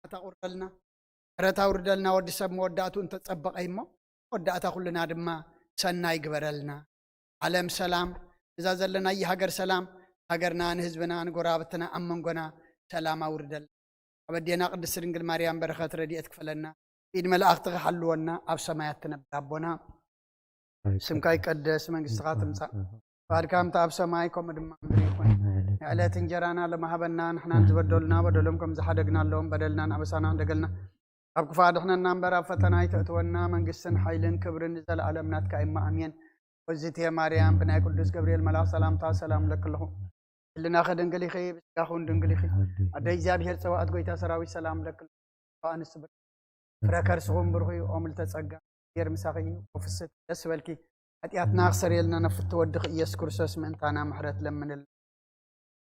ምሕረትካ ውርደልና። ምሕረት ኣውርደልና። ወዲ ሰብ መወዳእቱ እንተጸበቐ እሞ መወዳእታ ኩልና ድማ ሰናይ ግበረልና። ዓለም ሰላም፣ እዛ ዘለናያ ሃገር ሰላም፣ ሃገርና ንህዝብና ንጎራብትና ኣብ መንጎና ሰላም ኣውርደልና። ኣብ ኣዴና ቅድስት ድንግል ማርያም በረኸት ረድኤት ክፈለና። ኢድ መላእኽትኻ ሓልወና። ኣብ ሰማያት ትነብር ኣቦና፣ ስምካ ይቀደስ፣ መንግስትኻ ትምጻእ፣ ፍቓድካ ከምቲ ኣብ ሰማይ ከምኡ ድማ ኣብ ምድሪ ይኹን። ንዕለት እንጀራና ሎሚ ሃበና፣ ንሕናን ዝበደሉና በደሎም ከም ዝሓደግናሎም በደልና ንኣበሳና ሕደገልና። ኣብ ክፉእ ኣድሕነና እምበር ኣብ ፈተና ኣይተእትወና። መንግስትን ሓይልን ክብርን ንዘለኣለም ናትካ እሞ ኣሜን። ወዝቴ ማርያም ብናይ ቅዱስ ገብርኤል መልኣኽ ሰላምታ ሰላም ለክልኹ። ህልናኺ ድንግል ኢኺ፣ ብስጋኹን ድንግል ኢኺ። ኣደ እግዚኣብሔር ጸባኦት ጎይታ ሰራዊት ሰላም ለክልኹ። ኣንስቲ ብር-፣ ፍረ ከርስኹም ብሩኽ እዩ። ኦም ልተጸጋ፣ እግዚኣብሔር ምሳኺ እዩ። ወፍስት ደስ በልኪ። ሓጢኣትና ክሰርየልና ነፍቲ ወድኺ ኢየሱስ ክርስቶስ ምእንታና ምሕረት ለምንልና።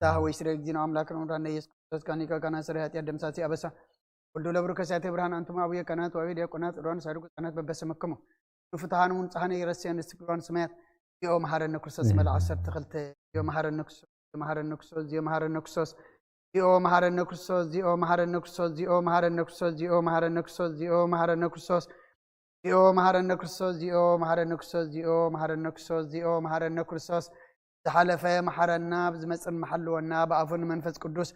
ንስሓ ወይ ስረ እግዚእነ ኣምላክ ረምዳን ኢየሱስ ክርስቶስ ካኒካ ካና ስረ ሓጢኣት ደምሳሲ ኣበሳ። ወልዱ ለብሩ ከሲያተ ብርሃን ኣንቱም ኣቡየ ካህናት ወአበየ ዲያቆናት ሮን ሳድቁ ጻናት በበስምክሙ። ፍትሃን እውን ጻህነ ይረስያን ንስግሯን ስማያት። ዚኦ መሐረነ ክርስቶስ መልዓ ዓሰርተ ክልተ። ዚኦ መሐረነ ክርስቶስ፣ ዚኦ መሐረነ ክርስቶስ፣ ዚኦ መሐረነ ክርስቶስ፣ ዚኦ መሐረነ ክርስቶስ፣ ዚኦ መሐረነ ክርስቶስ፣ ዚኦ መሐረነ ክርስቶስ፣ ዚኦ መሐረነ ክርስቶስ፣ ዚኦ መሐረነ ክርስቶስ፣ ዚኦ መሐረነ ክርስቶስ፣ ዚኦ መሐረነ ክርስቶስ፣ ዚኦ መሐረነ ክርስቶስ። ዝሓለፈ መሐረና፣ ብዝመጽእ መሐልወና፣ ብኣፉ ንመንፈስ ቅዱስ።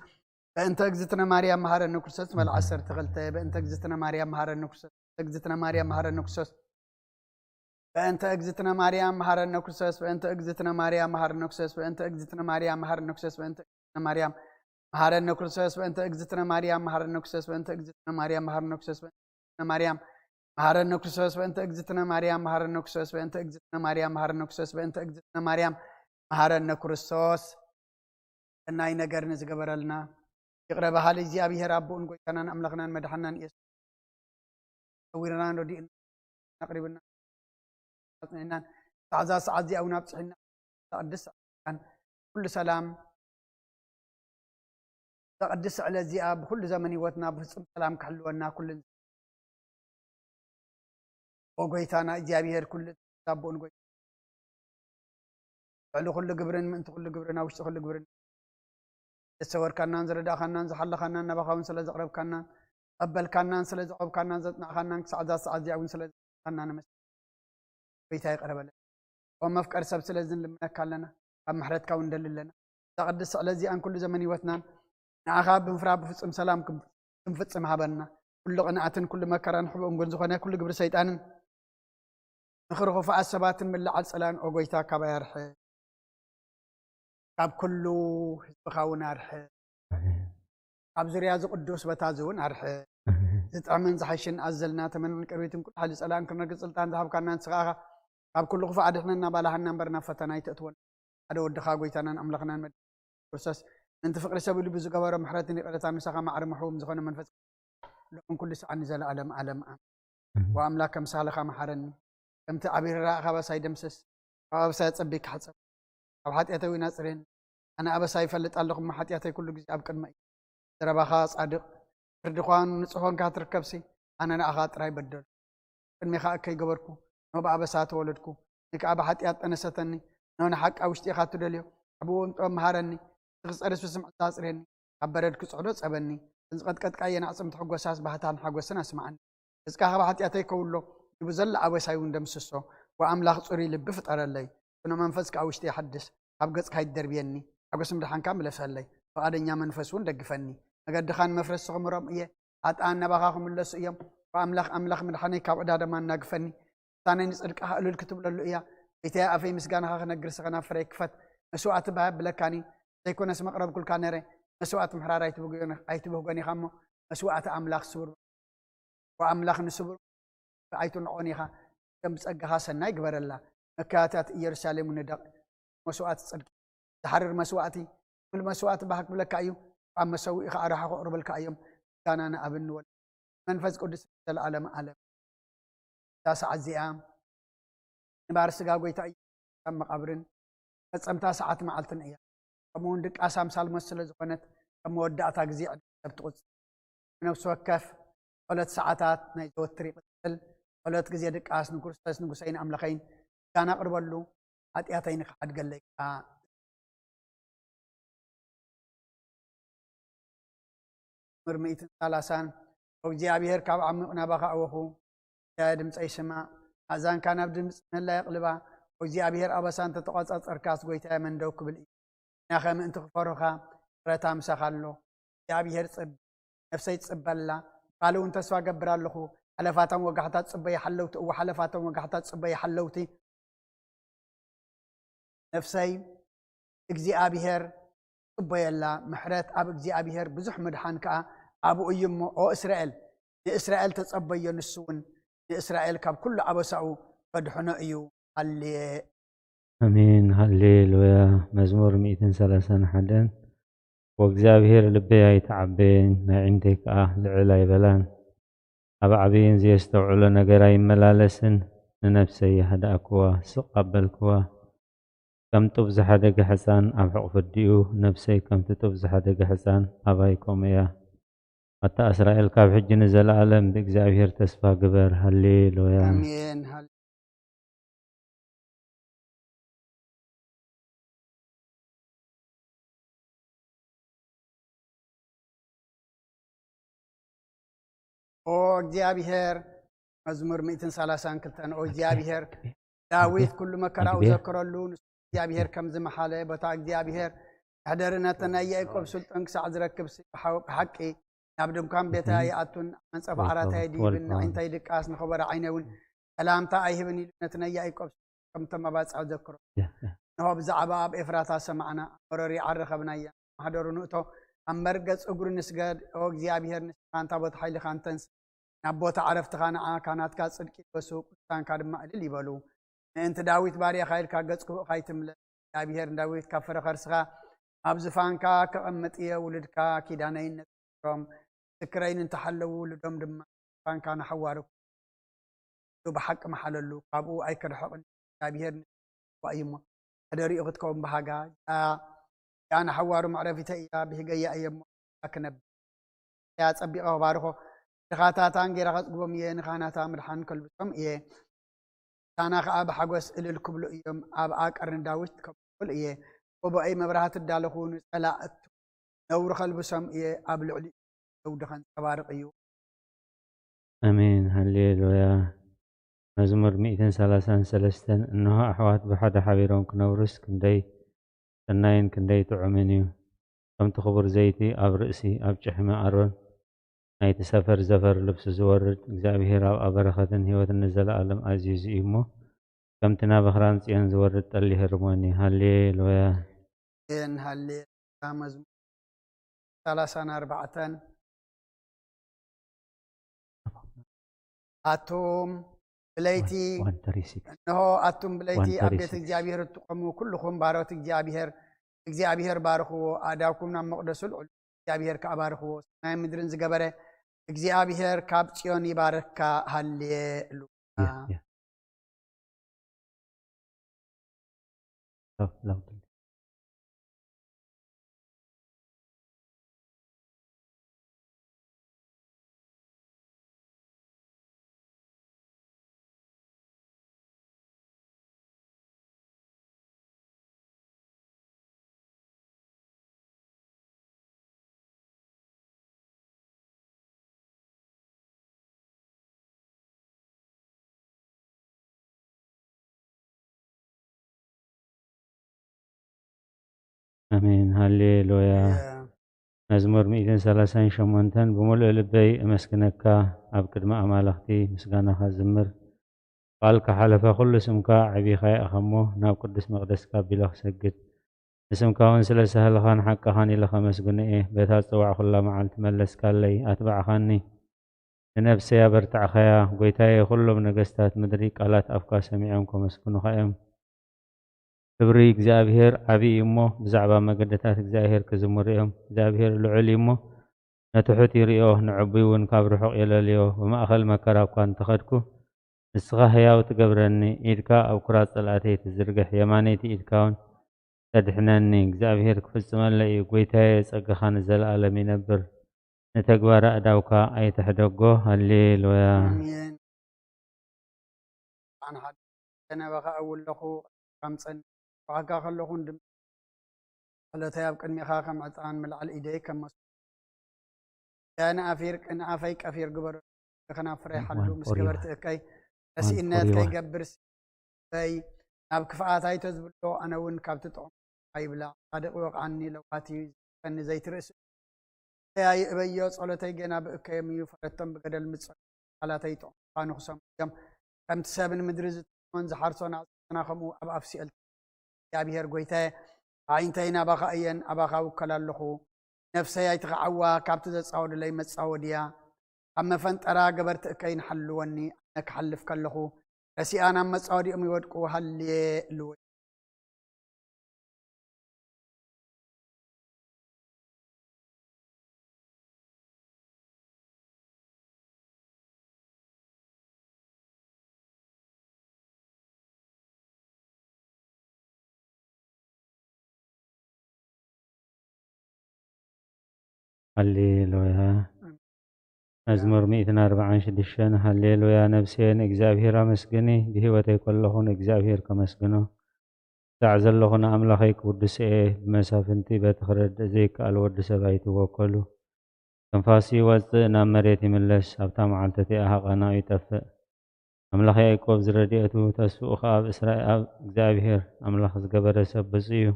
በእንተ እግዝእትነ ማርያም መሐረነ ክርስቶስ መልዓ ዓሰርተ ክልተ። በእንተ እግዝእትነ ማርያም መሐረነ ክርስቶስ፣ እግዝእትነ ማርያም መሐረነ ክርስቶስ። በእንተ እግዝእትነ ማርያም መሐረነ ክርስቶስ፣ በእንተ እግዝእትነ ማርያም መሐረነ ክርስቶስ፣ በእንተ እግዝእትነ ማርያም መሐረነ ክርስቶስ፣ በእንተ እግዝእትነ ማርያም መሐረነ ክርስቶስ፣ በእንተ እግዝእትነ ማርያም መሐረነ ክርስቶስ፣ በእንተ እግዝእትነ ማርያም መሐረነ ክርስቶስ፣ በእንተ እግዝእትነ ማርያም መሐረነ ክርስቶስ፣ በእንተ እግዝእትነ ማርያም መሐረነ ክርስቶስ፣ በእንተ እግዝእትነ ማርያም መሐረነ ክርስቶስ፣ በእንተ እግዝእትነ ማርያም መሐረነ ክርስቶስ። ሰናይ ነገር ንዝገበረልና ይቕረ በሃሊ እግዚኣብሔር ኣቦኡን ጎይታናን ኣምላኽናን መድሓናን ኢየሱስ ሰዊርናን ረዲእና ኣቕሪብና ኣጽኒዕናን፣ እዛ ሰዓት እዚኣ እውን ኣብጽሒና፣ እዛ ቅድስቲ ሰዓት ኩሉ ሰላም፣ እዛ ቅድስቲ ዕለት እዚኣ ብኩሉ ዘመን ህይወትና ብፍጹም ሰላም ክሕልወና ኩሉ ኦ ጎይታና እግዚኣብሔር ኩሉ ኣቦኡን ጎይታ ልዕሊ ኩሉ ግብርን ምእንቲ ኩሉ ግብርን ኣብ ውሽጢ ኩሉ ግብርን ዝሰወርካናን ዝረዳእካናን ዝሓለኻናን ናባኻ እውን ስለ ዘቕረብካናን ዝቐበልካናን ስለ ዘቐብካናን ዘጽናዕካናን ክሳዕ እዛ ሰዓት እዚኣ እውን ስለ ዘጽናዕካና ነመስግን። ጎይታ ይቕረ በለና። ኦ መፍቀር ሰብ ስለዚ ንልምነካ ኣለና። ካብ ምሕረትካ እውን ንደሊ ኣለና። እዛ ቅድስቲ ዕለት እዚኣን ኩሉ ዘመን ህይወትናን ንኣኻ ብምፍራህ ብፍጹም ሰላም ክም-፣ ክንፍጽም ሃበና። ኩሉ ቅንኣትን ኩሉ መከራን ሕቡእን ውን ዝኾነ ኩሉ ግብሪ ሰይጣንን ምኽሪ ክፉኣት ሰባትን ምልዓል ጸላእን ኦ ጎይታ ካባይ ኣርሕቕ። ካብ ኩሉ ህዝብኻ እውን ኣርሕቕ። ኣብ ዙርያ እዚ ቅዱስ ቦታ እዚ እውን ኣርሕቕ። ዝጥዕምን ዝሓሽን ኣዘልና ተመንን ቅርቢትን ኩሉ ሓይሊ ጸላእን ክነግር ስልጣን ዝሃብካና ንስኻ ኢኻ። ካብ ኩሉ ክፉእ ኣድሕነና ባላሃና እምበር ናብ ፈተና ኣይተእትወና። ሓደ ወድኻ ጎይታናን ኣምላኽናን መድሓኒት ክርስቶስ ምእንቲ ፍቕሪ ሰብ ኢሉ ብዝገበሮ ምሕረትን ይቕረታን ምሳኻ ማዕረ ምሕውም ዝኾነ መንፈስ ቅዱስ ልዑል ኩሉ ሰዓት ንዘለኣለም ዓለም ኣሜን። ወኣምላክ ከምሳልኻ መሓረኒ፣ ከምቲ ዓቢ ርራእኻ ኣበሳይ ደምስስ፣ ካብ ኣበሳይ ኣጸቢካ ሕጸብ፣ ካብ ሓጢኣተይ እውን ኣጽርየኒ። ኣነ ኣበሳይ ይፈልጥ ኣለኹ እሞ ሓጢኣተይ ኩሉ ግዜ ኣብ ቅድመይ እዩ። ዘረባኻ ጻድቕ፣ ፍርድኻ ንጹህ ኮንካ ትርከብሲ፣ ኣነ ንኣኻ ጥራይ በደልኩ። ቅድሜኻ እከይ ገበርኩ፣ እነሆ ብኣበሳ ተወለድኩ። ንከኣ ብሓጢኣት ጠነሰተኒ፣ እነሆ ንሓቂ ኣብ ውሽጢ ኢኻ ትደልዮ። ዓብውን ጥበብ መሃረኒ፣ እቲ ክጸርስ ብስምዕታ ኣጽርየኒ፣ ካብ በረድ ክጽዕዶ ጸበኒ። እተን ዝቐጥቀጥካየን ኣዕጽምቲ ሕጎሳስ ባህታን ሓጎስን ኣስምዓኒ። ገጽካ ካብ ሓጢኣተይ ከውሎ፣ ንብዘሎ ኣበሳይ እውን ደምስሶ። ወኣምላኽ ጽሩይ ልቢ ፍጠረለይ፣ ጽኑዕ መንፈስ ከኣ ውሽጢ ይሓድስ። ካብ ገጽካ ይደርብየኒ፣ ሓጎስ ምድሓንካ ምለሰለይ። ፍቓደኛ መንፈስ እውን ደግፈኒ። መገድኻ ንመፍረስቲ ክምሮም እየ፣ ኃጥኣን ናባኻ ክምለሱ እዮም። ወኣምላኽ ኣምላኽ ምድሓነይ ካብ ዕዳ ደማ ኣናግፈኒ። ልሳነይ ንጽድቅኻ እልል ክትብለሉ እያ። ጎይታየ ኣፈይ ምስጋናኻ ክነግር ስኸ ናብ ፍረይ ክፈት። መስዋእቲ ባህ ኣብለካኒ ዘይኮነስ መቕረብኩልካ ነረ። መስዋእቲ ምሕራር ኣይትብህጎን፣ ኣይትብህጎን ኢኻ እሞ መስዋእቲ ኣምላኽ ስቡር። ወኣምላኽ ንስቡር ኣይትንዖን ኢኻ። ከም ብጸጋኻ ሰናይ ግበረላ። መካያታት ኢየሩሳሌም ንደቕ። መስዋእቲ ጽድቂ ዝሓርር መስዋእቲ፣ ክፍል መስዋእቲ ባህ ክብለካ እዩ። ኣብ መሰውኢ ኸዓ ራሕኹ ኣቕርበልካ እዮም። ምስጋና ንኣብን ንወልድ መንፈስ ቅዱስ ዘለኣለም ዓለም። እዛ ሰዓት እዚኣ ንባር ስጋ ጎይታ እዩ ካብ መቓብርን ፈጸምታ ሰዓት መዓልትን እያ። ከምኡ እውን ድቃስ ኣምሳል ሞት ስለ ዝኾነት፣ ከም መወዳእታ ግዜ ዕድል ሰብ ትቑጽር። ብነፍሲ ወከፍ ጸሎት ሰዓታት ናይ ዘወትር ይቕጽል። ጸሎት ግዜ ድቃስ ንክርስቶስ ንጉሰይን ኣምላኸይን ምስጋና ኣቕርበሉ፣ ሓጢኣተይ ንኽሓድገለይ ከኣ። ምእትን ሰላሳን እግዚኣብሔር ካብ ዓሚቕ ናባኻ ኣወኹ። ጎይታየ ድምፀይ ስማዕ፣ ኣእዛንካ ናብ ድምፂ ምህላ የቕልባ። እግዚኣብሔር ኣበሳ እንተተቋጻጸርካስ ጎይታየ መን ደው ክብል እዩ? ናኸ ምእንቲ ክፈሩኻ ምሕረታ ምሳኻ ኣሎ። እግዚኣብሔር ጽብ ነፍሰይ ትጽበላ። ባል እውን ተስፋ ገብር ኣለኹ። ሓለፋቶም ወጋሕታ ጽበይ ሓለውቲ እወ ሓለፋቶም ወጋሕታ ጽበይ ሓለውቲ ነፍሰይ እግዚኣብሔር ጽበየላ። ምሕረት ኣብ እግዚኣብሔር ብዙሕ ምድሓን ከኣ ኣብኡ እዩ እሞ ኦ እስራኤል ንእስራኤል ተጸበዮ ንሱ እውን ንእስራኤል ካብ ኩሉ ኣበሳኡ ከድሕኖ እዩ። ሃሌ ኣሜን ሃሌሉያ። መዝሙር ሚእትን ሰላሳን ሓደን ወእግዚኣብሔር ልበይ ኣይተዓበየን ናይ ዒንተይ ከኣ ልዕል ኣይበላን። ኣብ ዓብይን ዘየስተውዕሎ ነገር ኣይመላለስን። ንነፍሰይ የህድኣክዋ ስቕ ኣበልክዋ። ከም ጡብ ዝሓደገ ሕፃን ኣብ ሕቑፊ ኣዲኡ ነፍሰይ ከምቲ ጡብ ዝሓደገ ሕፃን ኣባይ ከምኡ እያ። ኣታ እስራኤል ካብ ሕጂ ንዘለኣለም ብእግዚኣብሔር ተስፋ ግበር። ሃሌሉያ። ኣሜን ሃሌ ኦ እግዚኣብሔር መዝሙር ሚእትን ሰላሳን ክልተን ኦ እግዚኣብሔር ዳዊት ኩሉ መከራኡ ዘከረሉ ንሱ እግዚኣብሔር ከም ዝመሓለ በታ እግዚኣብሔር መሕደሪ ነተን ናይ ያዕቆብ ስልጣን ክሳዕ ዝረክብ ሲ- ብሓው- ብሓቂ ናብ ድንኳን ቤታ ይኣቱን መንጸፍ ዓራታ ይድይብን ንዒንታይ ድቃስ ንኸበረ ዓይነ እውን ሰላምታ ኣይህብን ኢሉ ነቲ ናይ ያዕቆብ ስልጣን ከም ተመባጽዐ ዘክሮ እንሆ ብዛዕባ ኣብ ኤፍራታ ሰማዕና ኣብ መረሪ ዓረ ኸብናያ ማሕደሩ ንእቶ ኣብ መርገጽ እግሩ ንስገድ ኦ እግዚኣብሔር ንስኻ እንታ ቦታ ሓይልኻ እንተንስ ናብ ቦታ ዓረፍትኻ ንዓካ ናትካ ጽድቂ ይልበሱ ቅዱሳንካ ድማ እልል ይበሉ ምእንቲ ዳዊት ባርያኻ ኢልካ ገጽ ክፉእ ካይትምለስ እግዚኣብሔር ንዳዊት ካብ ፍረ ከርስኻ ኣብ ዝፋንካ ከቐምጥ እየ ውሉድካ ኪዳነይን ነቶም ምስክረይን እንተሓለዉ ውሉዶም ድማ ዝፋንካ ንሓዋሩ ብሓቂ መሓለሉ ካብኡ ኣይክርሕቕን እግዚኣብሔር ንዋ እዩ እሞ ሕደሪኡ ክትከውን ብሃጋ ያ ንሓዋሩ መዕረፊተ እያ ብሂገያ እየ እሞ ክነብ እያ ጸቢቐ ክባርኾ ድኻታታን ጌራ ከጽግቦም እየ ንኻህናታ ምድሓን ከልብሶም እየ ሳና ከዓ ብሓጎስ እልል ክብሉ እዮም ኣብ ኣቀርኒ ዳዊት ከብኩል እየ ጎቦአይ መብራህቲ እዳለኹ ንጸላእቱ ነውሪ ከልብሶም እየ ኣብ ልዕሊ ዘውዲ ከንጸባርቕ እዩ ኣሜን ሃሌሉያ። መዝሙር ሚእትን ሰላሳን ሰለስተን እንሆ ኣሕዋት ብሓደ ሓቢሮም ክነብሩስ ክንደይ ሰናይን ክንደይ ጥዑምን እዩ። ከምቲ ክቡር ዘይቲ ኣብ ርእሲ ኣብ ጭሕሚ ኣሮን ናይቲ ሰፈር ዘፈር ልብሱ ዝወርድ እግዚኣብሔር ኣብኣ በረኸትን ህይወትን ንዘለኣለም ኣዚዙ እዩ እሞ ከምቲ ናብ ኣኽራን ጽዮን ዝወርድ ጠሊ ይህርሞኒ። ሃሌሉያ። ኤን ሃሌ መዝሙር ሰላሳን ኣርባዕተን ኣቱም ብለይቲ እንሆ ኣቱም ብለይቲ ኣብ ቤት እግዚኣብሔር እትቆሙ ኩልኹም ባሮት እግዚኣብሔር እግዚኣብሔር ባርኽዎ ኣእዳውኩም ናብ መቕደሱ ልዕሉ እግዚኣብሔር ከዓ ባርኽዎ ሰማይን ምድርን ዝገበረ እግዚኣብሔር ካብ ጽዮን ይባርካ ሃሌሉያ ኣሜን ሃሌሉያ። መዝሙር ሚእትን ሰላሳን ሸሞንተን ብምሉእ ልበይ እመስግነካ፣ ኣብ ቅድሚ ኣማልኽቲ ምስጋናኻ ዝምር። ቃልካ ሓለፈ፣ ኩሉ ስምካ ኣዕቢኻዮ ኢኻ እሞ፣ ናብ ቅዱስ መቕደስካ ኣቢለ ክሰግድ፣ ንስምካ እውን ስለ ሳህልኻን ሓቅኻን ኢለ ከመስግኖ እየ። በታ ዝጸዋዕኩላ መዓልቲ መለስካለይ፣ ኣትባዕኻኒ። ንነፍሰይ ኣበርታዕካያ። ጐይታየ፣ ኵሎም ነገስታት ምድሪ ቃላት ኣፍካ ሰሚዖም ከመስግኑኻ እዮም። ክብሪ እግዚኣብሄር ዓቢ እዩ እሞ፣ ብዛዕባ መገድታት እግዚኣብሄር ክዝምሩ እዮም። እግዚኣብሄር ልዑል እዩ እሞ፣ ንትሑት ይርእዮ፣ ንዕቡይ እውን ካብ ርሑቕ የለልዮ። ብማእከል መከራ እኳ እንተ ኸድኩ፣ ንስኻ ህያው ትገብረኒ፣ ኢድካ ኣብ ኵራት ጸላእተይ ትዝርግሕ፣ የማነይቲ ኢድካ እውን ተድሕነኒ። እግዚኣብሄር ክፍጽመለይ እዩ። ጐይታየ፣ ጸጋኻ ንዘለኣለም ይነብር። ንተግባር ኣእዳውካ ኣይትሕደጎ። ሃሌሉያ። ኣሜን። ኣንሓ ተነበኻ እውለኹ ከም ጸን ዋጋ ከለኹን ድም ጸሎተይ ኣብ ቅድሜኻ ከም ዕጣን ምልዓል ኢደይ ከም መስ ንኣፊር ንኣፈይ ቀፊር ግበሮ። ከናፍረይ ሓሉ ምስ ገበርቲ እከይ ረሲእነት ከይገብር በይ። ናብ ክፍኣት ኣይተዝብሎ፣ ኣነ እውን ካብቲ ጥዑም ኣይብላ። ጻድቕ ይወቕዓኒ፣ ለዋቲ እዩ ዝፈኒ ዘይትርእስ። እያ ይእበዮ፣ ጸሎተይ ገና ብእከዮም እዩ። ፈረቶም ብገደል ምጸ ቃላተይ ጥዑም ምዃኑ ክሰምዑ እዮም። ከምቲ ሰብን ምድሪ ዝጥዕሞን ዝሓርሶን ኣጽዋርና ከምኡ ኣብ ኣፍ ሲኦል። እግዚኣብሔር ጐይታየ፣ ኣዒንተይ ናባኻ እየን፣ ኣባኻ እውከል ኣለኹ። ነፍሰይ ኣይትኽዓዋ፣ ካብቲ ዘጻወዱለይ መጻወድያ። ካብ መፈንጠራ ገበርቲ እከይን ሓልወኒ፣ ኣነ ክሓልፍ ከለኹ፣ ረሲኣን ኣብ መጻወዲኦም ይወድቁ። ሃሌሉያ። ሃሌሉያ። መዝሙር ሚእትን ኣርባዓን ሽዱሽተን። ሃሌሉያ፣ ነፍሰየ ንእግዚኣብሔር ኣመስግኒ፣ ብህይወተይ ከለኹ ንእግዚኣብሔር ከመስግኖ። ክሳዕ ዘለኹ ንኣምላኸይ ክውድሶ እየ። ብመሳፍንቲ በቲ ክረድእ ዘይከኣል ወዲ ሰብ ኣይትወከሉ። ትንፋሱ ይወጽእ፣ ናብ መሬት ይምለስ፣ ኣብታ መዓልቲ እቲኣ ሃቐናኡ ይጠፍእ። ኣምላኽ ያዕቆብ ዝረድኤቱ፣ ተስፍኡ ኸኣ ኣብ እስራኤል፣ ኣብ እግዚኣብሔር ኣምላኽ ዝገበረ ሰብ ብፁዕ እዩ።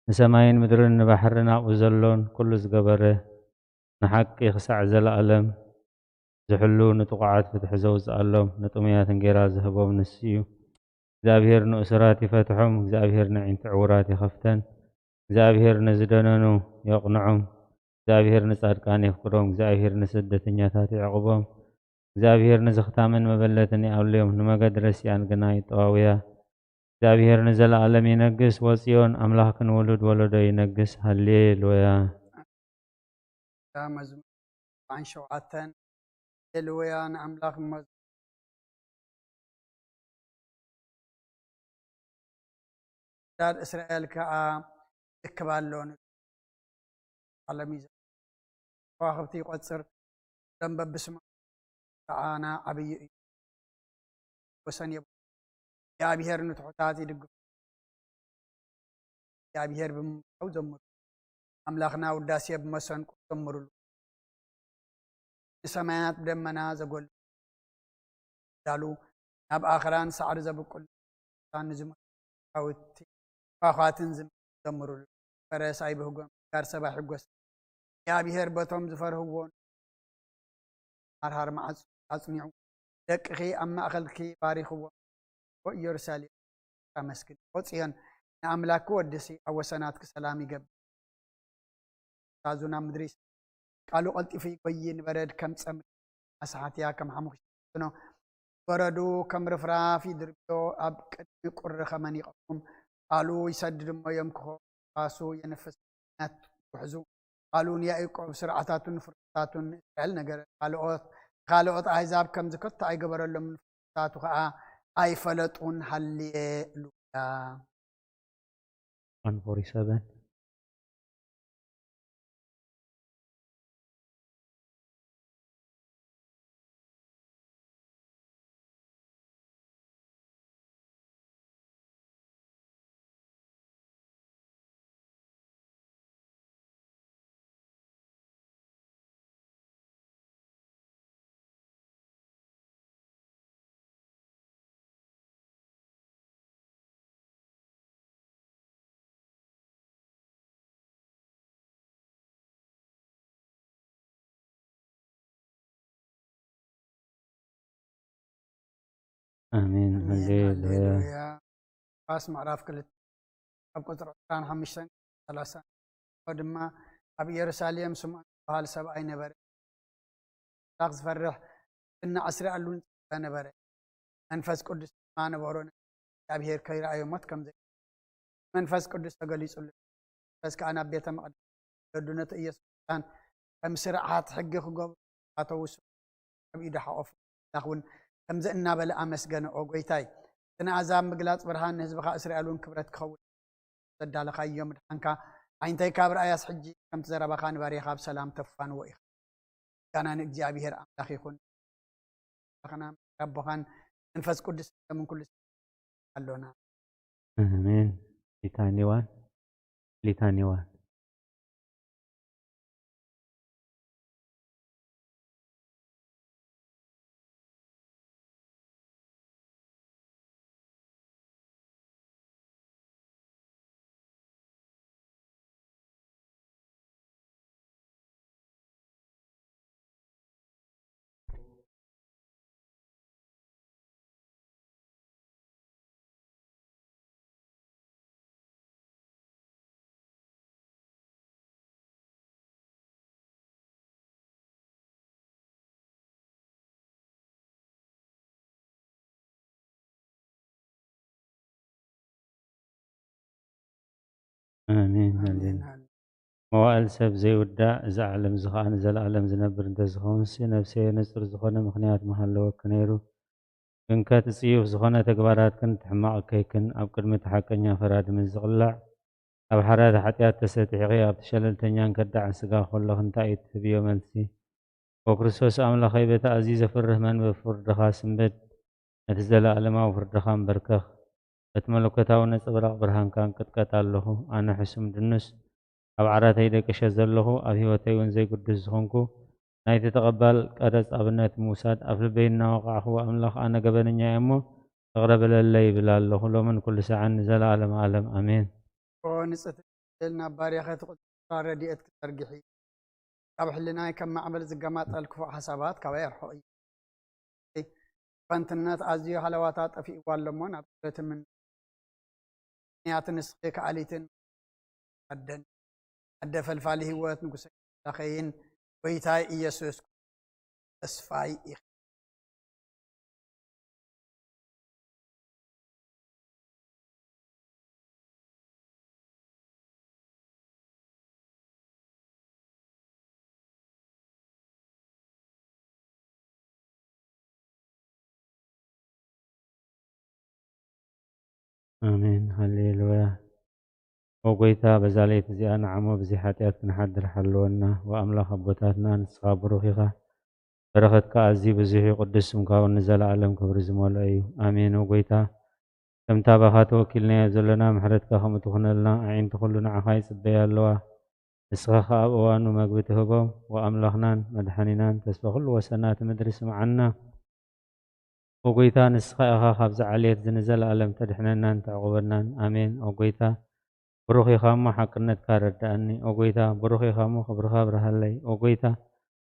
ንሰማይን ምድርን ንባሕርን ኣብኡ ዘሎን ኩሉ ዝገበረ፣ ንሓቂ ክሳዕ ዘለኣለም ዝሕሉ፣ ንጥቑዓት ፍትሒ ዘውጽኣሎም፣ ንጥሙያት እንጌራ ዝህቦም ንሱ እዩ። እግዚኣብሔር ንእሱራት ይፈትሖም፣ እግዚኣብሔር ነዒንቲ ዕዉራት ይኸፍተን። እግዚኣብሔር ንዝደነኑ የቕንዖም። እግዚኣብሔር ንጻድቃን የፍቅሮም፣ እግዚኣብሔር ንስደተኛታት ይዕቕቦም። እግዚኣብሔር ንዝኽታምን መበለትን ይኣልዮም፣ ንመገድ ረሲኣን ግና ይጠዋውያ። እግዚኣብሔር ንዘለኣለም ይነግስ፣ ወጽዮን ኣምላኽክን ውሉድ ወለዶ ይነግስ። ሃሌሉያ። እዛ መዝሙር ኣርባዓን ሸውዓተን። ሃሌሉያ ንኣምላኽ መዝ-፣ ዳድ እስራኤል ከኣ ይእክብ ኣሎ። ዓለም እዩ። ከዋኽብቲ ይቖጽር፣ ደም በብስማ ሰዓና ዓብዪ እዩ። ወሰን የብሉን። እግዚኣብሔር ንትሑታት ይድግፍ። እግዚኣብሔር ብምምካው ዘምሩ። ኣምላኽና ውዳሴ ብመሰንቆ ዘምሩሉ። ንሰማያት ብደመና ዘጎል ዳሉ፣ ናብ ኣኽራን ሳዕሪ ዘብቁል፣ ንዝመቱ ዳውቲ ኳኳትን ዝም-፣ ዘምሩሉ። ፈረስ ኣይብህጎም፣ ጋር ሰብ ኣይሕጎስ። እግዚኣብሔር በቶም ዝፈርህዎ ሃርሃር መዓጹ ኣጽኒዑ፣ ደቅኺ ኣብ ማእከልኪ ባሪኽዎ። ኦ ኢየሩሳሌም፣ ኣመስግኒ። ኦ ጽዮን፣ ንኣምላክኪ ወድሲ፣ ኣብ ወሰናትኪ ሰላም ይገብር። ትእዛዙ ናብ ምድሪ ይስ-፣ ቃሉ ቀልጢፉ ይጎዪ፣ ንበረድ ከም ጸምሪ ኣስሓትያ፣ ከም ሓሙኽሽቲ ይፍትኖ። በረዱ ከም ርፍራፍ ይድርብዮ፣ ኣብ ቅድሚ ቁሪ ከመን ይቐውም። ቃሉ ይሰድድ እሞ የምክኾ፣ ንፋሱ የንፍስ፣ ነፋስ ውሕዙ። ቃሉ ንያዕቆብ ስርዓታቱን ፍርድታቱን ንእስራኤል ነገረ። ካልኦት፣ ካልኦት ኣህዛብ ከምዚ ከቶ ኣይገበረሎምን፣ ፍርድታቱ ኸኣ ኣይፈለጡን። ሃሌሉያ። One forty-seven. ኣሜን። ኣሜን። ሃሌሉያ። ሃሌሉያ። ሉቃስ ምዕራፍ ክልተ ካብ ቁጽሪ ዕስራን ሓሙሽተን ሰላሳን ድማ ኣብ ኢየሩሳሌም ስምዖን ዝበሃል ሰብኣይ ነበረ። ኣምላኽ ዝፈርሕ፣ ዝናዕ ዝስረኣሉን ጸጋ ነበረ። መንፈስ ቅዱስ ድማ ነበሮ። እግዚኣብሔር ከይረኣዮ ሞት ከም ዘይ-፣ መንፈስ ቅዱስ ተገሊጹሉ። መንፈስ ከኣ ናብ ቤተ መቕደስ ወረዱ። ነቲ ኢየሱስ ክርስቶስ ከም ስርዓት ሕጊ ክገብሩ ኣተዉ። ኣብ ኢዱ ሓቆፉ። ኣምላኽ እውን ከምዚ እናበለ ኣመስገነ፣ ኦ ጐይታይ፣ እቲ ንኣሕዛብ ምግላጽ ብርሃን፣ ንህዝብኻ እስራኤል እውን ክብረት ክኸውን። ዘዳለኻዮ ምድሓንካ፣ ኣዒንተይ ካብ ረኣያስ፣ ሕጂ ከምቲ ዘረባኻ ንባርያኻ ብሰላም ተፋንዎ ኢኻ። ምስጋና ንእግዚኣብሔር ኣምላኽ ይኹን። ኣምላኽና ኣቦኻን መንፈስ ቅዱስ ከምን ኩሉ ኣሎና። ኣሜን። ሊታኒ ዋን፣ ሊታኒ ዋን። ኣሜን። መዋእል ሰብ ዘይውዳእ፣ እዚ ዓለም እዚ ኸዓ ንዘለኣለም ዝነብር እንተዝኸውንሲ፣ ነፍሰየ ንጹር ዝኾነ ምኽንያት ምሃለወኪ ነይሩ። ግንከ እቲ ጽዩፍ ዝኾነ ተግባራትክን እቲ ሕማቕ እከይክን ኣብ ቅድሚ እቲ ሓቀኛ ፈራዲ ምስ ዝቕላዕ፣ ኣብ ሓራዲ ሓጢኣት ተሰጢሕኺ ኣብቲ ሸለልተኛን ከዳዕን ስጋ ከለኺ እንታይ እዩ ትህብዮ መልሲ? ኦ ክርስቶስ ኣምላኸይ፣ በቲ ኣዝዩ ዘፍርህ መንበቢ ፍርድኻ ስንብድ፣ ነቲ ዘለኣለማዊ ፍርድኻ ኣንበርከኽ። በቲ መለኮታዊ ነጸብራቕ ብርሃንካ እንቅጥቀጥ ኣለኹ። ኣነ ሕሱም ድኑስ፣ ኣብ ዓራተይ ደቂሸ ዘለኹ፣ ኣብ ህይወተይ እውን ዘይግዱስ ዝኾንኩ፣ ናይቲ ተቐባል ቀረጽ ኣብነት ምውሳድ ኣብ ልበይ እናወቓዕኹ፣ ኣምላኽ ኣነ ገበነኛ እየ እሞ ይቕረ በለለይ ይብል ኣለኹ፣ ሎምን ኩሉ ሰዓን ንዘለኣለም ኣለም ኣሜን። ኦ ንጽሕቲ ድንግል፣ ናብ ባርያኸ ትቕጽራ ረድኤት ክትዘርግሒ፣ ካብ ሕልናይ ከም ማዕበል ዝገማጠል ክፉእ ሓሳባት ካባይ ኣርሕቑ። ፋንትነት ኣዝዩ ሃለዋታ ጠፊእዋ ኣሎ እሞ ናብ ክብሪ ትምነ። ምኽንያቱ ንስኺ ከኣሊትን ኣደን፣ ኣደ ፈልፋሊ ህይወት፣ ንጉሰ ኣምላኸይን ጎይታይ ኢየሱስ ተስፋይ ኢኺ። ኣሜን። ሃሌሉያ። ኦ ጎይታ፣ በዛ ለይቲ እዚኣ ንዓሞ ብዘይ ሓጢኣት ክንሓድር ሓልወና። ወኣምላኽ ኣቦታትና፣ ንስኻ ብሩኽ ኢኻ። በረኸትካ ኣዝዩ ብዙሕ እዩ፣ ቅዱስ ስምካ እውን ንዘለኣለም ክብሪ ዝመልኦ እዩ። ኣሜን። ኦ ጎይታ፣ ከምቲ ኣባኻ ተወኪልናዮ ዘለና፣ ምሕረትካ ከምኡ ትኹነልና። ኣዒንቲ ኩሉ ንዓኻ ይጽበያ ኣለዋ። ንስኻ ኸኣ ኣብ እዋኑ መግቢ ትህቦም፣ ወኣምላኽናን መድሓኒናን ተስፋ ኩሉ ወሰናቲ ምድሪ ስምዓና። ኦ ጎይታ፣ ንስኻ ኢኻ ካብዚ ዓሌት እዚ ንዘለኣለም ተድሕነናን ተዕቑበናን። ኣሜን። ኦ ጎይታ፣ ብሩኽ ኢኻ እሞ ሓቅነትካ ረድኣኒ። ኦ ጎይታ፣ ብሩኽ ኢኻ እሞ ክብርኻ ኣብርሃለይ። ኦ ጎይታ፣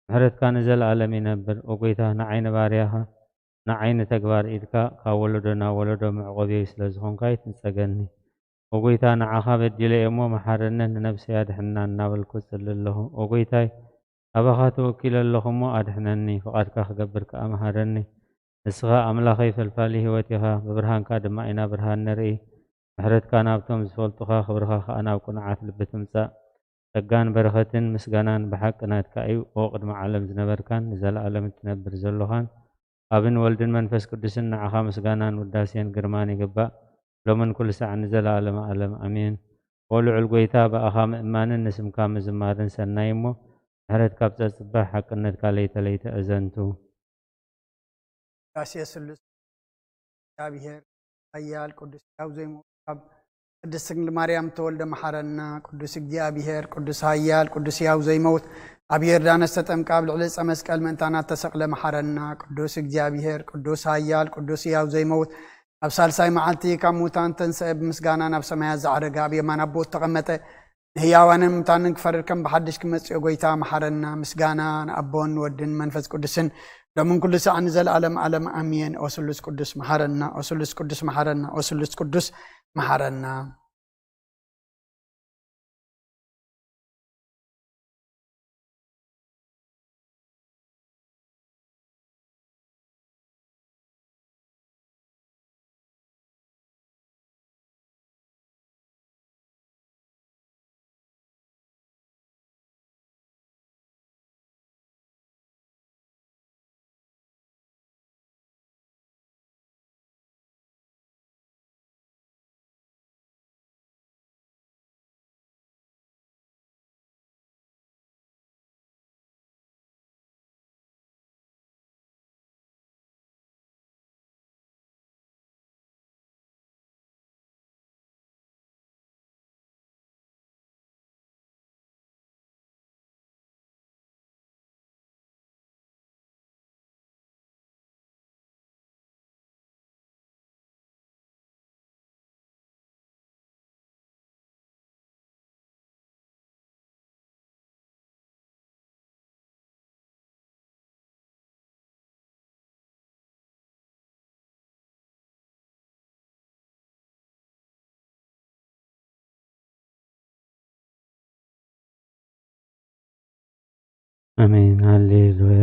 ምሕረትካ ንዘለኣለም ይነብር። ኦ ጎይታ፣ ንዓይ ንባርያኻ፣ ንዓይ ንተግባር ኢድካ ካብ ወለዶ ናብ ወለዶ መዕቆብየይ ስለ ዝኾንካ ኣይትንጸገኒ። ኦ ጎይታ፣ ንዓኻ በዲለ እየ እሞ መሓረንን ንነብሰይ ኣድሕንና እናበልኩ እጽሊ ኣለኹ። ኦ ጎይታይ፣ ኣባኻ ተወኪለ ኣለኹ እሞ ኣድሕነኒ፣ ፍቓድካ ክገብር ከኣ መሃረኒ። ንስኻ ኣምላኸይ ፈልፋሊ ህይወት ኢኻ፣ ብብርሃንካ ድማ ኢና ብርሃን ንርኢ። ምሕረትካ ናብቶም ዝፈልጡኻ፣ ክብርኻ ከኣ ናብ ቅኑዓት ልቢ ትምጻእ። ጸጋን በረኸትን ምስጋናን ብሓቂ ናትካ እዩ። ኦ ቅድሚ ዓለም ዝነበርካን ንዘለኣለም እትነብር ዘሎኻን፣ ኣብን ወልድን መንፈስ ቅዱስን ንዓኻ ምስጋናን ውዳሴን ግርማን ይግባእ፣ ሎምን ኩሉ ሳዕ ንዘለኣለመ ኣለም ኣሜን። ኦ ልዑል ጐይታ፣ ብኣኻ ምእማንን ንስምካ ምዝማርን ሰናይ እሞ፣ ምሕረትካ ብጸጽባሕ ሓቅነትካ ለይተ ለይተ እዘንቱ። ውዳሴ ስሉስ። እግዚኣብሔር ኃያል ቅዱስ ሕያው ዘይመውት፣ ካብ ቅድስት ድንግል ማርያም ተወልደ መሓረና። ቅዱስ እግዚኣብሔር፣ ቅዱስ ኃያል፣ ቅዱስ ሕያው ዘይመውት፣ ኣብ ዮርዳኖስ ተጠምቀ ኣብ ልዕሊ ዕፀ መስቀል ምእንታና ተሰቕለ መሓረና። ቅዱስ እግዚኣብሔር፣ ቅዱስ ኃያል፣ ቅዱስ ሕያው ዘይመውት፣ ኣብ ሳልሳይ መዓልቲ ካብ ሙታን ተንስአ፣ ብምስጋና ናብ ሰማያት ዝዓረገ፣ ኣብ የማን ኣቦ ተቐመጠ፣ ንህያዋንን ሙታንን ክፈርድ ከም ብሓድሽ ክመጽእ፣ ጐይታ መሓረና። ምስጋና ንኣቦን ወድን መንፈስ ቅዱስን ሎምን ኩሉ ሳዕ ንዘለኣለም ኣለም ኣሜን። ኦ ስሉስ ቅዱስ መሓረና፣ ኦ ስሉስ ቅዱስ መሓረና፣ ኦ ስሉስ ቅዱስ መሓረና። ኣሜን። ሃሌሉያ።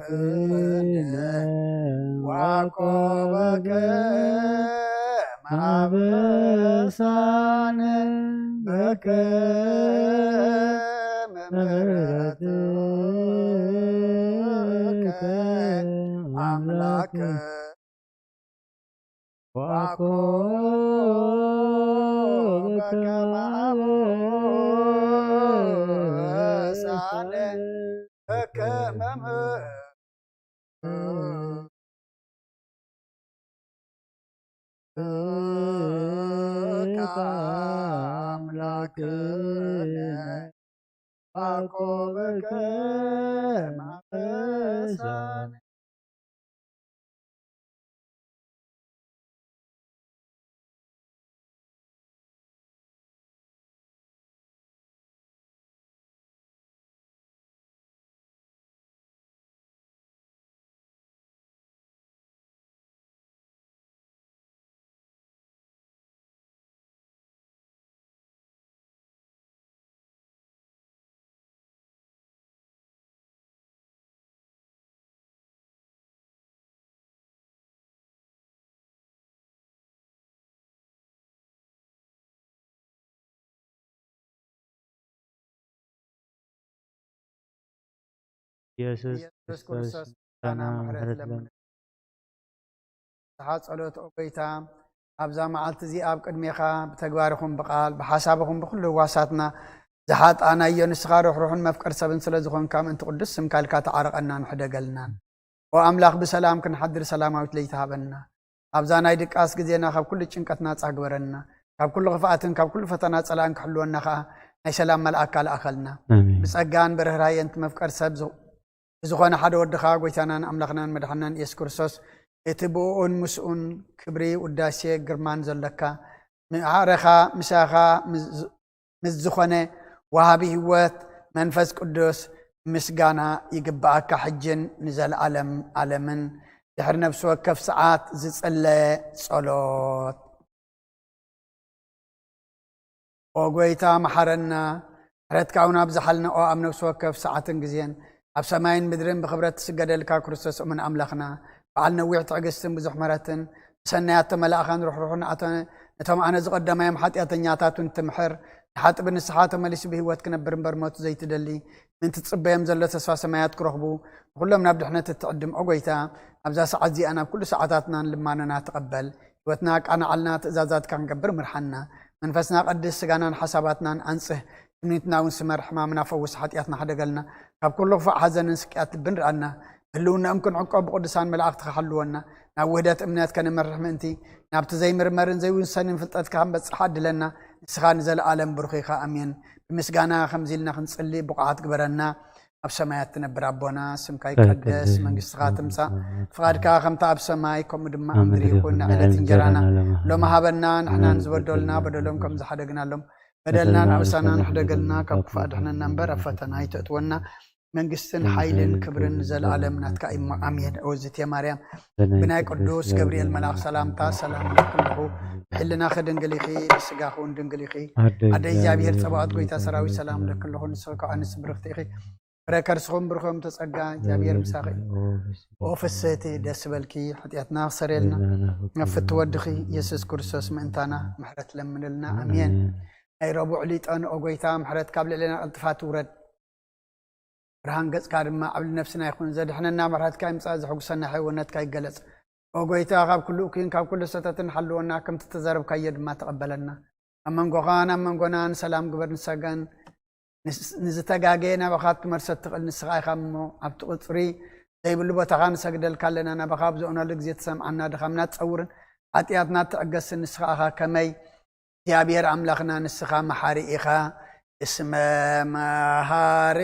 ዋኮበከ ማበሳነ በከመ ምሕረትከ ኣምላክ ዋኮበከ ማበሳነ በከመ ምሕረትከ ኣምላክነ ዋኮበከ ማበሳነ። ኢየሱስ ኢየሱስ ክርስቶስ ክርስቶስ ምስጋና ምስጋና ምሕረት ምሕረት ለምን። ለምን። ንስኻ ጸሎት ኦ ጎይታ ኣብዛ መዓልቲ እዚኣ ኣብ ቅድሜኻ ብተግባር ይኹን ብቓል ብሓሳብ ይኹን ብኹሉ ህዋሳትና ዝሓጣናዮ ንስኻ ርሕሩሕን መፍቀር ሰብን ስለ ዝኾንካ ምእንቲ ቅዱስ ስምካ ኢልካ ተዓረቐና ንሕደገልና። ኦ ኣምላኽ ብሰላም ክንሓድር ሰላማዊት ለይቲ ሃበና። ኣብዛ ናይ ድቃስ ግዜና ካብ ኩሉ ጭንቀት ናጻ ግበረና። ካብ ኩሉ ክፍኣትን ካብ ኩሉ ፈተና ጸላእን ክሕልወና ከኣ ናይ ሰላም መልኣካ ልኣኸልና። ኣሜን። ብጸጋን ብርህራየን እቲ መፍቀር ሰብ ዝ- ብዝኾነ ሓደ ወድኻ ጎይታናን ኣምላኽናን መድሓናን ኢየሱስ ክርስቶስ እቲ ብኡኡን ምስኡን ክብሪ ውዳሴ ግርማን ዘለካ ምዕረኻ ምሳኻ ምስ ምስ ዝኾነ ወሃቢ ህይወት መንፈስ ቅዱስ ምስጋና ይግብኣካ ሕጅን ንዘለኣለም ኣለምን። ድሕሪ ነፍሲ ወከፍ ሰዓት ዝጽለ ጸሎት። ኦ ጎይታ መሓረና፣ ምሕረትካ እውን ኣብዝሓልና። ኦ ኣብ ነፍሲ ወከፍ ሰዓትን ግዜን ኣብ ሰማይን ምድርን ብኽብረት ትስገደልካ ክርስቶስ እሙን ኣምላኽና፣ በዓል ነዊሕ ትዕግስትን ብዙሕ ምሕረትን፣ ብሰናያት ተመላእኻን ርሕሩሕን ኣተ-፣ ነቶም ኣነ ዝቐደማዮም ሓጢኣተኛታት እውን ትምሕር፣ ንሓጢእ ብንስሓ ተመሊሱ ብህይወት ክነብር እምበር ሞት ዘይትደሊ፣ ምእንቲ ትጽበዮም ዘሎ ተስፋ ሰማያት ክረኽቡ፣ ንኹሎም ናብ ድሕነት እትዕድም ኦ ጎይታ፣ ኣብዛ ሰዓት እዚኣ ናብ ኩሉ ሰዓታትናን ልማኖና ተቐበል። ህይወትና ኣቃናዓልና፣ ትእዛዛትካ ክንገብር ምርሓና። መንፈስና ቀድስ፣ ስጋናን ሓሳባትናን ኣንጽህ፣ ትምኒትና እውን ስመር፣ ሕማምና ፈውስ፣ ሓጢኣትና ሕደገልና፣ ካብ ኩሉ ክፉእ ሓዘንን ስቅያት ልብን ርኣና። ብህልውናኦም ክንዕቆብ ብቅዱሳን መላእኽትኻ ሓልወና። ናብ ውህደት እምነት ከነመርሕ ምእንቲ፣ ናብቲ ዘይምርመርን ዘይውሰንን ፍልጠትካ ክንበጽሕ ኣድለና። ንስኻ ንዘለኣለም ብሩኽ ኢኻ። ኣሜን። ብምስጋና ከምዚ ኢልና ክንጽሊ ብቑዓት ግበረና። ኣብ ሰማያት ትነብር ኣቦና፣ ስምካ ይቀደስ፣ መንግስትኻ ትምጻእ፣ ፍቓድካ ከምታ ኣብ ሰማይ፣ ከምኡ ድማ ኣብ ምድሪ ይኹን። ንዕለት እንጀራና ሎሚ ሃበና፣ ንሕና ንዝበደሉና በደሎም ከም ዝሓደግናሎም፣ በደልና ንዕብሳና ንሕደገልና፣ ካብ ክፉእ ኣድሕነና እምበር፣ ኣብ ፈተና ኣይተእትወና። መንግስትን ሓይልን ክብርን ንዘለኣለም ናትካ እዩ። ኣሜን። እወዝት እየ ማርያም፣ ብናይ ቅዱስ ገብርኤል መልኣኽ ሰላምታ ሰላም እለኪ ኣለኹ። ብሕልናኺ ድንግል ኢኺ፣ ብስጋኺ እውን ድንግል ኢኺ። ኣደ እግዚኣብሔር ጸባኦት ጎይታ ሰራዊት ሰላም እለኪ ኣለኹ። ንስኺ ከዓ ኣንስቲ ብርኽቲ ኢኺ። ፍረ ከርስኹም ብሩኽ እዮም ተጸጋ እግዚኣብሔር ምሳኺ። ኦ ፍስህቲ ደስ በልኪ፣ ሓጢኣትና ክሰረየልና ናብ ፍትወድኺ ኢየሱስ ክርስቶስ ምእንታና ምሕረት ለምንልና። ኣሜን። ኣሜን። ናይ ረቡዕ ሊጠን ኦ ጎይታ ምሕረት ካብ ልዕሌና ቀልጥፋ ትውረድ። ብርሃን ገጽካ ድማ ኣብ ልዕሊ ነፍስና ይኹን። ዘድሕነና ምሕረትካ ይምጻእ፣ ዘሐጉሰና ሕውነትካ ይገለጽ። ኦ ጎይታ ካብ ኩሉ እኩይን ካብ ኩሉ ሰተትን ሓልወና፣ ከምቲ ተዛረብካዮ ድማ ተቐበለና። ኣብ መንጎኻን ኣብ መንጎናን ሰላም ግበር። ንሰጋን ንስ-፣ ንዝተጋገየ ናባኻ ክትመልሶ እትኽእል ንስኻ ኢኻ እሞ፣ ኣብቲ ቁጽሪ ዘይብሉ ቦታኻ ንሰግደልካ ኣለና። ናባኻ ኣብ ዝእነሉ ግዜ ትሰምዓና፣ ድኻምና ትጸውርን ሓጢኣትና ትዕገስን ንስኻ ኢኻ። ከመይ እግዚኣብሔር ኣምላኽና ንስኻ መሓሪ ኢኻ። እስመ መሃሪ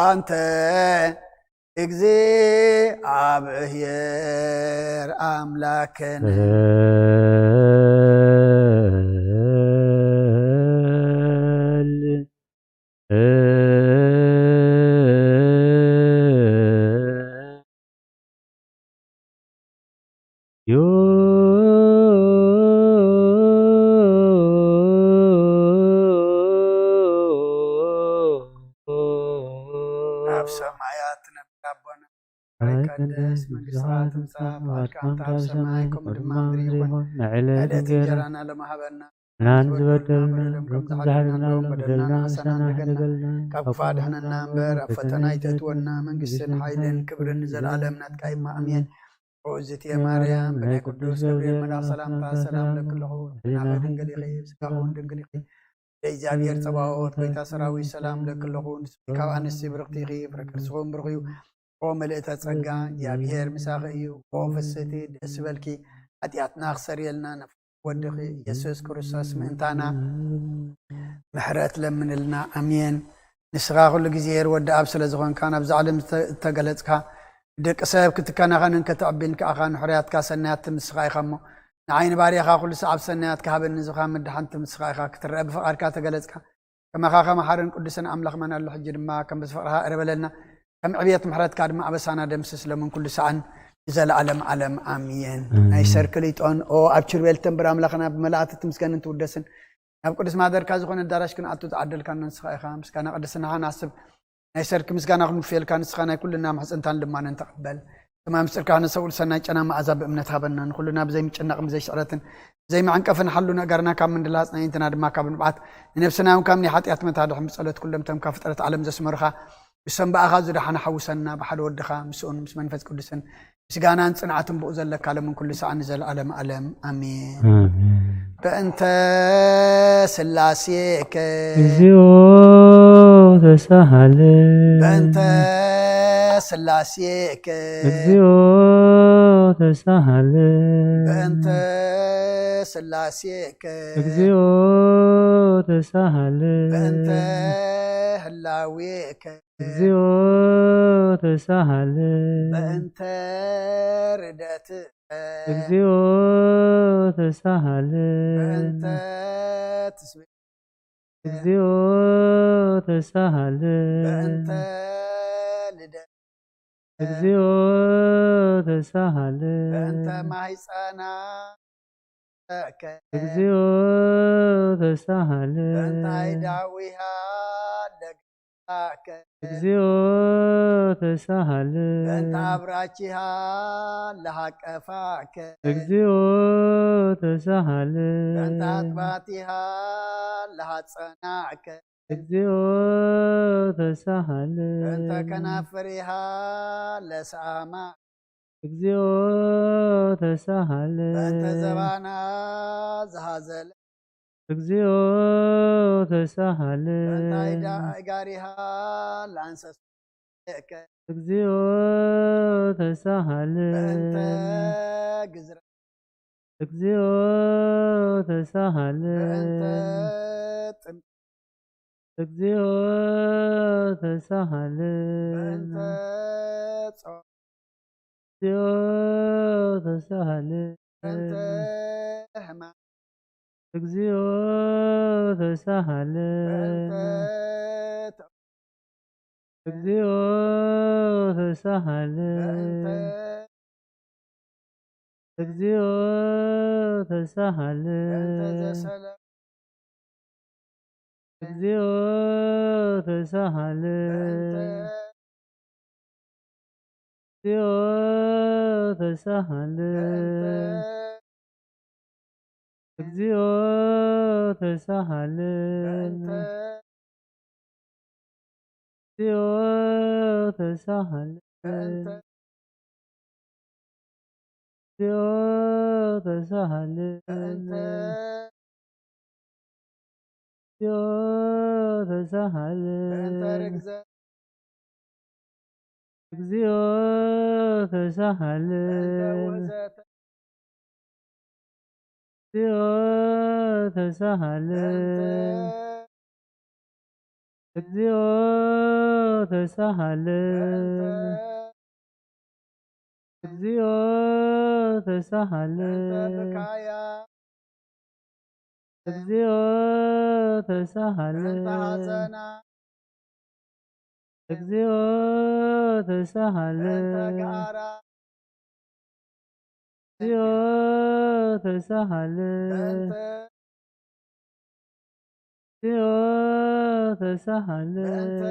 ኣንተ እግዚኣብሔር ኣምላክነ። ይትቀደስ፣ መንግስትኻ ትምጻእ፣ ፍቓድካ ከምታ ኣብ ሰማይ ከምኡ ድማ ኣብ ምድሪ ይኹን። ንዕለተ እንጀራና ሎሚ ሃበና። ንሕናን ዝበደሉና በደሎም ከም ዝሓለፍናሎም በደልና ንሕናን ንሓልፍ በደልና፣ ካብ ክፉእ ኣድሕነና እምበር፣ ኣብ ፈተና ኣይተእትወና። መንግስትን ሓይልን ክብርን ንዘለኣለም ናትካ እዩ፣ ኣሜን። ኦ እግዝእትየ ማርያም፣ ብናይ ቅዱስ ገብርኤል መልኣኽ ሰላምታ ሰላም እብለኪ ኣለኹ። ሕሊናኺ ድንግል ኢኺ፣ ስጋኺ እውን ድንግል ኢኺ። ብእግዚኣብሔር ጸባኦት፣ ጎይታ ሰራዊት፣ ሰላም እብለኪ ኣለኹ። ንስኺ ካብ ኣንስቲ ብርኽቲ ኢኺ፣ ፍረ ከርስኺ እውን ብሩኽ እዩ። ኦ ምልእተ ጸጋ፣ እግዚኣብሔር ምሳኺ እዩ። ኦ ፍስህቲ፣ ደስ ይበልኪ፣ ሓጢኣትና ክሰርየልና፣ ወድኺ ኢየሱስ ክርስቶስ ምእንታና ምሕረት ለምንልና። ኣሜን። ንስኻ ኩሉ ግዜ ሄር ወዲ ኣብ ስለ ዝኾንካ፣ ናብዛ ዓለም ዝተ-፣ እተገለጽካ፣ ደቂ ሰብ ክትከናኸንን ከተዕቢን ከኣኻ፣ ንሕርያትካ ሰናያት ትምስኻ ኢኻ እሞ፣ ንዓይ ንባርያኻ ኩሉ ሰዓብ ሰናያት ክሃበኒ ዝኻ ምድሓን ትምስኻ ኢኻ። ክትረአ ብፍቓድካ ተገለጽካ። ከማኻ ከመሓርን ቅዱስን ኣምላኽ መን ኣሎ? ሕጂ ድማ ከም ብዝፍቕርኻ እረ በለልና፣ ከም ዕብየት ምሕረትካ ድማ ኣበሳና ደምስስ፣ ሎምን ኩሉ ሰዓን ንዘለኣለም ዓለም ኣሜን። ኣሜን። ናይ ሰርክ ሊጦን ኦ ኣብ ችርቤል ተንብር ኣምላኽና ብመላእቲ ትምስገንን ትውደስን፣ ናብ ቅዱስ ማደርካ ዝኾነ ኣዳራሽ ክንኣቱ ዝዓደልካና ንስኻ ኢኻ። ምስጋና ቅድስናኻ ንሓስብ፣ ናይ ሰርክ ምስጋና ክንውፍየልካ ንስኻ ናይ ኩልና ምሕጽንታን ልማንን ተቐበል። ከማን ምስጢርካ ክነሰውል ሰናይ ጨና መኣዛ ብእምነት ሃበና። ንኹልና ብዘይምጭናቕን ብዘይስዕረትን ብዘይመዕንቀፍን ሓሉ ነገርና ካብ ምንድላጽ ናይ እንትና ድማ ካብ ንብዓት ንነብስና እውን ካብ ናይ ሓጢኣት መታድሕን ብጸሎት ኩሎም እቶም ካብ ፍጥረት ዓለም ዘስመሩኻ ምስቶም ብኣኻ ዝደሓነ ሓውሰና ብሓደ ወድኻ ምስኡን ምስ መንፈስ ቅዱስን ምስጋናን ጽንዓትን ብኡ ዘለካ ሎምን ኩሉ ሰዓን ንዘለኣለም ዓለም ኣሜን። ኣሜን። በእንተ ስላሴከ እግዚኦ ተሳሃለ። በእንተ ስላሴከ እግዚኦ ተሳሃለ። በእንተ ስላሴከ እግዚኦ ተሳሃለ። በእንተ ህላዌከ እግዚኦ ተሳሃለ። በእንተ ርደትከ እግዚኦ ተሳሃለ። በእንተ ትስብእትከ እግዚኦ ተሳሃለ። በእንተ ልደትከ እግዚኦ ተሳሃለ። በእንተ ማህፀና ተሳሃለከ። እግዚኦ ተሳሃለ። በእንታይ ዳዊሃ ለገሳከ። እግዚኦ ተሳሃለ። በእንታ ኣብራኪሃ ለሃቀፋከ። እግዚኦ ተሳሃለ። በእንታ ኣጥባቲሃ ለሃጸናከ። እግዚኦ ተሳሃለ። በእንተ ከናፍሪሃ ለሰኣማ። እግዚኦ ተሳሃለ። በእንተ ዘባና ዝሃዘለ። እግዚኦ ተሳሃለ። በእንተ ኣይዳ-፣ ኣእጋሪሃ ለኣንሰሰከ። እግዚኦ ተሳሃለ። በእንተ ግዝረ። እግዚኦ ተሳሃለ። በእንተ ጥም- እግዚኦ ተሳሃለ። በእንተ ጾም። እግዚኦ ተሳሃለ። በእንተ ሕማም። እግዚኦ ተሳሃለ። በእንተ ተ- እግዚኦ ተሳሃለ። በእንተ እግዚኦ ተሳሃለ። በእንተ ዘሰለ- እግዚኦ ተሳሃለ። በእንተ እግዚኦ ተሳሃለ። በእንተ እግዚኦ ተሳሃለ። በእንተ እግዚኦ ተሳሃለ። በእንተ እግዚኦ ተሳሃለ። በእንተ እግዚኦ ተሳሃለ። በእንተ ርግዘ- እግዚኦ ተሳሃለ። በእንተ ወዘተ- እግዚኦ ተሳሃለ። በእንተ እግዚኦ ተሳሃለ። በእንተ እግዚኦ ተሳሃለ። በእንተ ብካያ። እግዚኦ ተሳሃለ። በእንተ ሐዘና። እግዚኦ ተሳሃለ። በእንተ ገኣራ። እግዚኦ ተሳሃለ። በእንተ እግዚኦ ተሳሃለ። በእንተ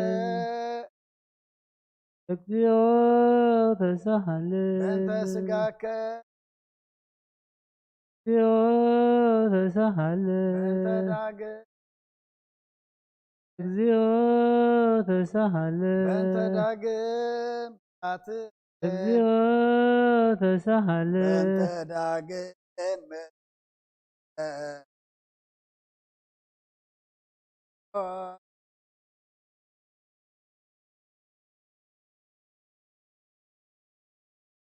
እግዚኦ ተሳሃለ። በእንተ ስጋከ። እግዚኦ ተሳሃለ። በእንተ ዳግም። እግዚኦ ተሳሃለ። በእንተ ዳግም ምጽኣት። እግዚኦ ተሳሃለ። በእንተ ዳግም ምጽኣት።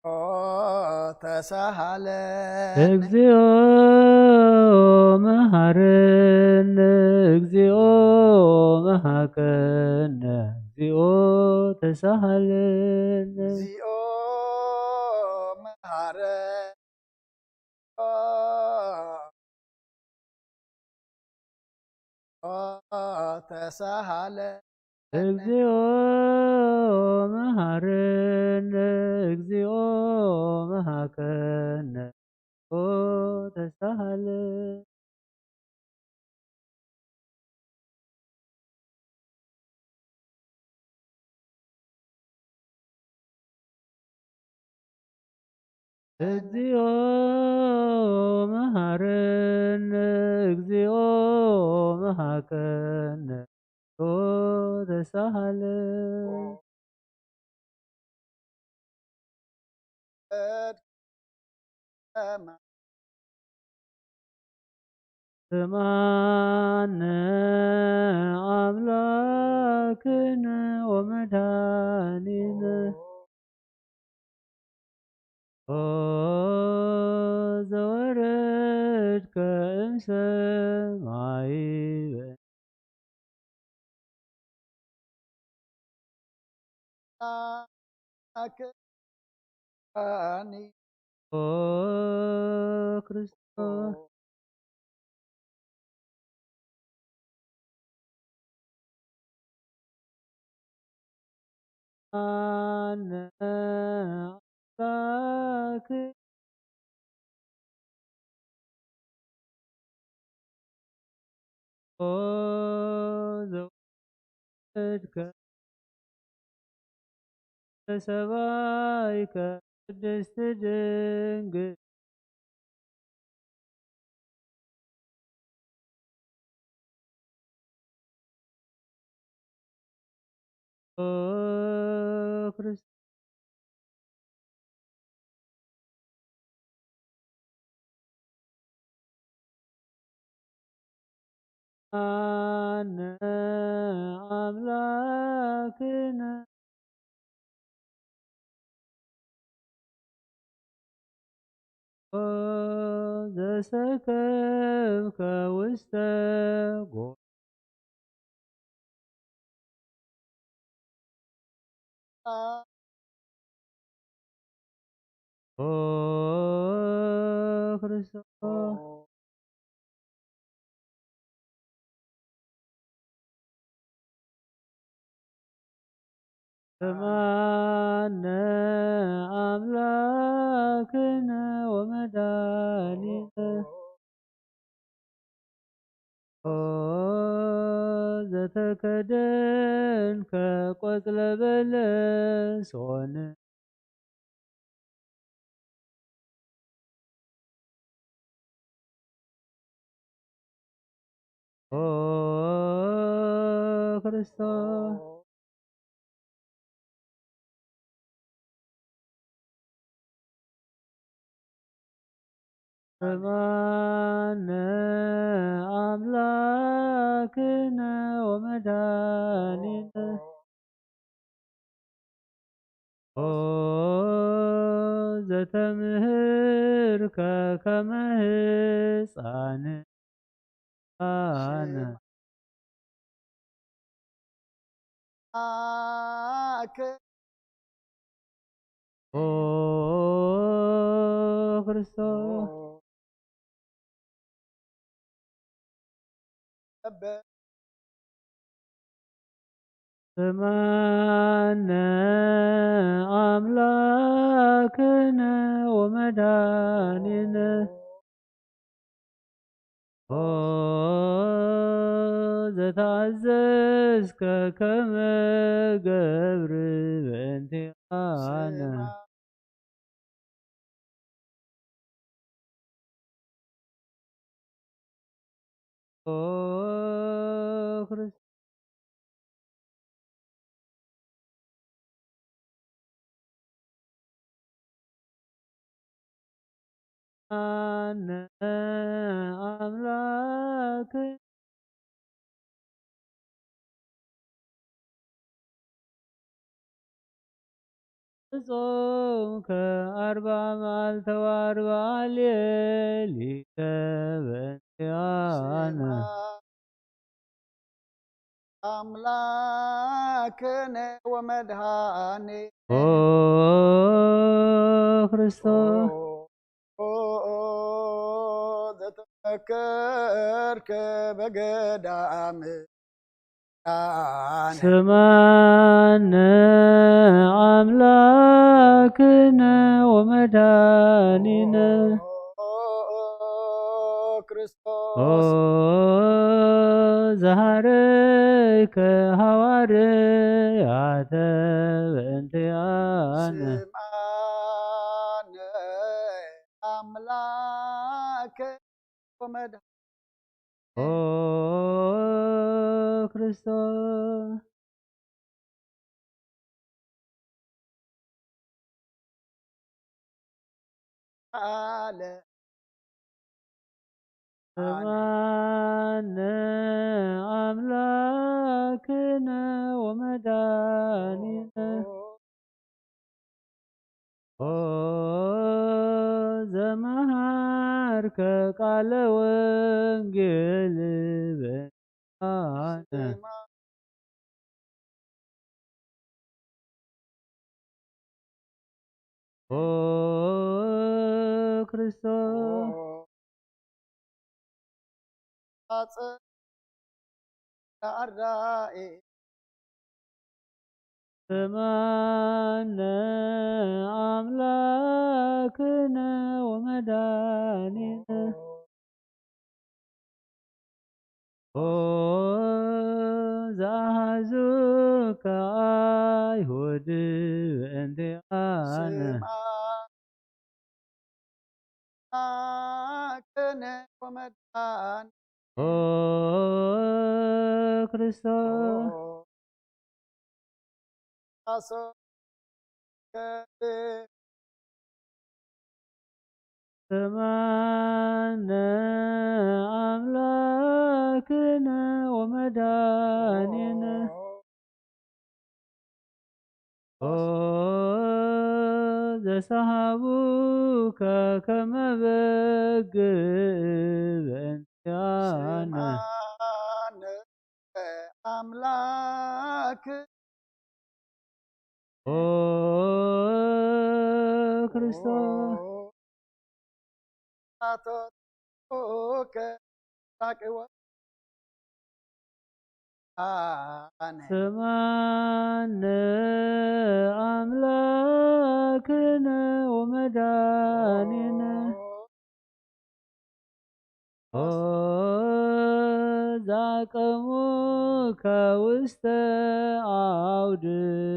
ኦ ተሳሃለ። እግዚኦ መሃረነ፣ እግዚኦ መሃከነ፣ እግዚኦ ተሳሃለነ። እግዚኦ መሃረ ተሳሃለ። እግዚኦ መሃረነ፣ እግዚኦ መሃከነ፣ ኦ ተሳሃለ። እግዚኦ መሃረነ፣ እግዚኦ መሃከነ፣ ኦ ተሳሃለ። ስምዓነ ኣምላክነ ወመድኃኒነ። ኦ ዘወረድከ እምሰማይ በእንተ ኦ ክርስቶስ። ኣነ ኣምላክ ኦ ዘወለድከ ሰባይከ ቅድስት ድንግል። ኦ ክርስቶስ። ኣነ ኣምላክነ ኦ ዘሰከብከ ውስተ ጎ ኦ ክርስቶስ። ስምዓነ ኣምላክነ ወመድኃኒነ። ኦ ዘተከደንከ ቆጽለ በለስ ኦን። ኦ ክርስቶስ። ስምዓነ ኣምላክነ ወመድኃኒነ። ኦ ዘተምህርከ ከመ ህፃን ኣነ ኣክ ኦ ክርስቶስ። ስምዓነ ኣምላክነ ወመድኃኒነ። ኦ ተኣዘዝከ ከመ ገብር በእንቲኣነ። ስማ ኦ ክርስቶስ ኣነ ኣምላክ ጾምከ ኣርብዓ መዓልተ ወኣርብዓ ሌሊተ በእንቲኣነ። ኣምላክነ ወመድኃኔ ኦ ክርስቶስ ኦ፣ ኦ፣ ዘተፈከርከ በገዳም ዳነ። ስማነ ኣምላክነ ወመድኃኒነ። ኦ፣ ኦ፣ ኦ፣ ክርስቶስ ኦ፣ ዘሃረይከ ሃዋርያተ በእንቲኣነ። ስማነ ኣምላክ ወመድኃኒነ። ኦ ክርስቶስ። ኣለ ስማነ ኣምላክነ ወመድኃኒነ። ኦ ዘመሃርከ ቃለ ወንጌል በእንቲኣነ። ኦ ክርስቶስ። ኦ ኣጽ-፣ ኣርዳኢ። ስማነ ኣምላክነ ወመድኃኒነ። ኦ ዘአሐዙከ አይሁድ በእንቲአነ። ስማ ቅነ ወመድኃኒ ኦ ክርስቶስ። ኦ አሶ ከ ስማነ አምላክነ ወመድኃኒነ። ኦ ዘሰሃቡከ ከመ በግ በእንቲአነ። ስማነ አምላክ ኦ ክርስቶስ። ኦ አቶከ ራቅወ አነ። ስማነ አምላክነ ወመድኃኒነ። ኦ ዛቀሙከ ውስተ አውድ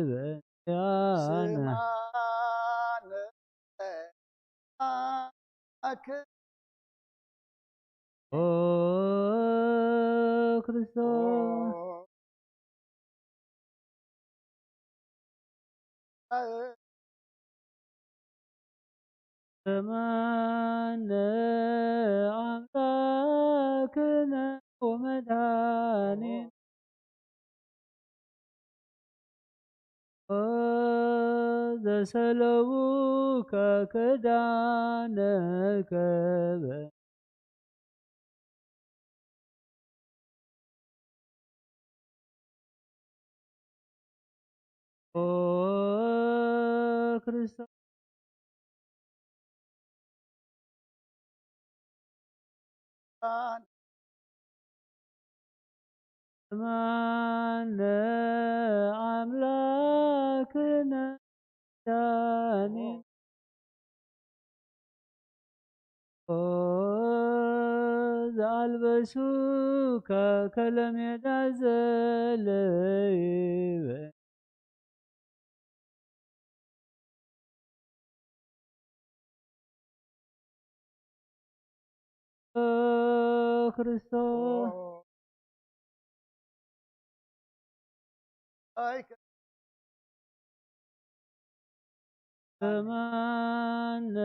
በእንቲአነ። ስማነ አክ ኦ ክርስቶስ። ኦ ስማነ አምላክነ ወመድኃኒነ። ኦ ዘሰለቡከ ክዳነከ በ ኦ ክርስቶስ። ስማነ አምላክነ ዳኒ ኦ ዝኣልበሱካ ከለሜዳ ዘለይበ ክርስቶስ ኣይከ- ሰማነ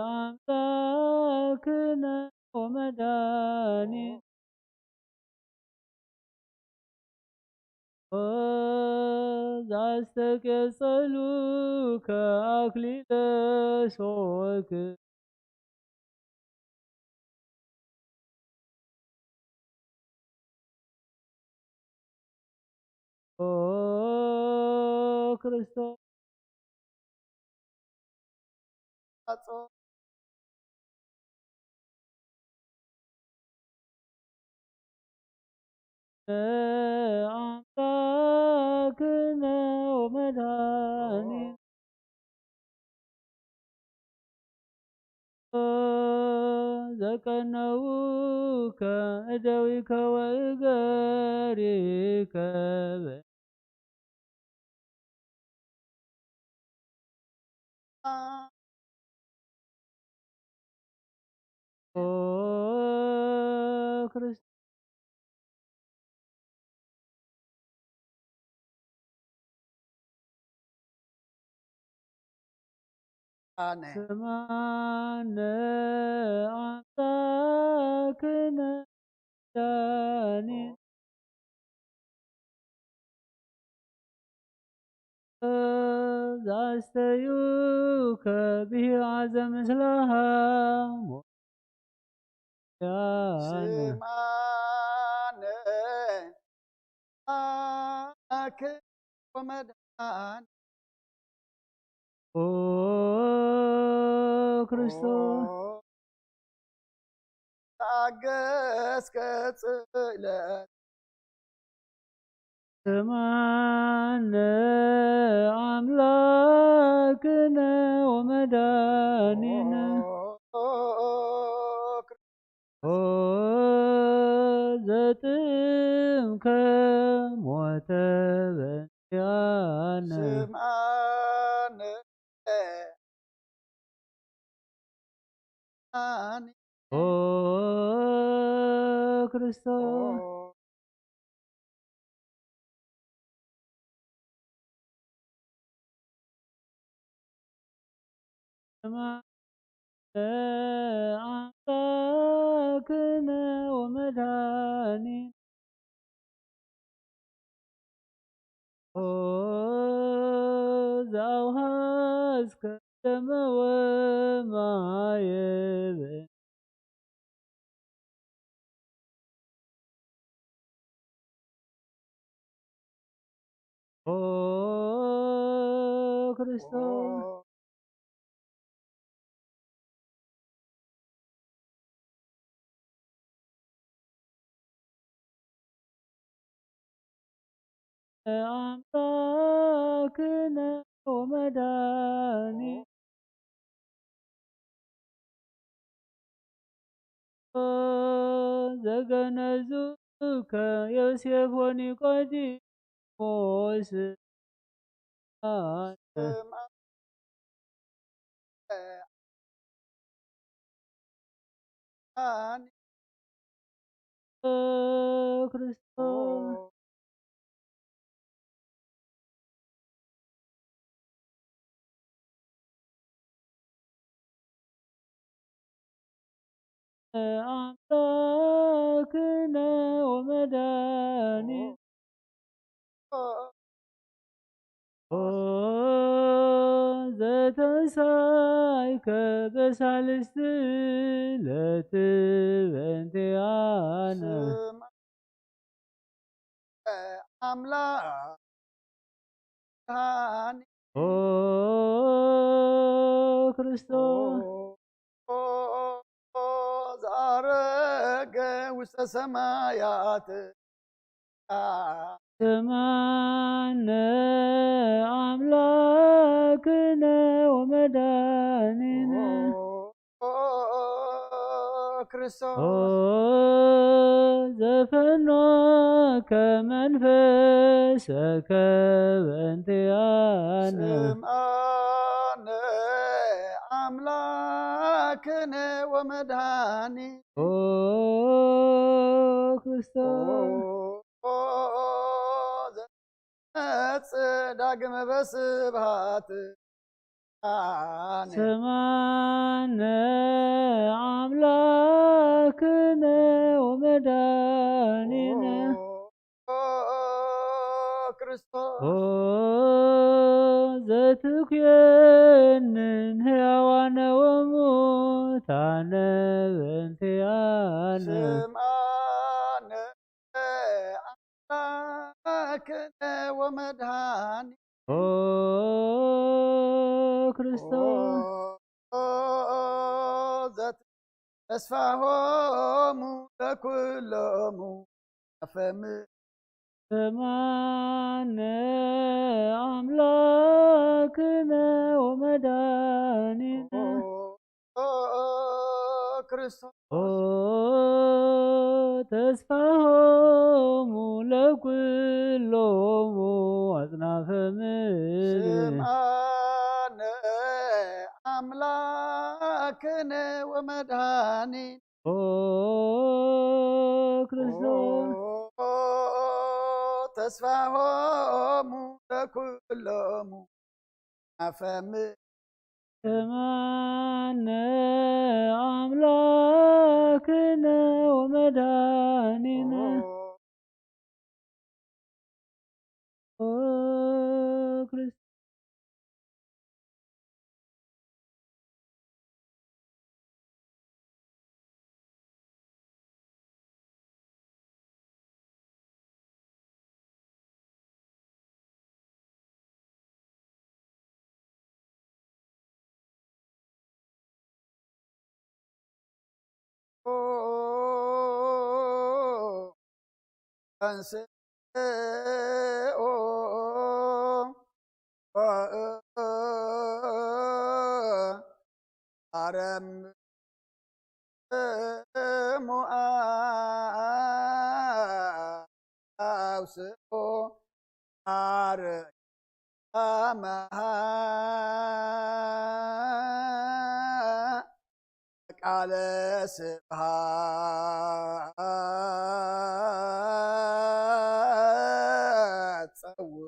ኣምላክነ ወመድኃኒ ዛስተቄጸሉከ አክሊለ ሶክ ኦ ክርስቶስ አምላክነ ወመድኃኒ ዘቀነውከ እደዊከ ወእገሪከ በ- ኦ ክርስቶስ ኣነ ስማነ ኣምላክነ ዳኒ ዛስተዩከ ብሂዋ ዘምስላሃ ሞያን ስማነ ኣምላክ ወመድኃኒ ኦ ክርስቶስ ታገስ ከጽለ ስማነ ኣምላክነ ወመድኃኒነ ኦ ዘጥምከ ሞተ በ ኪያነ ስምዓነ ኣኒ ኦ ክርስቶስ ኦ ስምዓነ ኣምላክነ ወመድኃኒነ ኦ ዘአውሃዝከ ደመ ወማየ በ ኦ ክርስቶስ ኣምላክነ ወመድኃኒ ዘገነዙከ ዮሴፍ ወኒቆዲሞስ ስምዐ ኣኒ ኦ ክርስቶስ ኣምላክነ ወመድኃኒነ ኦ ዘተንሳይከ በሳልስቲ ዕለት በእንቲኣነ ስምዐ ኣምላክ ሃኒ ኦ ክርስቶስ ኦ ዝኣረገ ውስተ ሰማያት ስምዓነ ኣምላክነ ወመድኃኒነ ክርስቶስ ኦ ዘፈኖከ መንፈሰከ በእንቲኣነ ስምዓነ ኣምላክነ ወመድሃኒ ኦ ክርስቶስ ዘመጽእ ዳግመ በስብሃት ኣነ ስምዓነ ኣምላክነ ወመድሃኒነ ኦ ክርስቶስ ኦ ዘትኩየንን ሕያዋነ ወሙታነ በእንቲኣነ ስምዓነ ኣምላክነ ወመድሃኒ ኦ ክርስቶስ ኦ ዘት ተስፋሆሙ ለኩሎሙ ኣፈም ስምዓነ ኣምላክነ ወመድሃኒነ ኦ ክርስቶስ ኦ ተስፋሆሙ ለኩሎሙ ኣጽናፈ ምድር ስምዓነ ኣምላክነ ወመድሃኒ ኦ ክርስቶስ ተስፋሆሙ ለኩሎሙ ኣፈም ስምዓነ ኣምላክነ ወመድሃኒነ ኦ ክርስቶስ ተንስኦ አረም ሙአ አውስኦ አርያመሃ ቃለ ስብሐት ጸውዑ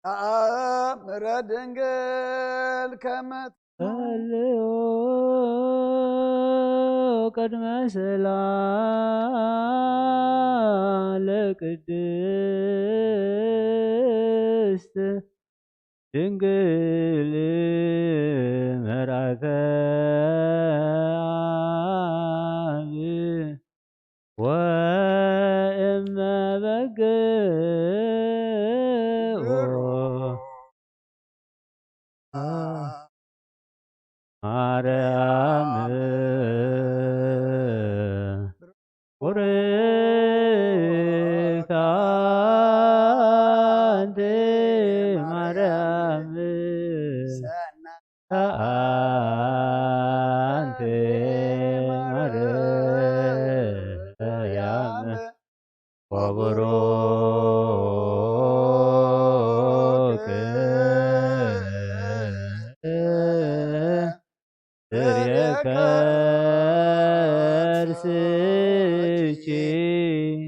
ተአምረ ድንግል ከመ ጸልዮ ቅድመ ስእላ ለቅድስት ድንግል መርአከ አብ ወእመ በግዕ ማርያም ቡርክት አንቲ ማርያም አንቲ ማርያም ወቡሩክ ፍሬ ከርስኪ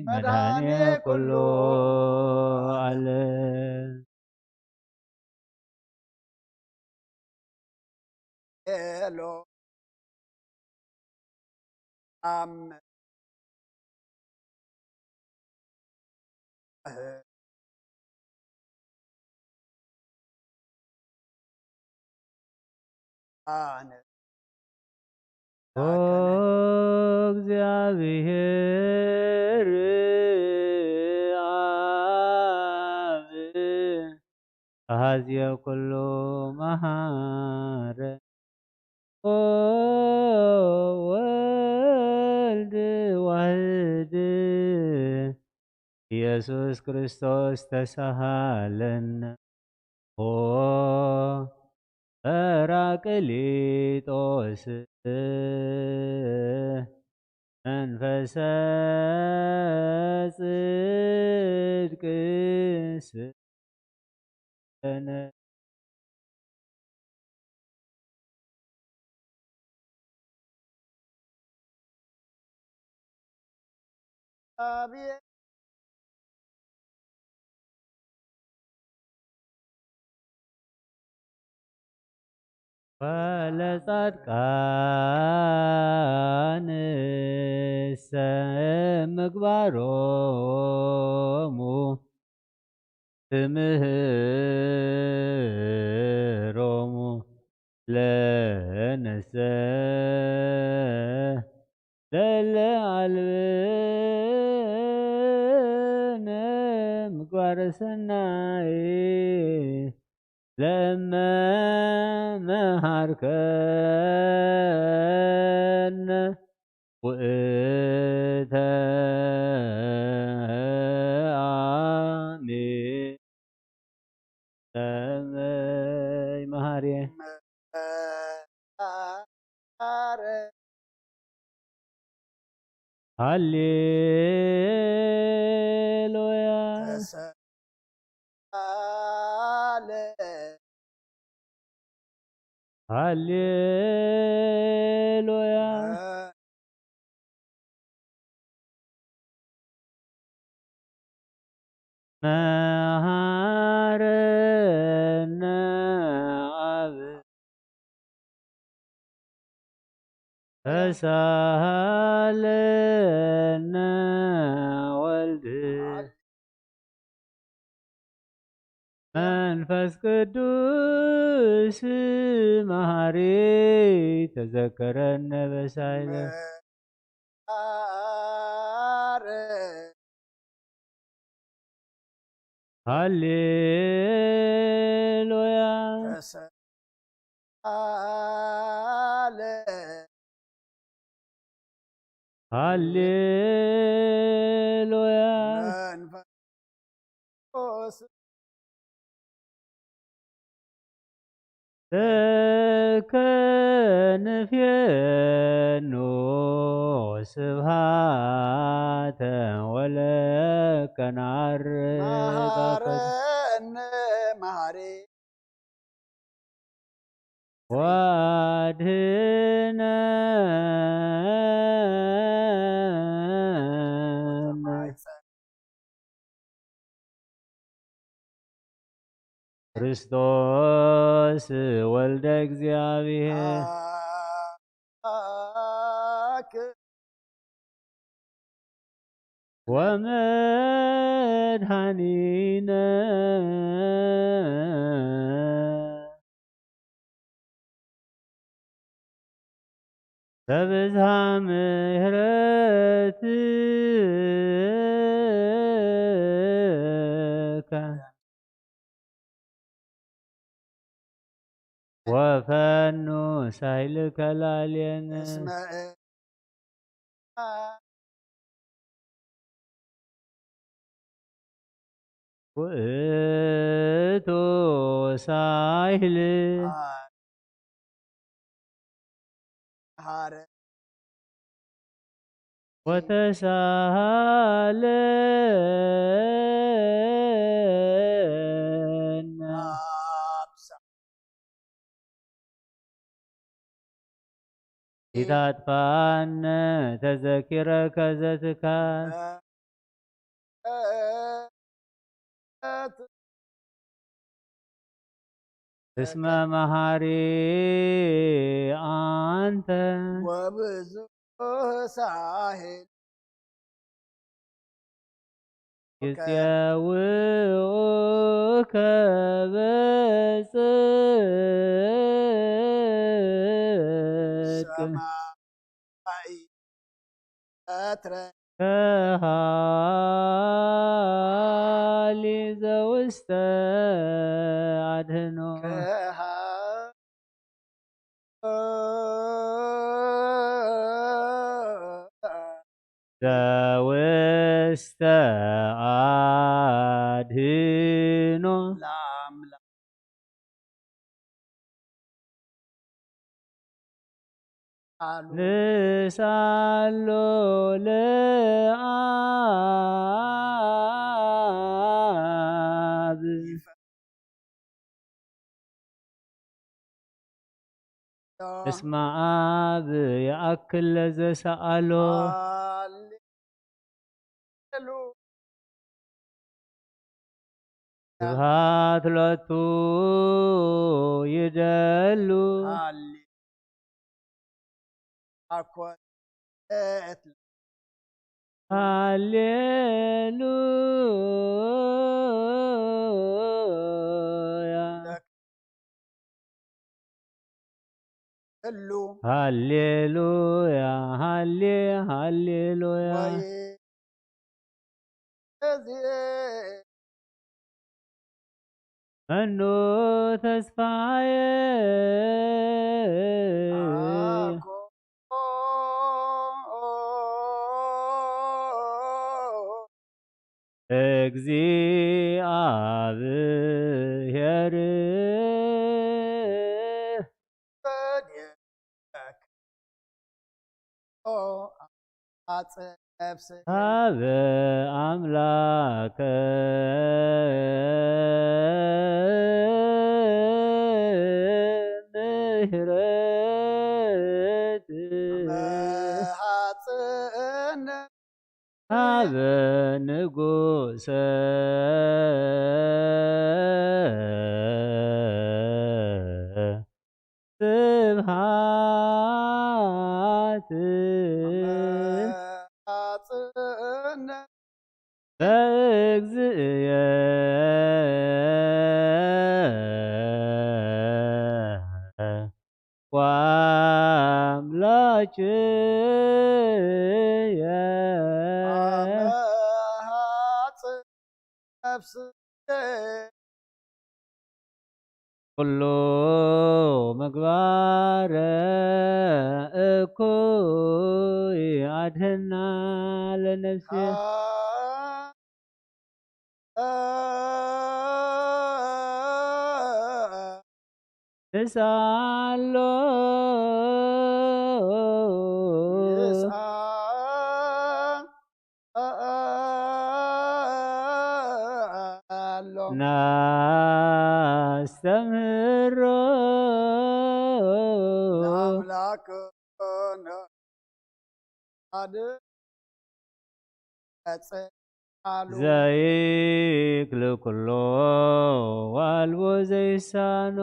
መድኃኔ ኩሉ ዓለም። ኤሎ አም አነ ኦ እግዚአብሔር አብ ኣሃዝየ ኩሉ መሃረ። ኦ ወልድ ዋህድ ኢየሱስ ክርስቶስ ተሳሃለነ። ኦ ጰራቅሊጦስ መንፈሰ ጽድቅ ስነ ወለጻድቃንሰ ምግባሮሙ ትምህሮሙ ለነሰ ለለ አልብነ ምግባረ ሰናይ ለእመ መሃርከነ ውእተ አሜን። ሰመይ መሃርየ። ሃሌሉያ። ተሰአለ። ሃሌሉያ። መሃረነ አብ ተሳሃለነ ወልድ መንፈስ ቅዱስ መሃሪ ተዘከረነ በሳይለ። ሃሌሉያ። ተሰአለ። ሃሌሉያ። መንፈስ ቅዱስ ለከ ንፌኑ ስብሃተ ወለከ ነዐርግ አፈ መሃረነ መሃሪ ወአድህነነ። ክርስቶስ ወልደ እግዚአብሔር አክ ወመድኃኒነ በብዝሃ ምሕረትከ ወፈኑ ሳይልከ ላዕሌነ። እስመ ውእቱ ሳይል ሐረ ወተሳሃለነ። ኢታጥፋነ ተዘኪረከ ዘትካል እስመ መሃሪ አንተ ወብዙሕ ሳህል ይጼውኡከ በጽድቅ ሰማይ ቀትረ ከሃሊ ዘው ውስተ አድህኖ። ዘውስተ አድህኖ። ንስአሎ ለአብ። እስመ አብ ይአክል ለዘሰአሎ። ስብሐት ሎቱ ይደሉ። ሃሌሉያ። ሃሌሉያ፣ ሃሌ፣ ሃሌሉያ። መኑ ተስፋዬ። እግዚአብሔር። አብ አምላከ ምሕረት። አብ ንጉሰ ስብሐት። በእግዚእየ ወአምላክየ። ኩሉ ምግባረ እኩይ አድህና ለነፍስየ። ንስአሎ። ናስተምህሮ። ዘይክል ኩሎ ዋልቦ ዘይሳኖ።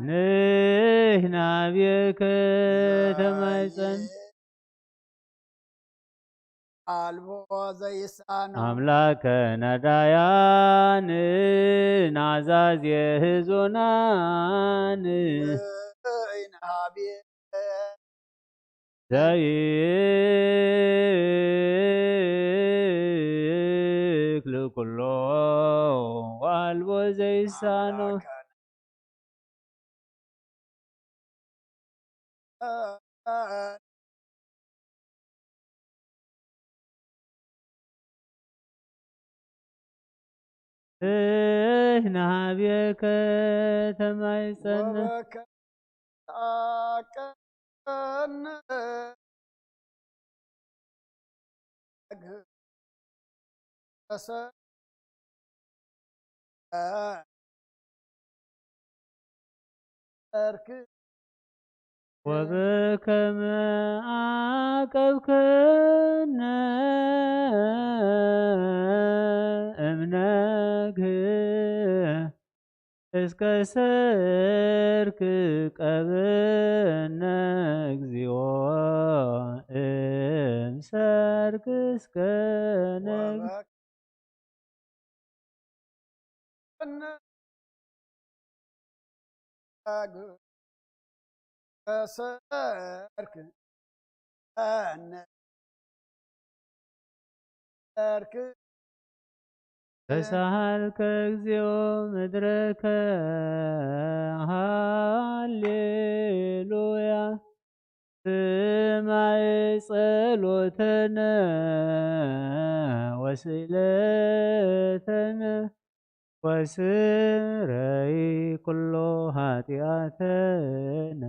ንሕና ቤከ ተማይጸን። አልቦ ዘይሳኖ። አምላከ ነዳያን ናዛዜ ህዙናን። ዘይክል ኩሎ ዋልቦ ዘይሳኖ። ናብየከ ተማይጸነ። ወበከመ አቀብከነ እምነግ እስከ ሰርክ ቀበነ እግዚኦ እምሰርክ እስከ ነግ ተሰርክ ተሳሃልከ እግዚኦ ምድረከ። ሃሌሉያ። ስማዕ ጸሎተነ ወስእለተነ ወስረይ ኩሎ ኃጢኣተነ።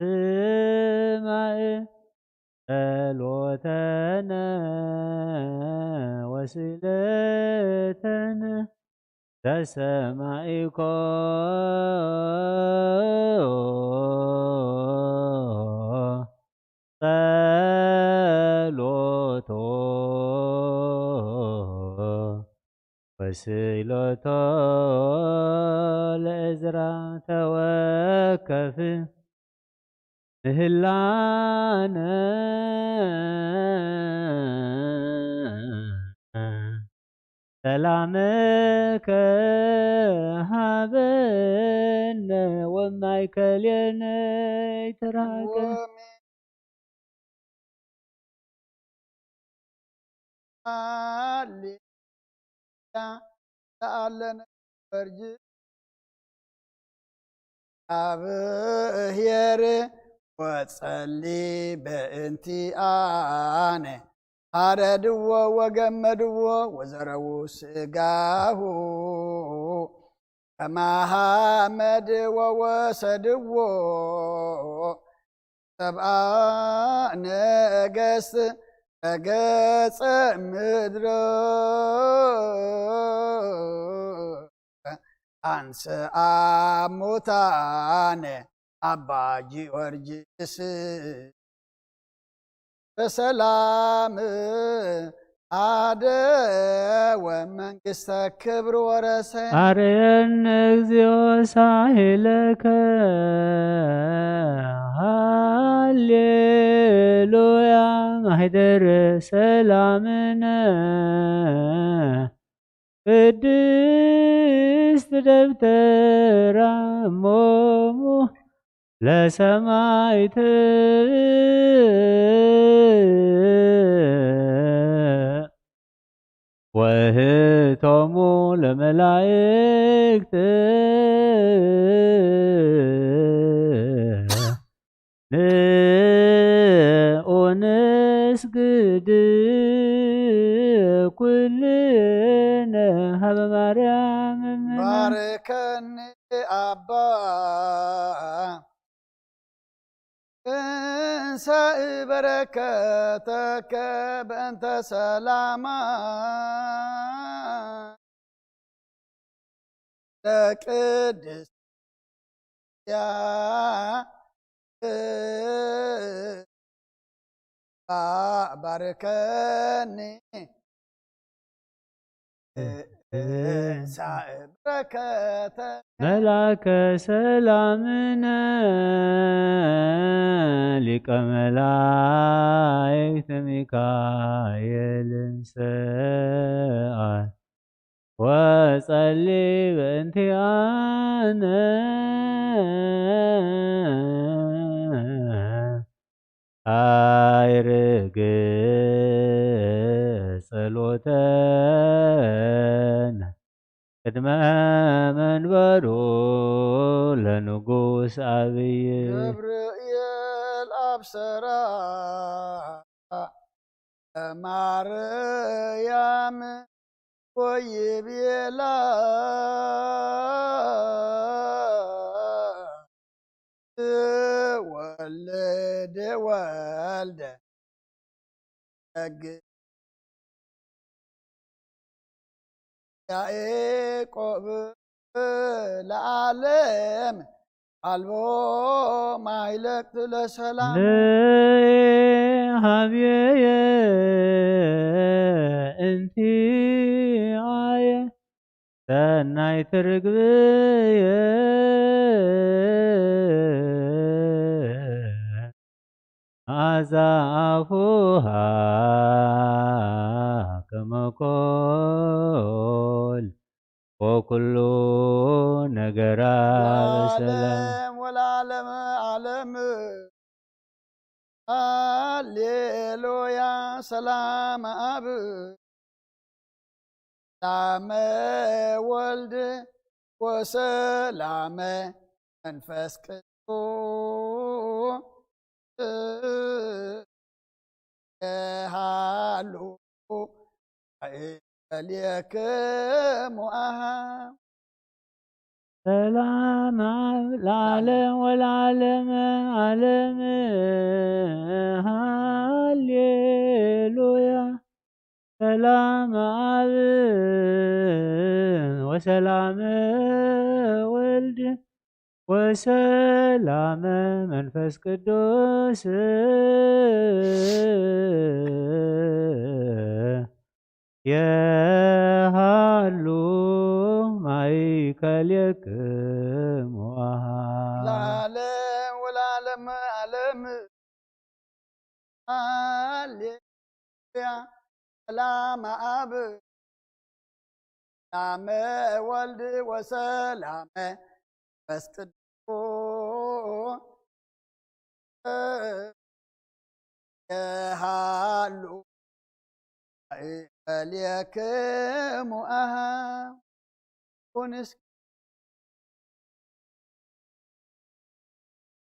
ስማዕ ጸሎተነ ወስእለተነ ተሰማዒኮ ጸሎቶ ወስእለቶ ለእዝራ ተወከፍ ምህላነ ሰላምከ ሃበነ ወማእከሌነ ይትራገ። ሃሌሉያ ለአለነ ወርጅ አብሔር ወጸሊ በእንቲአነ ሐረድዎ ወገመድዎ ወዘረዉ ስጋሁ ከማሃመድ ወወሰድዎ ሰብአ ነገስት ረገጸ ምድረ አንስአ ሙታነ አባ ጊዮርጊስ በሰላም አደወ መንግስተ ክብር ወረሰ። አርየነ እግዚኦ ሳይለከ ሃሌሉያ ማህደር ሰላምነ ቅድስት ደብተራ እሞሙ ለሰማይት ወህቶሙ ለመላእክት ንኡንስግድ ኩልነ ሀበ ማርያም እምነ። ባርከኒ አባ እንሳእ በረከተከ በእንተ ሰላማ ለቅድስት ያ ባርከኒ ሳእ በረከተ መልአከ ሰላምነ ሊቀ መላእክት ሚካኤል ሰአል ወጸሊ በእንቲአነ አይርግ ጸሎተነ ቅድመ መንበሩ ለንጉስ አብይ። ገብርኤል አብሰራ ለማርያም ወይቤላ ወልድ ወልደ እግ ያዕቆብ ለዓለም አልቦ ማይለቅት ለሰላም ለሀብየየ እንቲአየ ሰናይት ርግብየ መዓዛ አፉሃ ከመ ኮል ወኩሉ ነገራ በሰላም። ለዓለም ወለዓለመ ዓለም ሃሌሉያ ሰላም አብ ሰላመ ወልድ ወሰላመ መንፈስ ቅዱስ የሃሉ ማእከሌክሙ አሃ። ሰላም ኣብ ለዓለም ወለዓለም ዓለም። ሃሌሉያ። ሰላም ኣብ ወሰላም ወልድ ወሰላም መንፈስ ቅዱስ የሃሉ ማእከሌክሙ አሃ። ለዓለም ወለዓለም ዓለም። ሃሌሉያ። ሰላም ኣብ ሰላመ ወልድ ወሰላመ መንፈስ ቅዱስ የሃሉ ማእከሌክሙ አሃ። ኩን እስኪ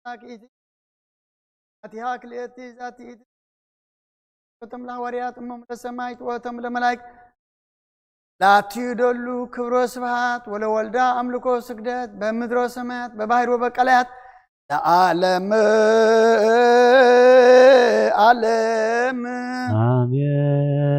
ዛቲ ይእቲ፣ ዛቲሃ ክልኤቲ፣ ዛቲ ይእቲ። ወእቶም ለሐዋርያት እሞም ለሰማይት ወእቶም ለመላእክት ላቲ ይደሉ ክብሮ ስብሐት ወለወልዳ አምልኮ ስግደት በምድሮ ሰማያት በባሕር ወበቀላያት ለዓለመ ዓለም። አሜን።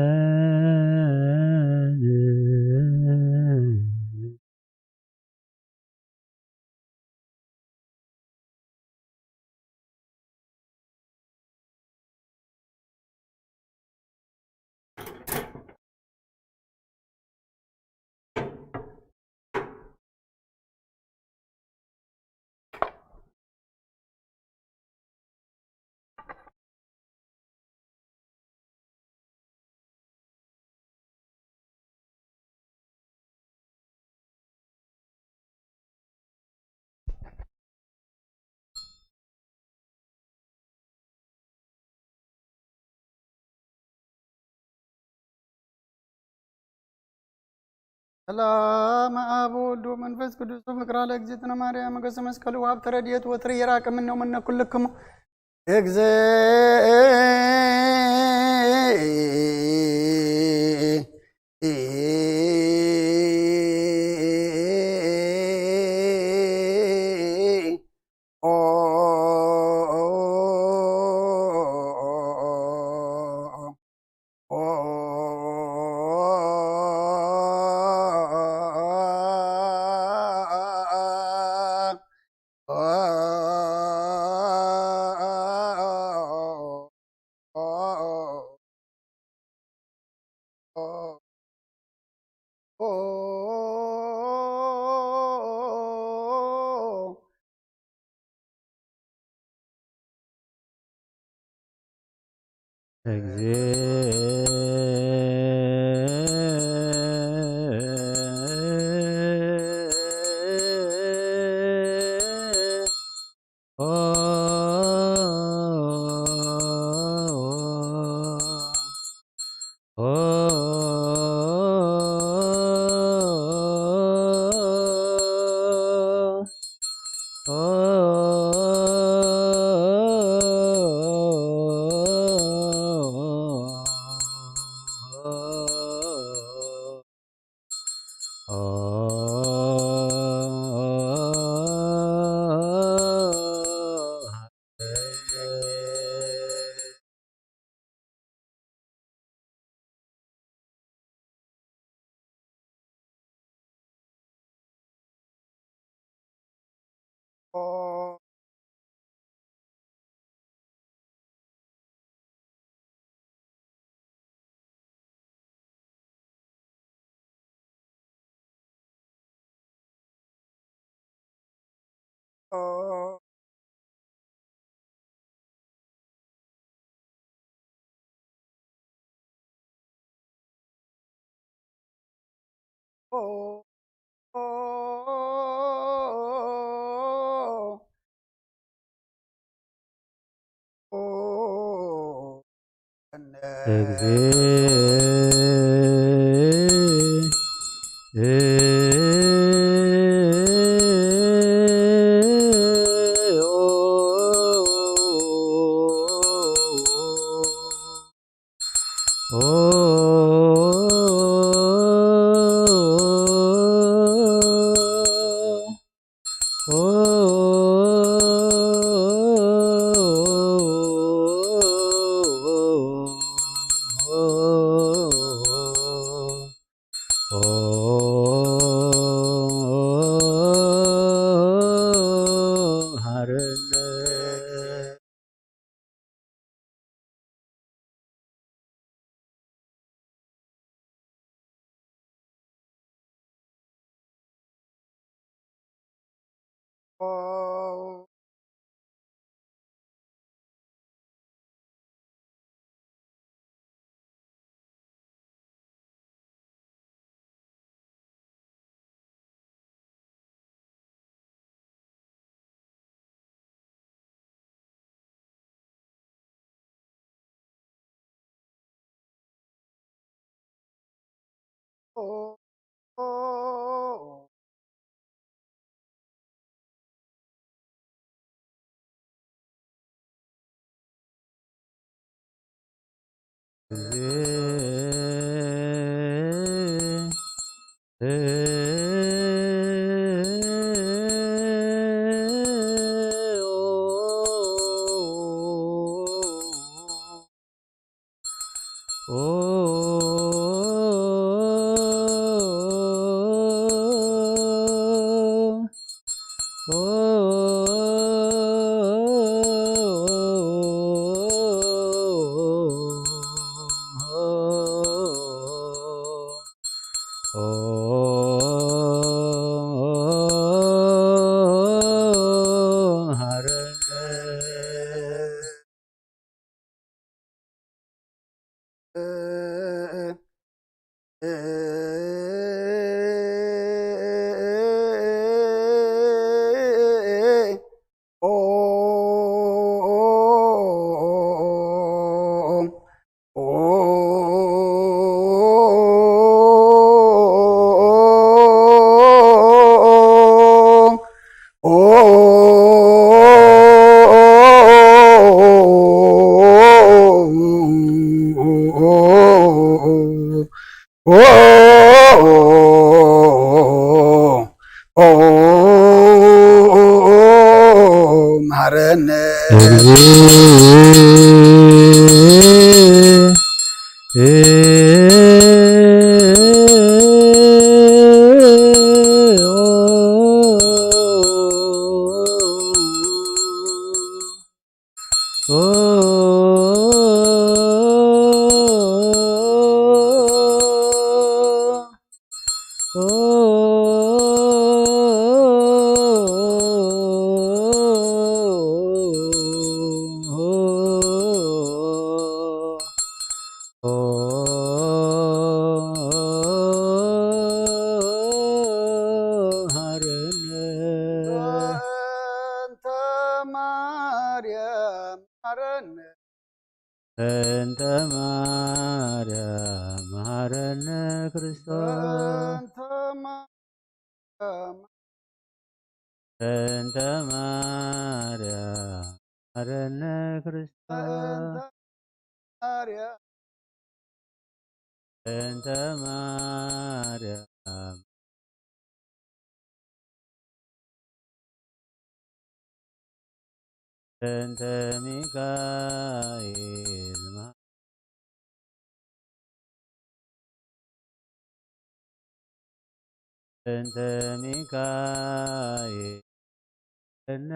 ሰላም አብ ወልድ ወመንፈስ ቅዱስ ፍቅራ ለእግዝእትነ ማርያም ሞገሰ መስቀሉ ወሀብተ ረድኤት ወትሪ ይራቅ ምነ ወምነ ኩልክሙ። ኦ፣ ኦ፣ ኦ፣ ሓርነት። መሃረነ። በእንተ ማርያም መሃረነ። በእንተ ማርያም መሃረነ ክርስቶስ። በእንተ ማርያም። በእንተ ማርያም መሃረነ ክርስቶስ። በእንተ ማርያም። በእንተ ማርያም። በእንተ ሚካኤል መሃ-፣ በእንተ ሚካኤል መሃረነ።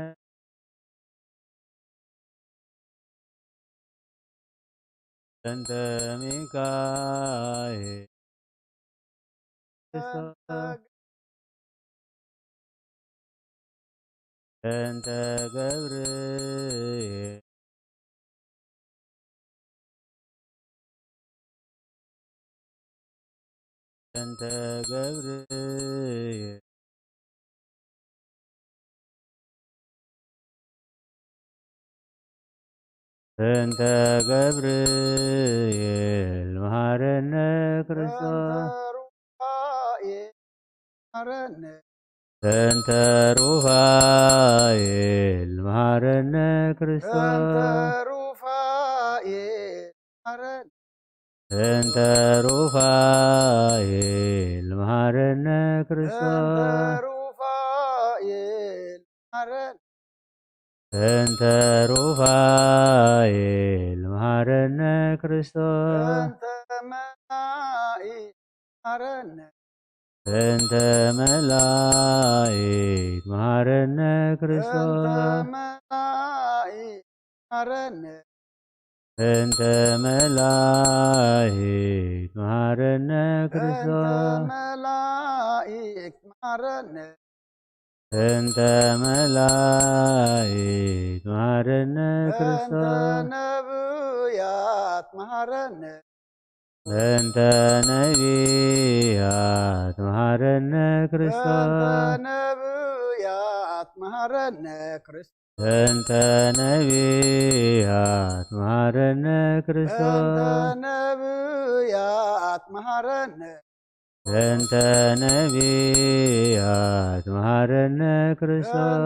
በእንተ ሚካኤል። በእንተ ገብርኤል። በእንተ ገብርኤል። በእንተ ገብርኤል መሃረነ ክርስቶስ። በእንተ ሩፋኤል መሃረነ። በእንተ ሩፋኤል መሃረነ ክርስቶስ። በእንተ ሩፋኤል መሃረነ። እንተ ሩፋኤል መሃረነ ክርስቶስ። እንተ ሩፋኤል መሃረነ። እንተ ሩፋኤል መሃረነ ክርስቶስ። እንተ መላእክት መሃረነ። እንተ መላእክት መሃረነ ክርስቶስ። እንተ መላእክት መሃረነ። እንተ መላእክት መሃረነ እንተ ክርስቶስ። መላእክት መሃረነ። እንተ መላእክት መሃረነ እንተ ክርስቶስ። ነብያት መሃረነ። እንተ ነቢያት መሃረነ እንተ ክርስቶስ። ነብያት መሃረነ ክርስቶስ። እንተ ነቢያት መሃረነ እንተ ክርስቶስ። ነብያት መሃረነ። እንተ ነቢያት መሃረነ እንተ ክርስቶስ።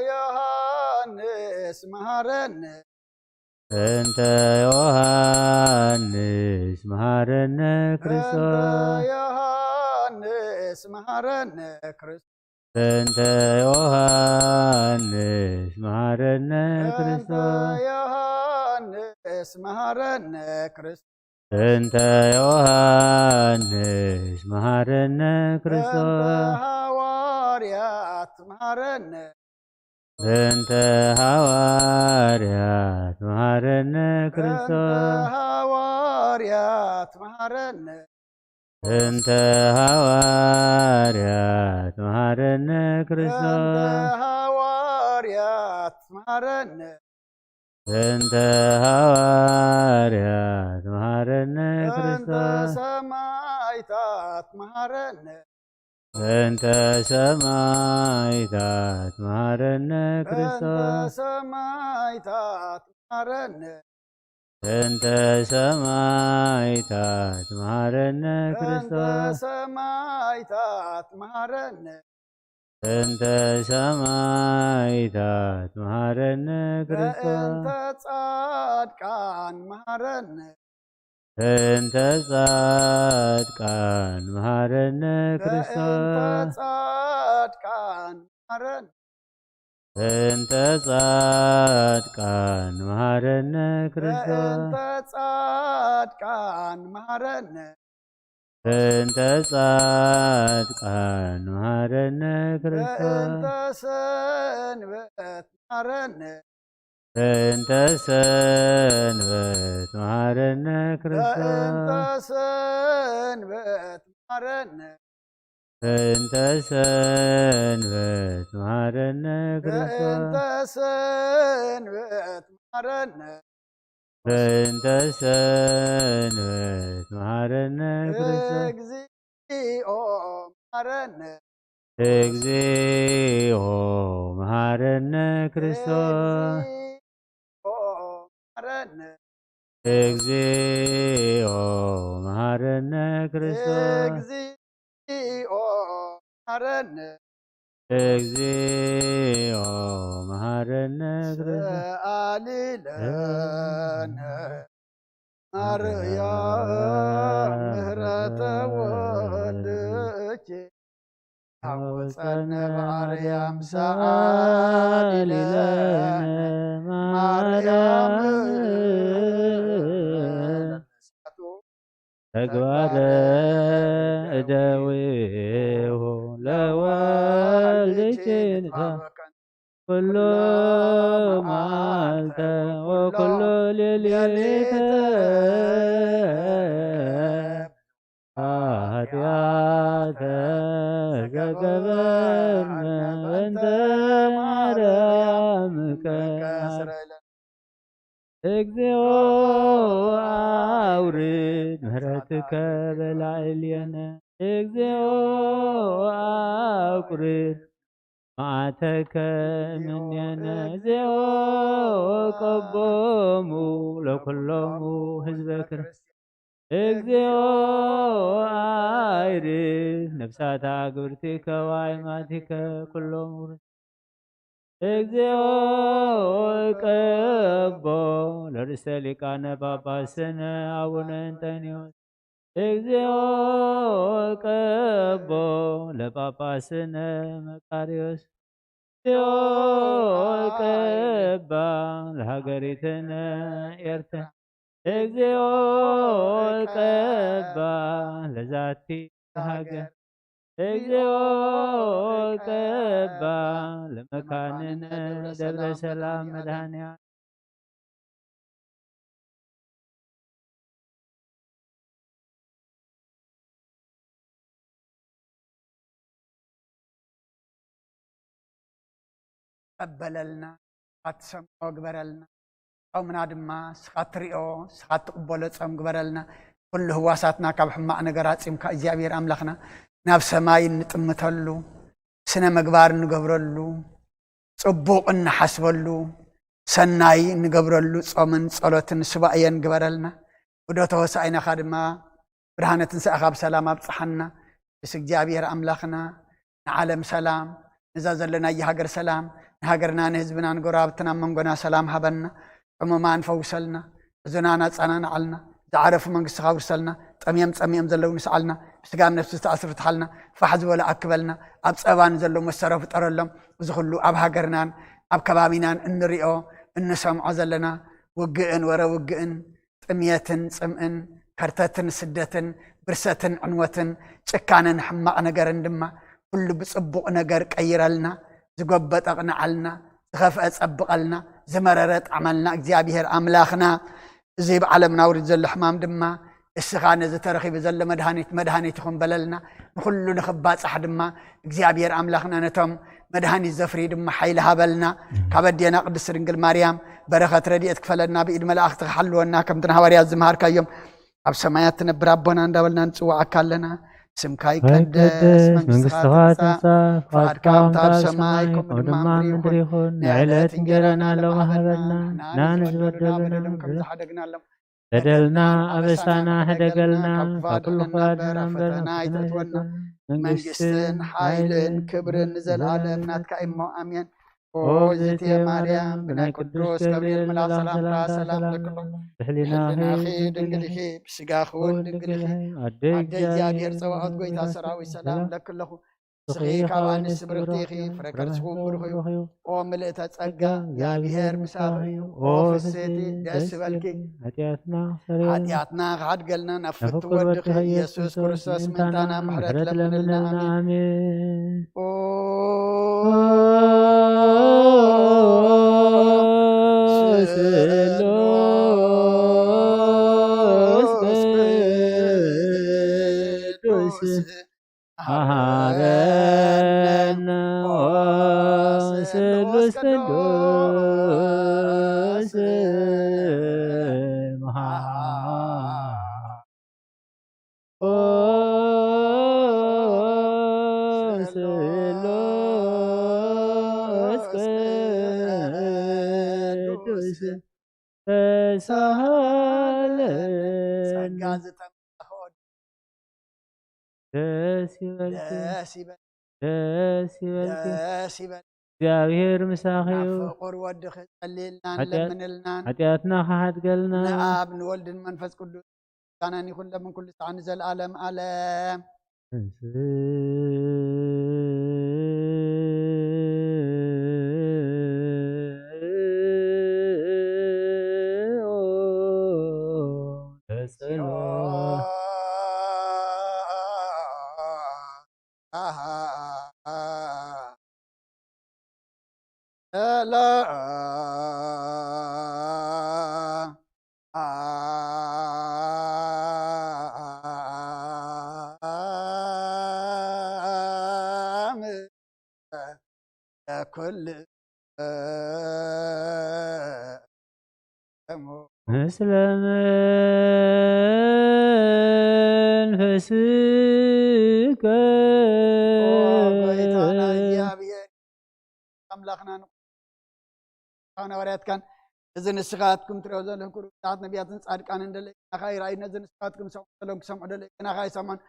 ዮሃንስ መሃረነ። እንተ ዮሃንስ መሃረነ እንተ ክርስቶስ። ዮሃንስ መሃረነ ክርስቶስ። እንተ ዮሃንስ መሃረነ እንተ ክርስቶስ። ዮሃንስ መሃረነ ክርስቶስ። እንተ ዮሃንስ መሃረነ እንተ ክርስቶስ። ሃዋርያት መሃረነ። እንተ ሃዋርያት መሃረነ እንተ ክርስቶስ። ሃዋርያት መሃረነ። እንተ ሃዋርያት መሃረነ እንተ ክርስቶስ። ሃዋርያት መሃረነ። እንተ ሃዋርያት መሃረነ እንተ ክርስቶስ። ሰማይታት መሃረነ። እንተ ሰማይታት መሃረነ እንተ ክርስቶስ። ሰማይታት መሃረነ። እንተ ሰማይታት መሃረነ እንተ ክርስቶስ። ሰማይታት መሃረነ። እንተ ሰማይታት መሃረነ ክርስቶስ። እንተ ጻድቃን መሃረነ። እንተ ጻድቃን መሃረነ እንተ ክርስቶስ። ጻድቃን መሃረነ። እንተ ጻድቃን መሃረነ ክርስቶስ። እንተ ጻድቃን መሃረነ። እንተ ጻድቃን መሃረነ ክርስቶስ። እንተ ሰንበት መሃረነ። እንተ ሰንበት መሃረነ ክርስቶስ። እንተ ሰንበት መሃረነ። እንተ ሰንበት መሃረነ ክርስቶስ። እንተ ሰንበት መሃረነ። እንተ ሰንበት መሃረነ ክርስቶስ። እግዚኦ መሃረነ። እግዚኦ መሃረነ ክርስቶስ። እግዚኦ መሃረነ። እግዚኦ መሃረነ ክርስቶስ። እግዚኦ መሃረነ። እግዚኦ መሃረነ ክርስቶስ። ሰአሊ ለነ ማርያም ምህረተ ወልድኪ ሐውፀነ ማርያም ሰአሊ ለነ ማርያም። ተግባረ እደዊሁ ለወልድኪ ኩሉ መዓልተ ወኩሉ ሌሊተ ኃጢአተ ዘገበርነ በእንተ ማርያምከ። እግዚኦ አውርድ ምሕረትከ በላዕሌነ። እግዚኦ አውርድ መዓተከ እምኔነ። እግዚኦ ቀቦሙ ለኩሎሙ ህዝበ ክርስቲያን። እግዚኦ አይርፍ ነፍሳታ ግብርቲከ ወአይማቲከ ኩሎሙ። እግዚኦ ቀቦ ለርእሰ ሊቃነ ጳጳስነ አቡነ እንጠንዮስ። እግዚኦ ቀቦ ለጳጳስነ መቃርዮስ። እግዚኦ ቀባ ለሃገሪትነ ኤርትራ። እግዚኦ ቀባ ለዛቲ ሃገር። እግዚኦ ቀባ ለመካንነ ደብረ ሰላም መድኃኔ ቀበለልና፣ ንስኻ ትሰምዖ ግበረልና። ጾምና ድማ ንስኻ ትሪኦ፣ ንስኻ ትቕበሎ ጾም ግበረልና። ኩሉ ህዋሳትና ካብ ሕማቕ ነገር ኣጺምካ እግዚኣብሔር ኣምላኽና ናብ ሰማይ እንጥምተሉ፣ ስነ ምግባር እንገብረሉ፣ ጽቡቕ እንሓስበሉ፣ ሰናይ እንገብረሉ ጾምን ጸሎትን ሱባኤን ግበረልና። ውደተ ሆሳዕናኻ ድማ ብርሃነ ትንሳኤኻ ብሰላም ኣብጽሓና። ምስ እግዚኣብሔር ኣምላኽና ንዓለም ሰላም፣ ነዛ ዘለናያ ሃገር ሰላም፣ ንሃገርና ንህዝብና ንጎረባብትና ኣብ መንጎና ሰላም ሃበና። ሕሙማን ፈውሰልና፣ ሕዙናን ኣጸናንዓልና፣ ዝዓረፉ መንግስትኻ ኣውርሰልና፣ ጠምዮም ጸሚኦም ዘለዉ ንስዓልና፣ ብስጋም ነፍሲ ዝተኣስሩ ፍትሓልና፣ ፋሕ ዝበሉ ኣክበልና፣ ኣብ ጸባ ንዘለዉ መሰሮ ፍጠረሎም። እዚ ኩሉ ኣብ ሃገርናን ኣብ ከባቢናን እንሪኦ እንሰምዖ ዘለና ውግእን ወረ ውግእን ጥምየትን ጽምእን፣ ከርተትን ስደትን፣ ብርሰትን ዕንወትን፣ ጭካነን ሕማቕ ነገርን ድማ ኩሉ ብጽቡቕ ነገር ቀይረልና፣ ዝጎበጠ ኣቕንዓልና፣ ዝኸፍአ ጸብቐልና፣ ዝመረረ ጥዓመልና እግዚኣብሔር ኣምላኽና። እዚ ብዓለምና ውሪድ ዘሎ ሕማም ድማ እስኻ ነዚ ተረኺቡ ዘሎ መድሃኒት መድሃኒት ይኹን በለልና። ንኹሉ ንኽባጻሕ ድማ እግዚኣብሔር ኣምላኽና ነቶም መድሃኒት ዘፍርዩ ድማ ሓይሊ ሃበልና። ካብ ኣዴና ቅድስቲ ድንግል ማርያም በረኸት ረድኤት ክፈለና፣ ብኢድ መላእኽቲ ክሓልወና፣ ከምቲ ንሃዋርያት ዝመሃርካዮም ኣብ ሰማያት ትነብር ኣቦና እንዳበልና ንጽዋዓካ ኣለና። ስምካ ይቀደስ፣ መንግስትኻ ትምጻእ፣ ፍቓድካ ከምቲ ኣብ ሰማይ ከምኡ ድማ ኣብ ምድሪ ይኹን። ናይ ዕለት እንጀራና ሎሚ ሃበና፣ ንሕና ንዝበደሉና በደሎም ከም ዝሓደግናሎም፣ በደልና ኣበሳና ሕደገልና፣ ካብ ኩሉ ክፋት ድሕና እምበር ናብ ፈተና ኣይተእትወና። መንግስትን ሓይልን ክብርን ንዘለኣለም ናትካ እሞ፣ ኣሜን። ኦ እግዝእትየ ማርያም፣ ብናይ ቅዱስ ገብርኤል መልኣኽ ሰላምታ ሰላም እብለኪ። ብሕሊናኺ ድንግል ኢኺ፣ ብስጋኺ እውን ድንግል ኢኺ። ኣደ እግዚኣብሔር ጸባኦት፣ ጎይታ ሰራዊት፣ ሰላም እብለኪ ኣለኹ። ንስኺ ካብ ኣንስቲ ብርኽቲ ኢኺ፣ ፍረ ከርስኺ እውን ብሩኽ እዩ። ኦ ምልእተ ጸጋ፣ እግዚኣብሔር ምሳኺ እዩ። ኦ ፍስሕቲ፣ ደስ ይበልኪ። ሓጢኣትና ክሓድገልና ናብ ፍቱው ወድኺ ኢየሱስ ክርስቶስ ምእንታና ምሕረት ለምንልና። ኣሜን። ኦ ስሉስ ቅዱስ መሃረነ። ኦ ስሉስ ቅዱስ መሃ- ኦ ስሉስ ቅዱስ ተሳሃለነ። ጸጋ ዝተመልአ ደስ ይበልኪ፣ ደስ ይበል፣ ደስ ይበልኪ። ደስ ይበል። እግዚኣብሔር ምሳኺ እዩ። ናብ ፍቑር ወድኺ ጸልይልናን ሓጢኣት-፣ ለምንልናን። ሓጢኣትና ክሓድገልና። ንኣብ ንወልድን መንፈስ ቅዱስ ምስጋናን ይኹን ለምን ኩሉ ሰዓት ንዘለኣለም ኣለም። ምስለ መንፈስከ። ኦ ጎይታና እግዚኣብሔር ኣምላኽና፣ ንቅዱሳን ሃዋርያትካን እዚ ንስኻትኩም ትሪኦ ዘለኹም ቅዱሳት ነቢያትን ጻድቃንን ደለይ ናኻ ይረኣዩ፣ ነዚ ንስኻትኩም ሰምዑ ዘለኹም ክሰምዑ ደለይ ናኻ ይሰምዑን፣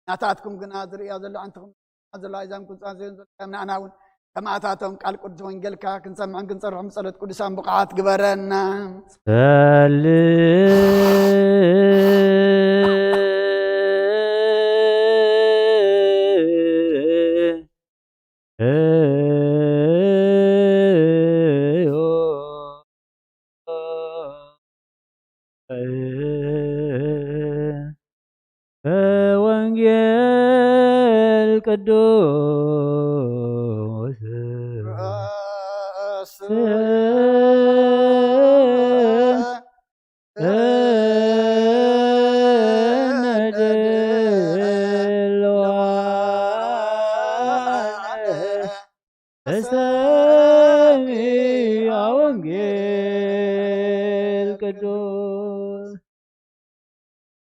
ናታትኩም ግና ዝርእያ ዘሎ ኣንትኹም ዘሎ ኣይዛም ቁንጻን ዘዮን ዘሎ ናኣና እውን ሰማዕታቶም ቃል ቅዱስ ወንጌልካ ክንሰምዕን ክንጸርሖም ብጸሎት ቅዱሳን ብቑዓት ግበረና። ወንጌል ቅዱስ ወንጌል ቅዱስ።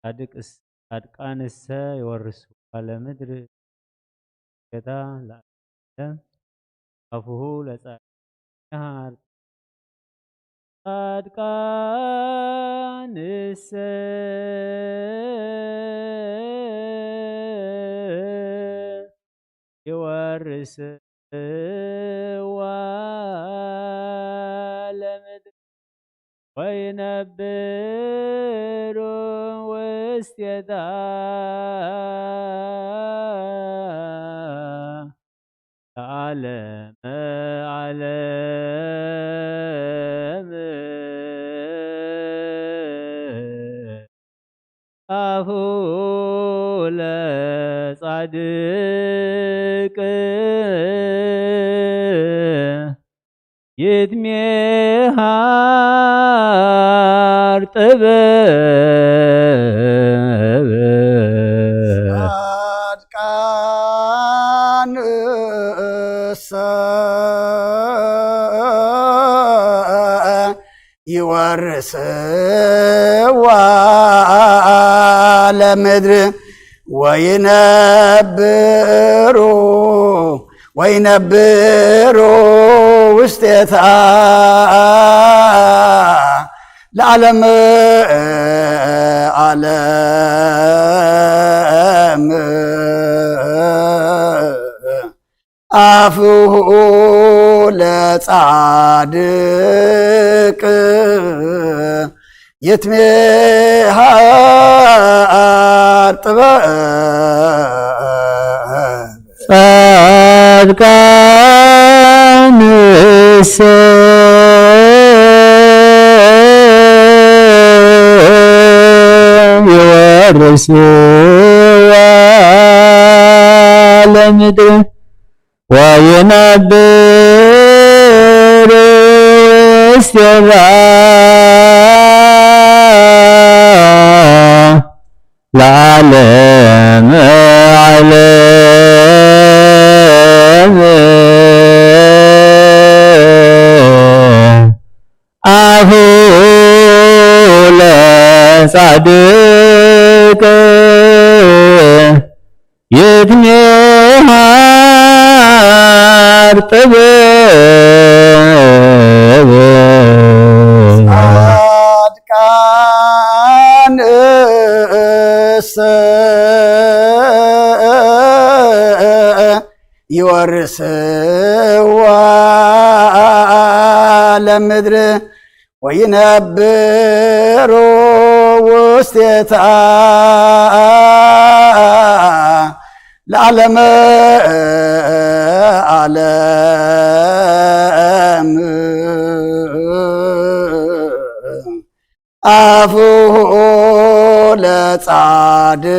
ጻድቅስ-፣ ጻድቃንሰ ይወርስዋ ለምድር። ጌታ ለዓለም ኣፉሁ ለጻድቅ ይሃር። ጻድቃንሰ ይወርስዋ ለምድር ወይነብሩ ውስቴታ ለዓለመ ዓለም። ኣፉ ለጻድቅ ይትሜሃር ጥበብ። ጻድቃንሰ ይወርስዋ ለምድር ወይነብሩ፣ ወይነብሩ ውስቴታ ለዓለም ዓለም። ኣፉሁ ለጻድቅ ይትሜሃር ጥበብ። ጻድቃንሰ ይወርስዋ ለምድር ወይነብሩ ውስቴታ ለዓለመ ዓለም። ኣፉ ለጻድቅ ይትሜሃር ጥበብ። ጻድቃንሰ ይወርስዋ ለምድር ወይነብሩ ውስቴታ ለዓለመ ዓለም። ኣፉሁ ለጻድቅ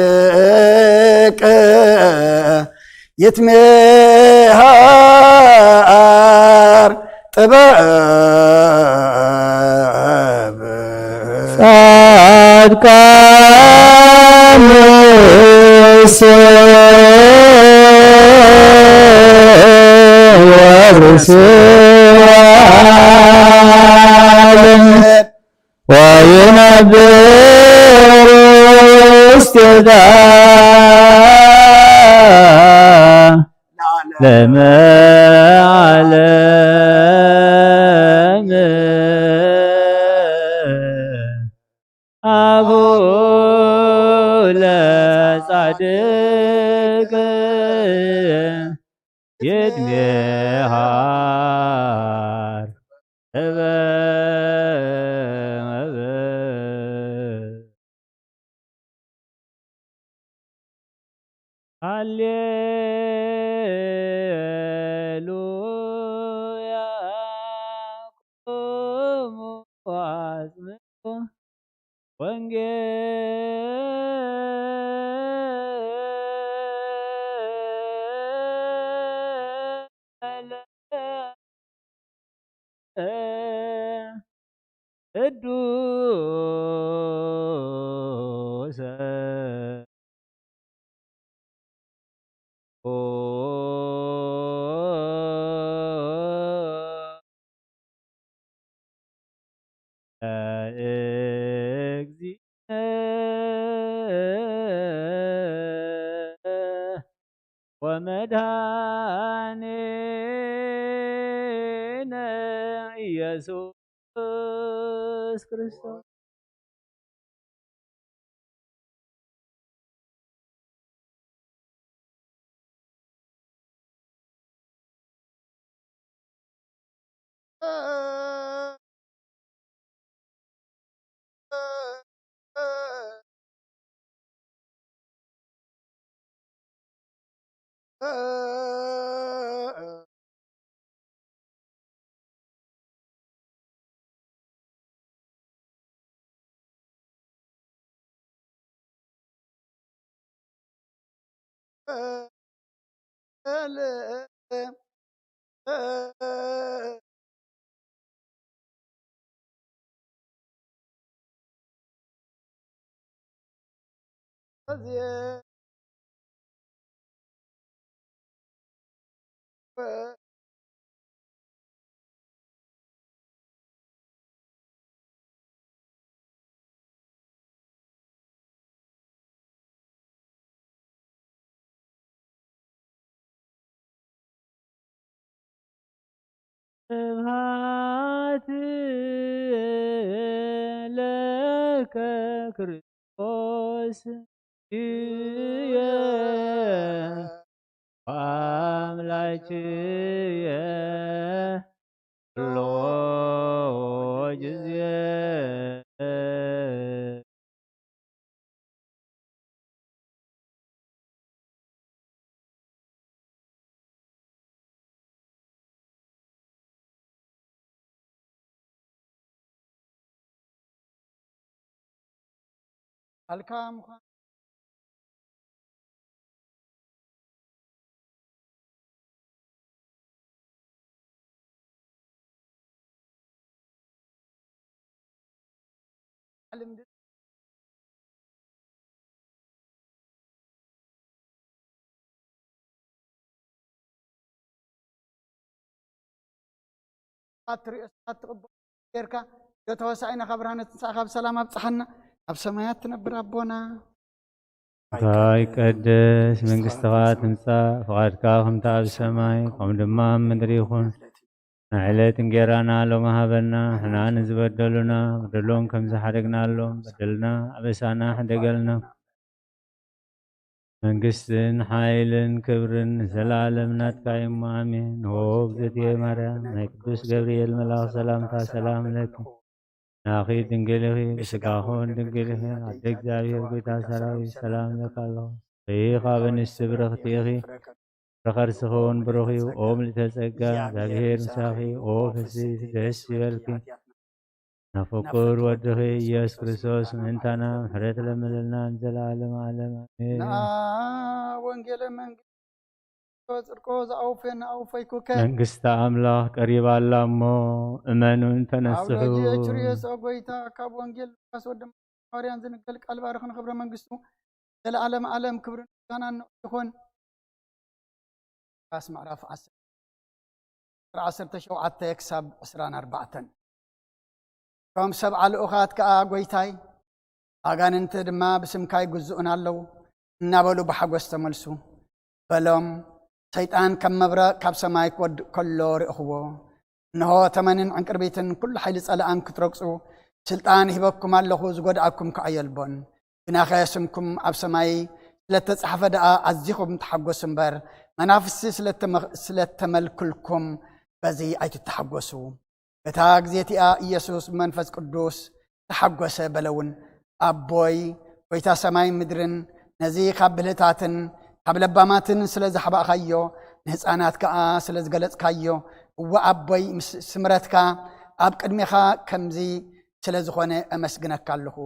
ይትሜሃር ጥበብ። ጻድቃንሰ ይወርስዋ ለምድር ወይነብሩ ውስቴታ ለዓለመ ዓለም። ኣፉ ለጻድቅ የድሜሃር እበ ሃሌሉያ ኩሙ አጽምዑ ወንጌለ ቅዱሰ እግዚእነ ወመድኃኒነ ኢየሱስ ክርስቶስ። ስብሐት ለከ ክርስቶስ ኢየ አምላክየ ኩሎ ጊዜ። ቃልካ ምዃን ዓለም ድ- ኣትሪኦ ኣትቕበ ጌርካ ዶ ተወሳኢና ካብ ብርሃነ ትንሳኤ ካብ ሰላም ኣብጽሓና። ኣብ ሰማያት ትነብር ኣቦና እንታይ ቀደስ መንግስትኻ ትምጻእ፣ ፍቓድካ ከምታ ኣብ ሰማይ ከም ድማ ኣብ ምድሪ ይኹን። ንዕለት እንጌራና ሎሚ ሃበና፣ ሕና ንዝበደሉና በደሎም ከም ዝሓደግናሎም በደልና ኣበሳና ሕደገልና። መንግስትን ሓይልን ክብርን ንዘለኣለም ናትካ እዩ እሞ ኣሜን። ሆ እግዝእትየ ማርያም ናይ ቅዱስ ገብርኤል መልኣኽ ሰላምታ ሰላም ለኪ ናኺ ድንግል ኢኺ ብስጋኹን ድንግል ኢኺ ኣደ እግዚኣብሔር ጎይታ ሰራዊት ሰላም ለካ ኣለኹ። ርኢኽ ኣብ ኣንስቲ ብርኽቲ ኢኺ ብኸርስኺ እውን ብሩኽ እዩ። ኦ ምልዕተ ጸጋ እግዚኣብሔር ምሳኺ ኦ ፍስሕቲ ደስ ይበልኪ። ናብ ፍቁር ወድኺ ኢየሱስ ክርስቶስ ምእንታና ምሕረት ለምንልና ንዘለዓለም ዓለም ኣሜን። ንኣ ወንጌለ መንግስቶ ጽድቆ ዝኣውፈና ኣውፈይኩከ። መንግስቲ ኣምላኽ ቀሪባ ኣላ እሞ እመኑን ተነስሑ። ኣውሎጂ ኤችሪየስ ኦ ጎይታ ካብ ወንጌል ሉቃስ ወዲ ማርያን ዝንገል ቃል ባርኽን ክብረ መንግስቱ ዘለዓለም ዓለም ክብርን ምስጋናን ንዑ ይኹን። ሉቃስ ምዕራፍ ዓሰርተ፣ ዕስራን ኣርባዕተን። እቶም ሰብዓ ልኡኻት ከኣ፣ "ጐይታይ፣ ኣጋንንቲ ድማ ብስምካ ይግዝኡና ኣለዉ" እናበሉ ብሓጎስ ተመልሱ። በሎም፣ "ሰይጣን ከም መብረቕ ካብ ሰማይ ክወድቕ ከሎ ርኢኽዎ። እንሆ፣ ተመንን ዕንቅርቢትን ኩሉ ሓይሊ ጸላእን ክትረግጹ ስልጣን ሂበኩም ኣለኹ፣ ዝጐድኣኩም ከኣ የልቦን። ግናኸ ስምኩም ኣብ ሰማይ ስለ እተጻሕፈ ደኣ ኣዚኹም ተሓጐሱ እምበር፣ መናፍስቲ ስለተመ-፣ ስለተመልክልኩም በዚ ኣይትተሓጎሱ። በታ ግዜ እቲኣ ኢየሱስ ብመንፈስ ቅዱስ ተሓጎሰ በለ እውን፣ ኣቦይ፣ ጐይታ ሰማይን ምድርን፣ ነዚ ካብ ብልህታትን ካብ ለባማትን ስለ ዘሕባእካዮ፣ ንህፃናት ከኣ ስለ ዝገለጽካዮ፣ እወ ኣቦይ፣ ምስ ስምረትካ ኣብ ቅድሜኻ ከምዚ ስለ ዝኾነ ኣመስግነካ ኣለኹ።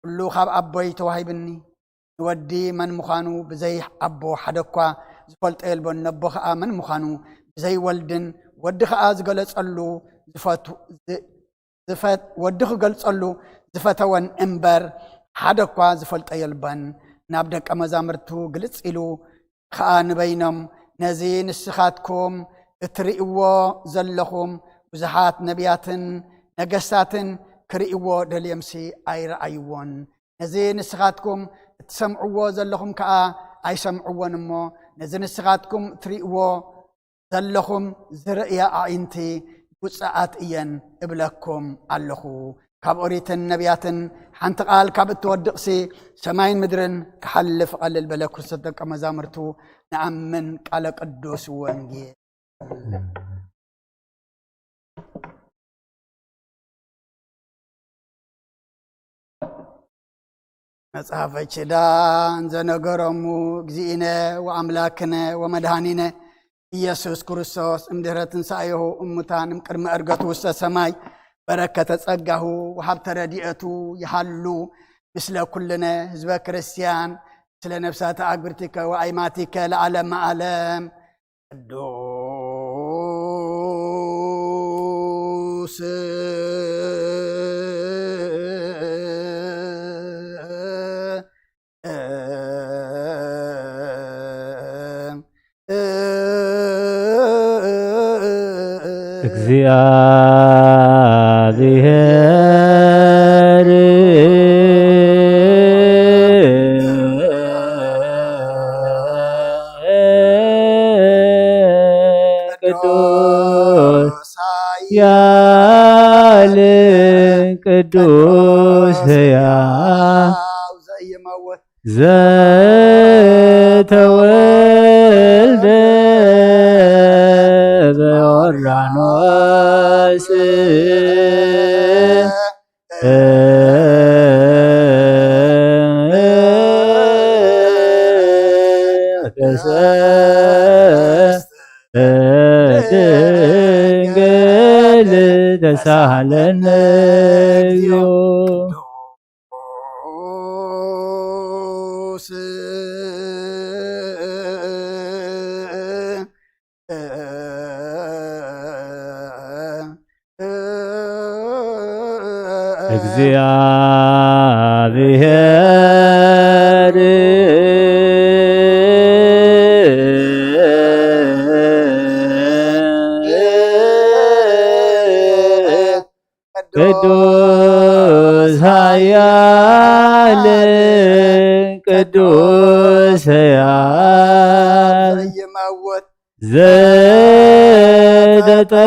ኩሉ ካብ ኣቦይ ተዋሂብኒ። ንወዲ መን ምዃኑ ብዘይ ኣቦ ሓደ እኳ ዝፈልጦ የልቦን፣ ነቦ ኸኣ መን ምዃኑ ብዘይ ወልድን ወዲ ኸኣ ዝገለጸሉ ዝፈቱ-፣ ዝ-፣ ዝፈት-፣ ወዲ ክገልጸሉ ዝፈተወን እምበር፣ ሓደ እኳ ዝፈልጦ የልቦን። ናብ ደቀ መዛሙርቱ ግልጽ ኢሉ ኸኣ ንበይኖም፣ ነዚ ንስኻትኩም እትርእይዎ ዘለኹም ብዙሓት ነቢያትን ነገስታትን ክርእይዎ ደልዮምሲ ኣይረኣይዎን። ነዚ ንስኻትኩም እትሰምዕዎ ዘለኹም ከኣ ኣይሰምዕዎን እሞ፣ ነዚ ንስኻትኩም እትርእይዎ ዘለኹም ዝርእያ ኣዒንቲ ብፁዓት እየን እብለኩም ኣለኹ። ካብ ኦሪትን ነቢያትን ሓንቲ ቃል ካብ እትወድቕሲ፣ ሰማይን ምድርን ክሓልፍ እቐልል በለ። ክርስቶስ ደቀ መዛሙርቱ ንኣምን ቃለ ቅዱስ ወንጌል። መጽሓፈ ኪዳን ዘነገሮሙ እግዚእነ ወኣምላክነ ወመድኃኒነ ኢየሱስ ክርስቶስ እምድህረ ትንሣኤሁ እሙታን እምቅድመ ዕርገቱ ውስተ ሰማይ በረከተ ጸጋሁ ወሃብተ ረድኤቱ ይሃሉ ምስለ ኩልነ ህዝበ ክርስቲያን ስለ ነፍሳተ ኣግብርቲከ ወኣይማቲከ ለዓለመ ዓለም። ቅዱስ እግዚአብሔር ቅዱስ ኃያል ቅዱስ ሕያው ዘተወልደ በዮርዳኖስ ድንግል ተሳሃለነ እግዚኦ። እግዚአብሔር ቅዱስ ኃያል ቅዱስ ሕያል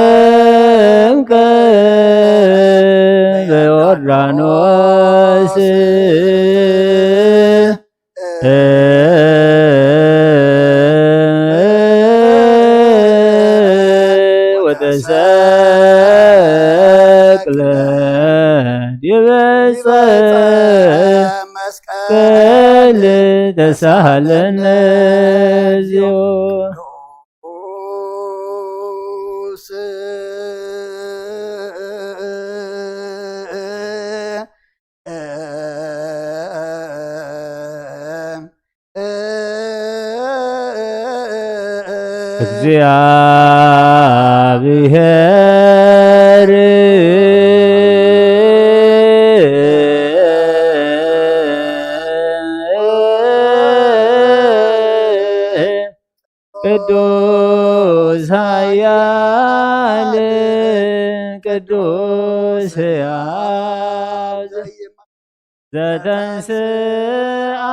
ዘተጠምቀ በዮርዳኖስ ወተሰቅለ ዲበ ዕፀ መስቀል ተሳሃለነ እግዚኦ። እግዚአብሔር ቅዱስ ኃያል ቅዱስ ሕያው ዘተንሥአ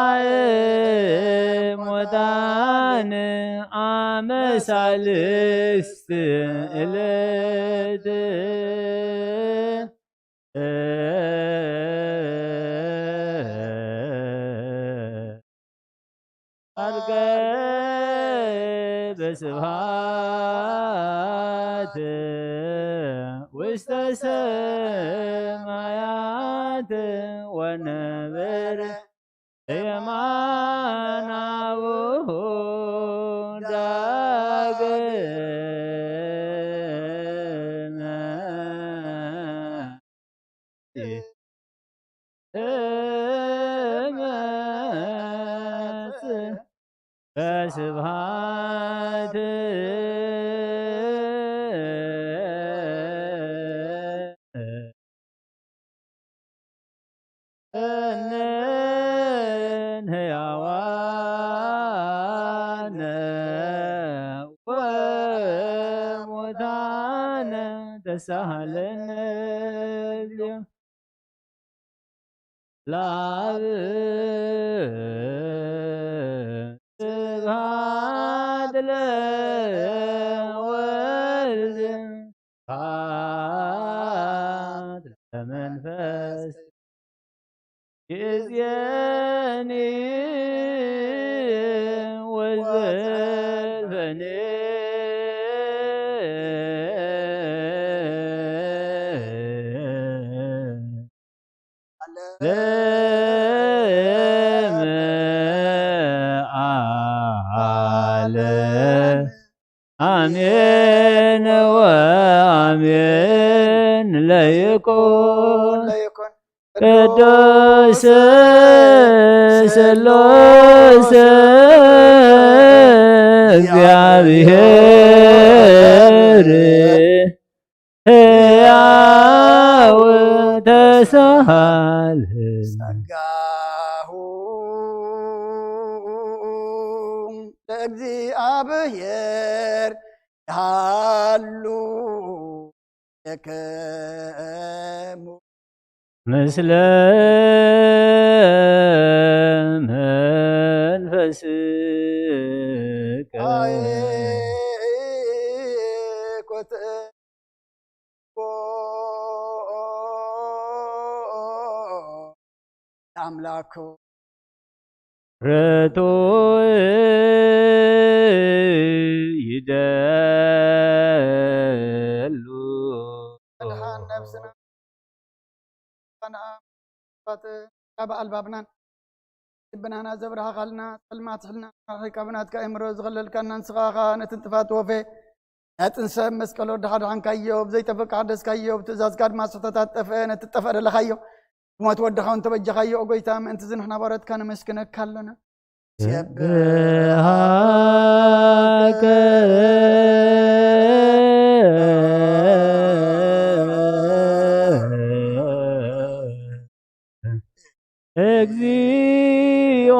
እሙታን አመ ሣልስት ዕለት አርገ በስብሐት ውስተ ሰማያት ወነበረ የማናሁ ዳግመ እመጽእ በስብሐት እንን ሕያዋነ ወሙታነ ተሳሃለነ እግዚኦ። ለአብ ስብሐት ለወልድ ስብሐት ለመንፈስ ይእዜኒ ወዘልፈኒ። ለዓለመ ዓለም። አሜን ወአሜን። ለይኩን ለይኩን ቅዱስ ስሉስ እግዚአብሔር ሕያው ተሳል ጸጋሁ ለእግዚአብሔር ያሉ የከሙ ምስለ መንፈስከ። አይ ኮተ አምላኩ ርቱዕ ይደሉ። መድኃን ነፍስና ንኣባት ካብ ኣልባብናን ልብናና ዘብርሃኻልና፣ ጸልማት ሕልና ኣርሒቃ ብናትካ ኣእምሮ ዝኸለልካና ንስኻ ኸኣ ነቲ ጥፋት ወፌ ነጥንሰ መስቀል ወዲ ሓድሓንካዮ፣ ብዘይጠፍእ ሓደስካዮ፣ ብትእዛዝካ ድማ ስሕተታት ጠፍአ፣ ነቲ ጠፍአ ደለኻዮ ብሞት ወድኻ እውን ተበጀኻዮ። ኦ ጎይታ፣ ምእንቲ እዚ ንሕና ባሮትካ ነመስግነካ ኣሎና። ስብሐከ እግዚኦ።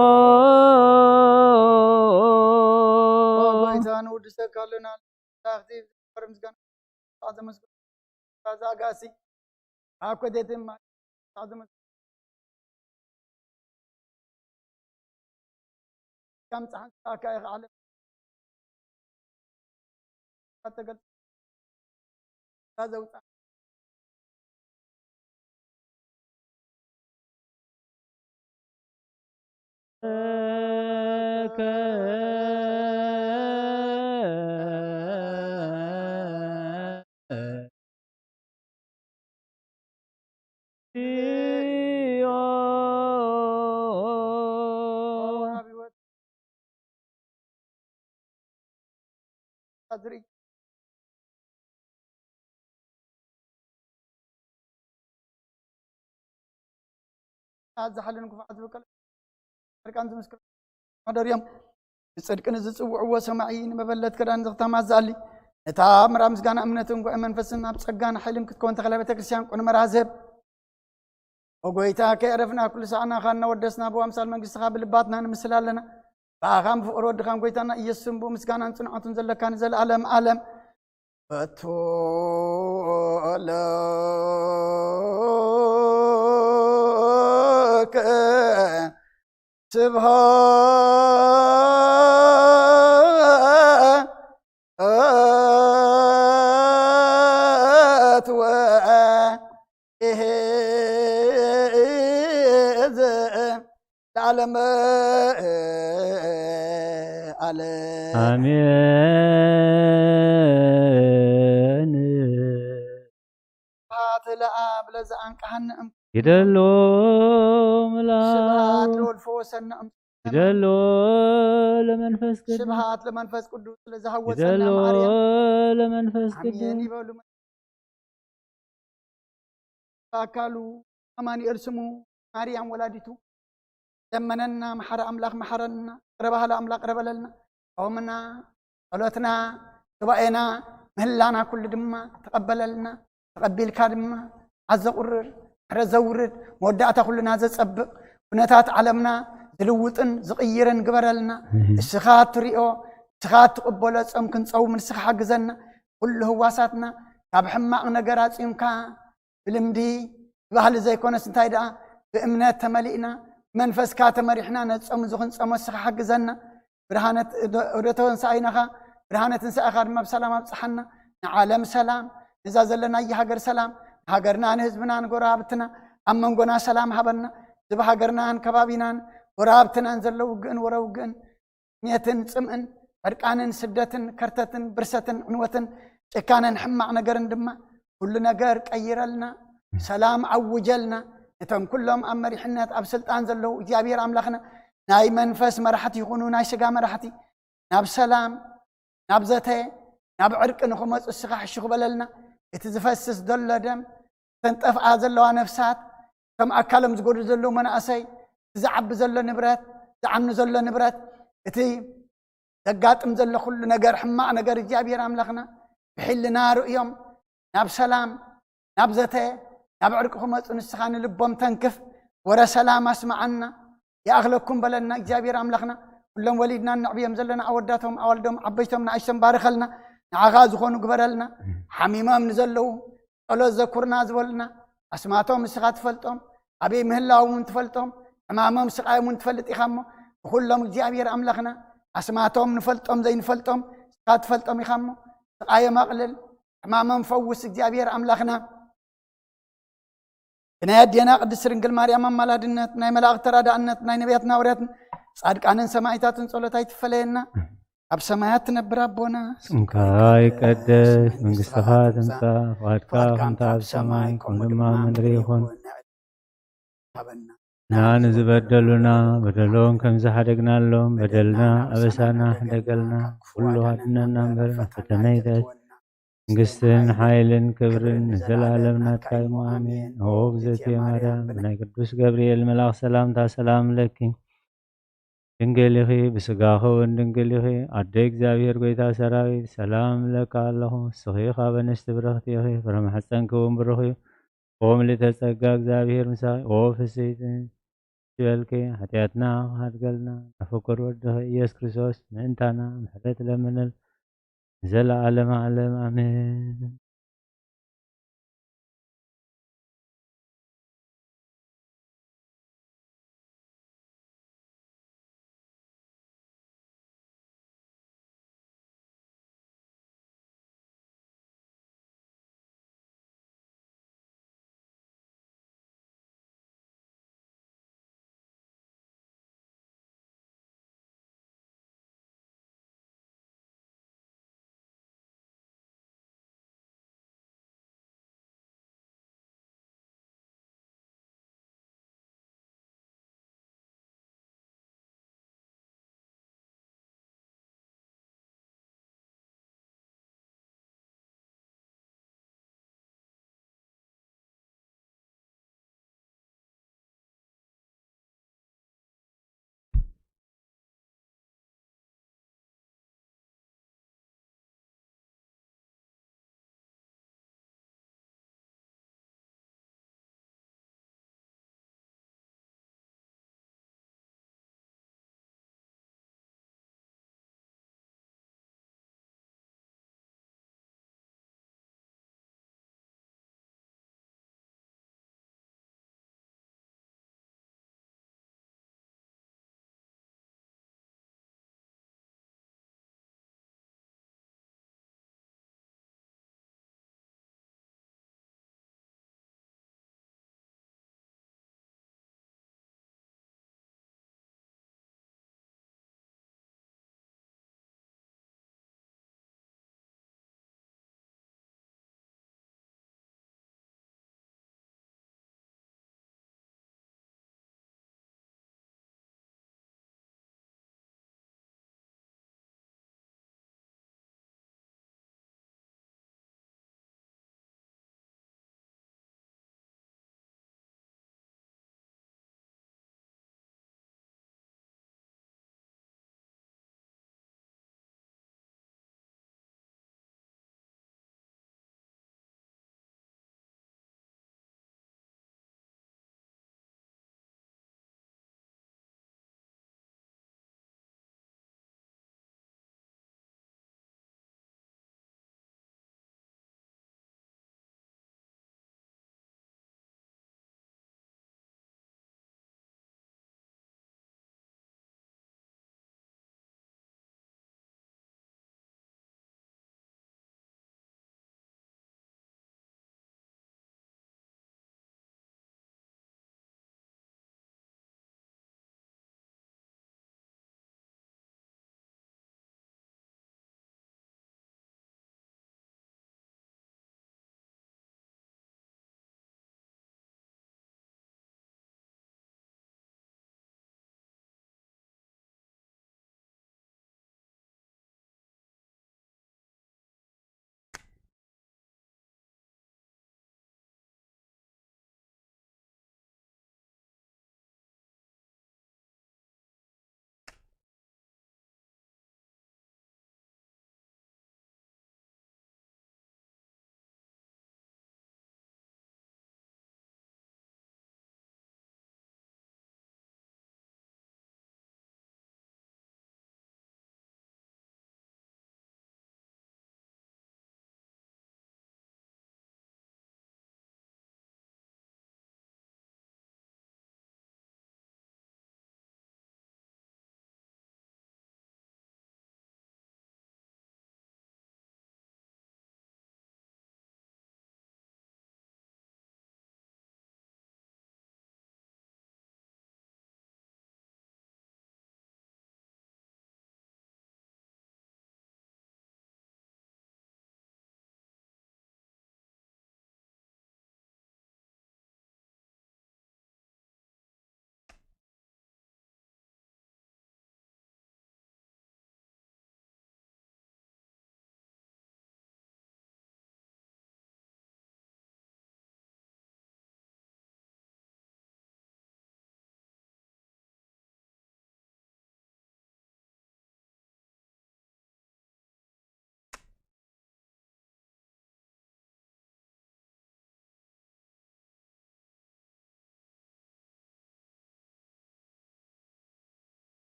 ኦ ጎይታ፣ ንውድሰካ ኣለና። መላእኽቲ፣ ክብሪ ምስጋና፣ ዘመስግኑ፣ ዛጋሲ፣ ኣብ ኮቴትን ማ-፣ ዘመስግኑ። ከም ጸሓን ጸሓካ ኢኻ ዓለም ኣተገልጽ ዘውጻ ዝርኢ ዝሓልን ክፉዓት ዝበቀለ ዕርቃን ዝምስክር ማሕደር እዮም። ብጽድቂ ንዝጽውዕዎ ሰማዒ፣ ንመበለት ክዳን ዝኽተማ ዝኣሊ፣ ነታ ምራ ምስጋና እምነትን ጉዕ መንፈስን ኣብ ጸጋን ሓይልን ክትከውን ተኽለ ቤተ ክርስቲያን ቁን መርሃ ዝህብ። ኦ ጎይታ፣ ከየዕረፍና ኩሉ ሰዓና ኻና ወደስና ብኣምሳል መንግስትኻ ብልባትና ንምስል ኣለና። ብኣኻን ብፍቕሪ ወድኻን ጎይታና ኢየሱስን ብኡ ምስጋናን ጽንዓቱን ዘለካ ንዘለኣለም ዓለም። በቱ ለከ ስብሐት ወይእዜ ለዓለመ ኣለ ኣሜን። ስብሐት ለአብ ለዘአንቀሐነ እም ይደሎ ስብሐት ምላው ለወልድ ፈወሰነ እም ይደሎ ለመንፈስ ቅዱስ ስብሐት ለመንፈስ ቅዱስ ለዘሐወሰነ ይደሎ ማርያም ለመንፈስ አሜን ቅዱስ ይበሉ። ኣካሉ ኣማኑኤል ስሙ ማርያም ወላዲቱ ለመነና። መሓረ ኣምላኽ መሓረና፣ ቅረ ባህለ ኣምላኽ ቅረ በለልና። ጾምና፣ ጸሎትና፣ ሱባኤና፣ ምህላና ኩሉ ድማ ተቐበለልና። ተቐቢልካ ድማ ኣዘቑርር፣ ምሕረት ዘውርድ፣ መወዳእታ ኩልና ዘጸብቕ፣ ኩነታት ዓለምና ዝልውጥን ዝቕይርን ግበረልና። እስኻ እትሪኦ፣ እስኻ እትቕበሎ ጾም ክንጸውም ንስኻ ሓግዘና። ኩሉ ህዋሳትና ካብ ሕማቕ ነገር ኣጽዩምካ ብልምዲ ብባህሊ ዘይኮነስ እንታይ ደኣ ብእምነት ተመሊእና ብመንፈስካ ተመሪሕና ነጾም እዚ ክንጸሞ እስኻ ሓግዘና። ብርሃነ ወደ ተንሳኢናኻ ብርሃነ ትንሳኤኻ ድማ ብሰላም ኣብጽሓና። ንዓለም ሰላም፣ ነዛ ዘለናያ ሃገር ሰላም፣ ንሃገርና ንህዝብና ንጎረባብትና ኣብ መንጎና ሰላም ሃበና። እዚ ብሃገርናን ከባቢናን ጎረባብትናን ዘሎ ውግእን ወረ ውግእን ጥሜትን ጽምእን ዕርቃንን ስደትን ከርተትን ብርሰትን ዕንወትን ጭካነን ሕማቕ ነገርን ድማ ኩሉ ነገር ቀይረልና፣ ሰላም ኣውጀልና። ነቶም ኩሎም ኣብ መሪሕነት ኣብ ስልጣን ዘለዉ እግዚኣብሔር ኣምላኽና ናይ መንፈስ መራሕቲ ይኹኑ ናይ ስጋ መራሕቲ ናብ ሰላም ናብ ዘተ ናብ ዕርቂ ንኽመፁ እስኻ ሕሹኽ በለልና። እቲ ዝፈስስ ዘሎ ደም እተን ጠፍኣ ዘለዋ ነፍሳት ከም ኣካሎም ዝጎዱ ዘለዉ መናእሰይ እቲ ዝዓቢ ዘሎ ንብረት ዝዓኑ ዘሎ ንብረት እቲ ዘጋጥም ዘሎ ኩሉ ነገር ሕማቕ ነገር እግዚኣብሔር ኣምላኽና ብሕልና ርእዮም ናብ ሰላም ናብ ዘተ ናብ ዕርቂ ክመፁ ንስኻ ንልቦም ተንክፍ ወረ ሰላም ኣስማዓና ይኣኽለኩም በለና እግዚኣብሔር ኣምላኽና። ኩሎም ወሊድና ነዕብዮም ዘለና ኣወዳቶም ኣዋልዶም ዓበይቶም ንኣሽቶም ባርኸልና። ንዓኻ ዝኾኑ ግበረልና። ሓሚሞም ንዘለዉ ጸሎት ዘኩርና ዝበሉና ኣስማቶም ንስኻ ትፈልጦም ኣበይ ምህላዎም እውን ትፈልጦም ሕማሞም ስቃዮም እውን ትፈልጥ ኢኻ እሞ ንኩሎም እግዚኣብሔር ኣምላኽና ኣስማቶም ንፈልጦም ዘይንፈልጦም ንስኻ ትፈልጦም ኢኻ እሞ ስቃዮም ኣቕልል ሕማሞም ፈውስ እግዚኣብሔር ኣምላኽና። ብናይ ኣዴና ቅድስት ድንግል ማርያም ኣማላድነት ናይ መላእኽቲ ተራዳእነት ናይ ነቢያትና ሃዋርያትን ጻድቃንን ሰማዕታትን ጸሎት ኣይትፈለየና። ኣብ ሰማያት ትነብር ኣቦና ስምካ ይቀደስ፣ መንግስትኻ ትምጻእ፣ ፍቓድካ ከምቲ ኣብ ሰማይ ከምኡ ድማ ምድሪ ይኹን። ንዓና ንዝበደሉና በደሎም ከም ዝሓደግናሎም በደልና ኣበሳና ሕደገልና፣ ኩሉ ኣድነና እምበር ፈተና ኣይተእትወና። መንግስትን ሓይልን ክብርን ንዘለኣለም ናትካ እዩ። ኣሜን። ኦ እግዝእትየ ማርያም፣ ብናይ ቅዱስ ገብርኤል መልኣኽ ሰላምታ ሰላም ለኪ። ድንግል ኢኺ፣ ብስጋኺ እውን ድንግል ኢኺ። ኣደ እግዚኣብሔር ጐይታ ሰራዊት፣ ሰላም እብለኪ ኣለኹ። ንስኺ ካብ ኣንስቲ ብርኽቲ ኢኺ፣ ፍረ ማሕፀንኪ እውን ብሩኽ እዩ። ኦ ምልዕተ ጸጋ፣ እግዚኣብሔር ምሳኺ። ኦ ፍስሕቲ ይበልኪ፣ ሓጢኣትና ክሓድገልና፣ ናይ ፍቁር ወድኺ ኢየሱስ ክርስቶስ ምእንታና ምሕረት ለምነልና። ንዘለዓለመ ዓለም ኣሜን።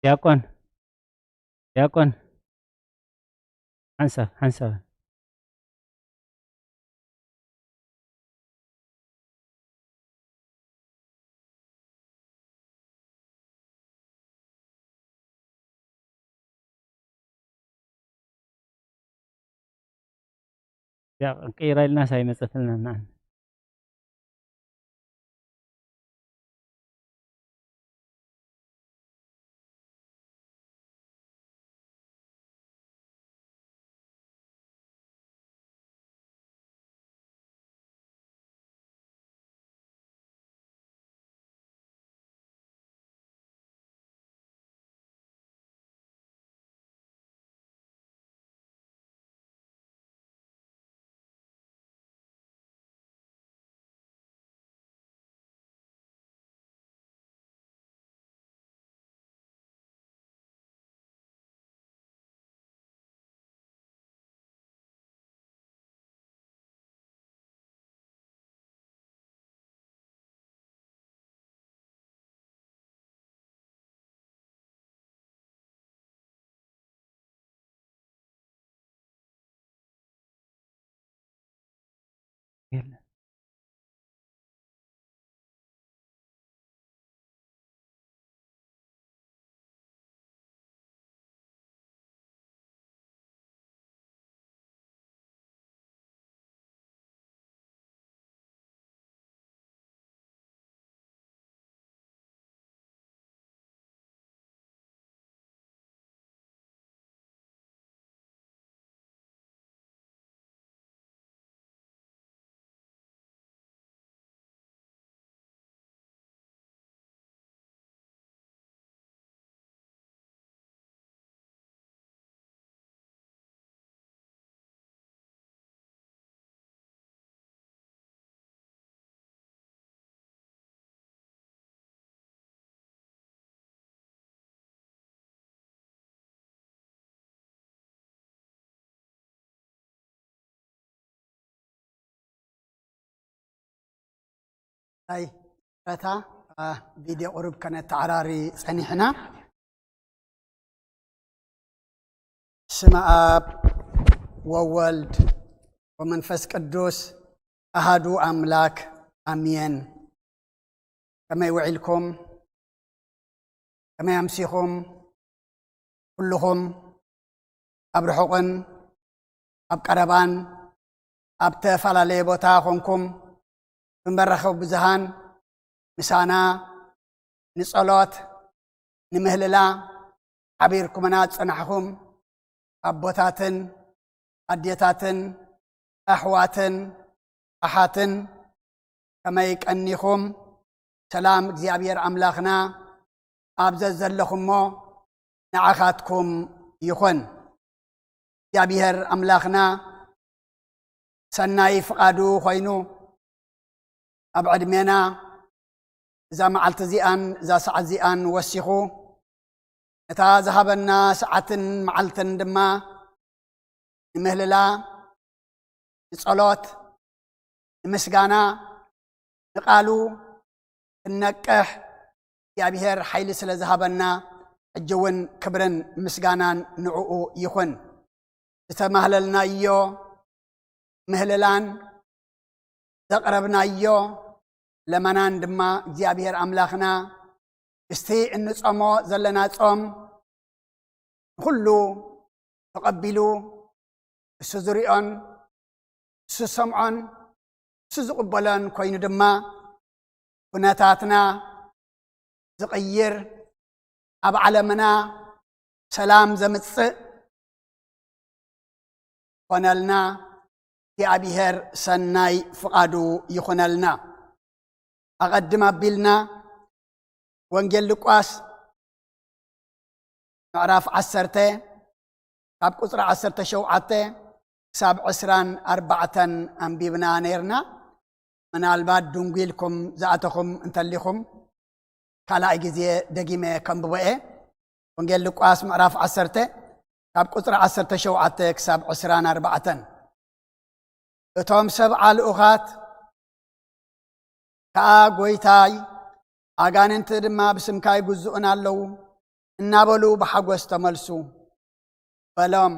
ዲያቆን፣ ዲያቆን፣ ሓንሳብ፣ ሓንሳብ። ያ፣ ቅይራ ኢልናስ ኣይመጸትልናን ንዓና። የለን። ኣይ ረታ ቪድዮ ቁሩብ ከነተዓራሪ ጸኒሕና። ስመ ኣብ ወወልድ ወመንፈስ ቅዱስ ኣሃዱ ኣምላክ ኣሜን። ከመይ ውዒልኩም? ከመይ ኣምሲኹም? ኩልኹም ኣብ ርሑቕን ኣብ ቀረባን ኣብ ተፈላለየ ቦታ ኾንኩም ብመራኸቢ ብዙሃን ምሳና ንጸሎት ንምህልላ ሓቢርኩምና ዝጸናሕኹም ኣቦታትን ኣዴታትን ኣሕዋትን ኣሓትን ከመይ ቀኒኹም? ሰላም እግዚኣብሔር ኣምላኽና ኣብ ዘዘለኹሞ ንዓኻትኩም ይኹን። እግዚኣብሔር ኣምላኽና ሰናይ ፍቓዱ ኮይኑ ኣብ ዕድሜና እዛ መዓልቲ እዚኣን እዛ ሰዓት እዚኣን ወሲኹ ነታ ዝሃበና ሰዓትን መዓልትን ድማ ንምህልላ፣ ንጸሎት፣ ንምስጋና፣ ንቓሉ ክንነቅሕ እግዚኣብሔር ሓይሊ ስለ ዝሃበና፣ ሕጂ እውን ክብርን ምስጋናን ንዕኡ ይኹን። ዝተማህለልናዮ ምህልላን ዘቕረብናዮ ለመናን ድማ እግዚኣብሔር ኣምላኽና ምስቲ እንጾሞ ዘለና ጾም ንኹሉ ተቐቢሉ፣ እሱ ዝሪኦን እሱ ዝሰምዖን እሱ ዝቕበሎን ኮይኑ ድማ፣ ኩነታትና ዝቕይር፣ ኣብ ዓለምና ሰላም ዘምጽእ ኮነልና፣ እግዚኣብሔር ሰናይ ፍቓዱ ይኹነልና። ኣቐድም ኣቢልና ወንጌል ሉቃስ ምዕራፍ ዓሰርተ ካብ ቁጽሪ ዓሰርተ ሸውዓተ ክሳብ ዕስራን ኣርባዕተን ኣንቢብና ነይርና። ምናልባት ድንጉይልኩም ዝኣተኹም እንተሊኹም ካልኣይ ግዜ ደጊመ ከንብቦ እየ። ወንጌል ሉቃስ ምዕራፍ ዓሰርተ ካብ ቁጽሪ ዓሰርተ ሸውዓተ ክሳብ ዕስራን ኣርባዕተን። እቶም ሰብዓ ልኡኻት ከኣ፣ "ጐይታይ፣ ኣጋንንቲ ድማ ብስምካ ይግዝኡና ኣለዉ፣ እናበሉ ብሓጎስ ተመልሱ። በሎም፣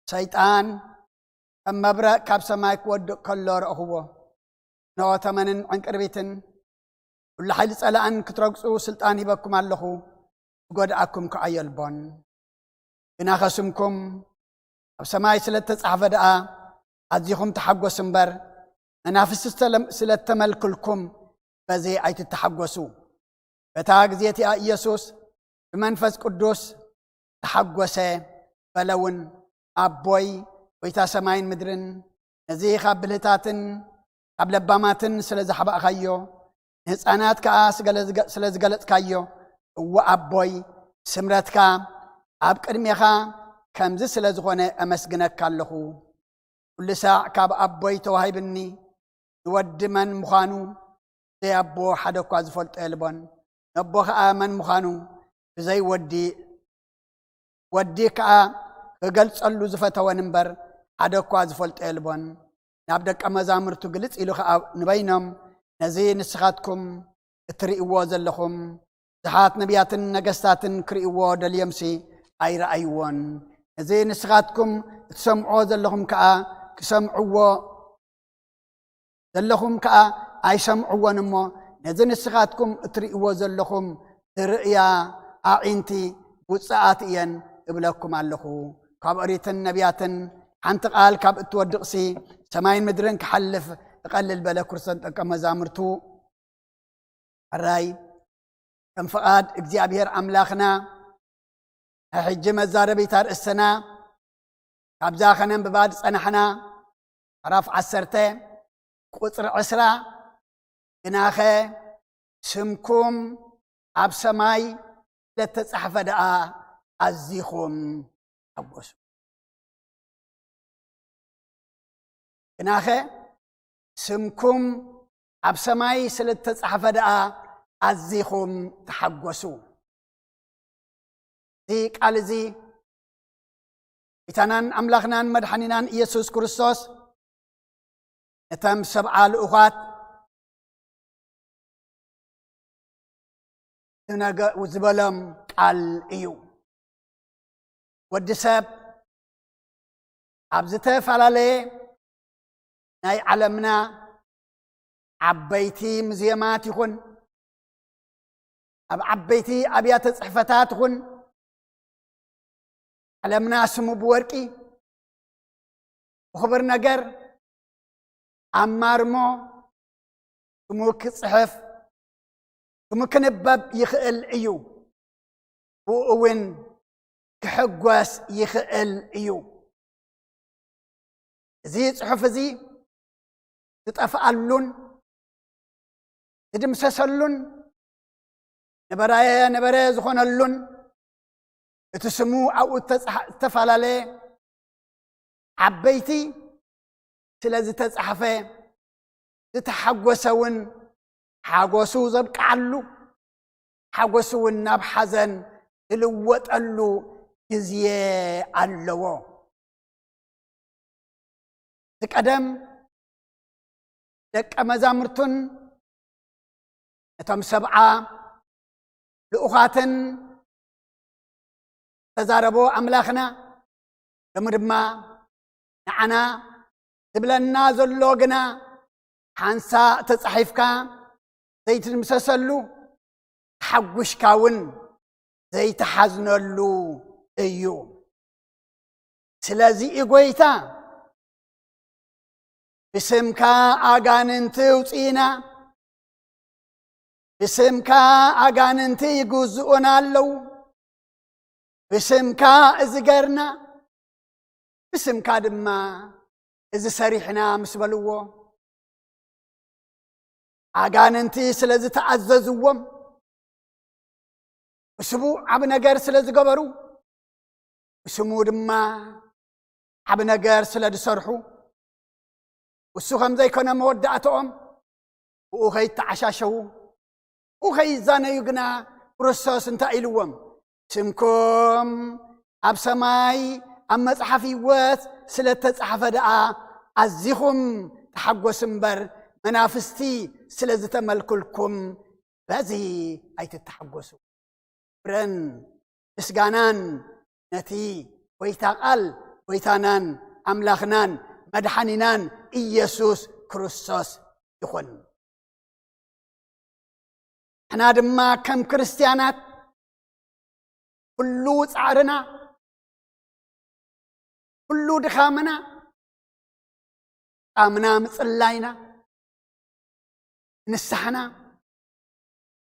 ሰይጣን ከም መብረቕ ካብ ሰማይ ክወድቕ ከሎ ረእኽዎ። እንሆ፣ ተመንን ዕንቅርቢትን፣ ኩሉ ሓይሊ ጸላእን ክትረግጹ ስልጣን ሂበኩም ኣለኹ፣ ዝጎድኣኩም ከኣ የልቦን። ግናኸ ስምኩም ኣብ ሰማይ ስለ እተጻሕፈ ደኣ ኣዚኹም ተሓጎሱ እምበር፣ መናፍስቲ ዝተለም-፣ ስለ እተመልክልኩም በዚ ኣይትተሓጎሱ። በታ ግዜ እቲኣ ኢየሱስ ብመንፈስ ቅዱስ ተሓጎሰ፣ በለ እውን፣ ኣቦይ፣ ጎይታ ሰማይን ምድርን፣ ነዚ ካብ ብልህታትን ካብ ለባማትን ስለ ዘሕባእካዮ፣ ንህፃናት ከኣ ስገለ-፣ ስለ ዝገለጽካዮ፣ እወ ኣቦይ፣ ስምረትካ ኣብ ቅድሜኻ ከምዚ ስለ ዝኾነ ኣመስግነካ ኣለኹ። ኩሉ ሳዕ ካብ ኣቦይ ተዋሂብኒ፣ ንወዲ መን ምዃኑ ብዘይ ኣቦ ሓደ እኳ ዝፈልጦ የልቦን። ነቦ ኸኣ መን ምዃኑ ብዘይ ወዲ፣ ወዲ ከኣ ክገልጸሉ ዝፈተወን እምበር ሓደ እኳ ዝፈልጦ የልቦን። ናብ ደቀ መዛሙርቱ ግልጽ ኢሉ ኸኣ ንበይኖም፣ ነዚ ንስኻትኩም እትርእይዎ ዘለኹም ብዙሓት ነቢያትን ነገስታትን ክርእይዎ ደልዮምሲ ኣይረኣይዎን። ነዚ ንስኻትኩም እትሰምዕዎ ዘለኹም ከኣ ክሰምዕዎ ዘለኹም ከኣ ኣይሰምዕዎን እሞ፣ ነዚ ንስኻትኩም እትርእይዎ ዘለኹም ዝርእያ ኣዒንቲ ውጽኣት እየን እብለኩም ኣለኹ። ካብ ኦሪትን ነቢያትን ሓንቲ ቃል ካብ እትወድቕሲ ሰማይን ምድርን ክሓልፍ እቐልል በለ ክርስቶስ ደቀ መዛሙርቱ። ሕራይ ከም ፍቓድ እግዚኣብሔር ኣምላኽና፣ ናይ ሕጂ መዛረቢት ኣርእስትና ካብዛ ከነንብባ ዝጸናሕና ምዕራፍ ዓሰርተ ቁጽሪ ዕስራ፣ ግናኸ ስምኩም ኣብ ሰማይ ስለ እተጻሕፈ ደኣ ኣዚኹም ተሓጎሱ። ግናኸ ስምኩም ኣብ ሰማይ ስለ እተጻሕፈ ደኣ ኣዚኹም ተሓጎሱ። እዚ ቃል እዚ ጎይታናን ኣምላኽናን መድሓኒናን ኢየሱስ ክርስቶስ ነቶም ሰብዓ ልኡኻት ዝነገ-፣ ዝበሎም ቃል እዩ። ወዲ ሰብ ኣብ ዝተፈላለየ ናይ ዓለምና ዓበይቲ ሙዝየማት ይኹን፣ ኣብ ዓበይቲ ኣብያተ ጽሕፈታት ይኹን፣ ዓለምና ስሙ ብወርቂ፣ ብኽቡር ነገር፣ ኣብ ማርሞ ስሙ ክጽሕፍ፣ ስሙ ክንበብ ይኽእል እዩ። ብኡ እውን ክሕጎስ ይኽእል እዩ። እዚ ጽሑፍ እዚ ዝጠፍኣሉን ዝድምሰሰሉን ነበራየ ነበረ ዝኾነሉን እቲ ስሙ ኣብኡ ዝተጻሓ-፣ ዝተፈላለየ ዓበይቲ ስለ ዝተጻሕፈ፣ ዝተሓጎሰ እውን ሓጎሱ ዘብቅዓሉ፣ ሓጎሱ እውን ናብ ሓዘን ዝልወጠሉ ግዜ ኣለዎ። እቲ ቀደም ደቀ መዛሙርቱን ነቶም ሰብዓ ልኡኻትን ተዛረቦ ኣምላኽና፣ ሎሚ ድማ ንዓና ዝብለና ዘሎ ግና ሓንሳእ ተጻሒፍካ ዘይትድምሰሰሉ፣ ተሓጒስካ እውን ዘይትሓዝነሉ እዩ። ስለዚ እዩ ጎይታ፣ ብስምካ ኣጋንንቲ ውጺእና፣ ብስምካ ኣጋንንቲ ይግዝኡና ኣለዉ፣ ብስምካ እዚ ገርና፣ ብስምካ ድማ እዚ ሰሪሕና ምስ በልዎ፣ ኣጋንንቲ ስለ ዝተኣዘዝዎም፣ ብስሙ ዓቢ ነገር ስለ ዝገበሩ፣ ብስሙ ድማ ዓቢ ነገር ስለ ዝሰርሑ፣ እሱ ከም ዘይኮነ መወዳእትኦም፣ ብኡ ከይተዓሻሸዉ፣ ብኡ ከይዛነዩ ግና ክርስቶስ እንታይ ኢልዎም? ስምኩም ኣብ ሰማይ ኣብ መጽሓፍ ህይወት ስለ እተጻሕፈ ደኣ ኣዚኹም ተሓጎሱ እምበር፣ መናፍስቲ ስለ ዝተመልክልኩም በዚ ኣይትተሓጎሱ። ብረን ምስጋናን ነቲ ጎይታ ቃል ጎይታናን ኣምላኽናን መድሓኒናን ኢየሱስ ክርስቶስ ይኹን። ንሕና ድማ ከም ክርስትያናት ኩሉ ጻዕርና፣ ኩሉ ድኻምና፣ ጻምና ምጽላይና፣ ንስሓና፣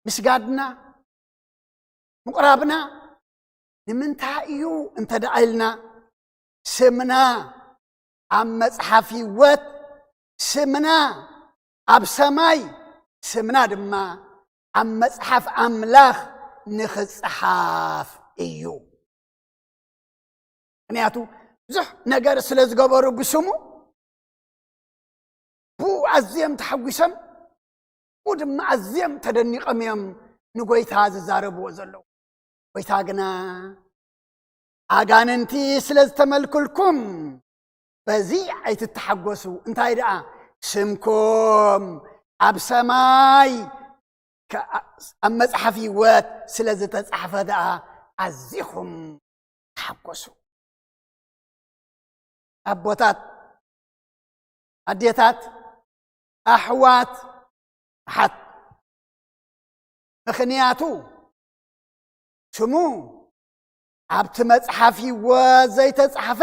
ምስጋድና፣ ምቕራብና ንምንታይ እዩ እንተ ደኣ ኢልና፣ ስምና ኣብ መጽሓፍ ህይወት፣ ስምና ኣብ ሰማይ፣ ስምና ድማ ኣብ መጽሓፍ ኣምላኽ ንኽጸሓፍ እዩ። ምኽንያቱ ብዙሕ ነገር ስለ ዝገበሩ ብስሙ፣ ብኡ ኣዝዮም ተሓጒሶም፣ ብኡ ድማ ኣዝዮም ተደኒቖም እዮም ንጎይታ ዝዛረብዎ ዘለዉ። ጎይታ ግና፣ ኣጋንንቲ ስለ ዝተመልኩልኩም በዚ ኣይትተሓጎሱ፣ እንታይ ደኣ ስምኩም ኣብ ሰማይ ከ-፣ ኣብ መጽሓፍ ህይወት ስለ ዝተጻሕፈ ደኣ ኣዚኹም ተሓጎሱ። ኣቦታት፣ ኣዴታት፣ ኣሕዋት፣ ኣሓት፣ ምኽንያቱ ስሙ ኣብቲ መጽሓፍ ህይወት ዘይተጻሕፈ፣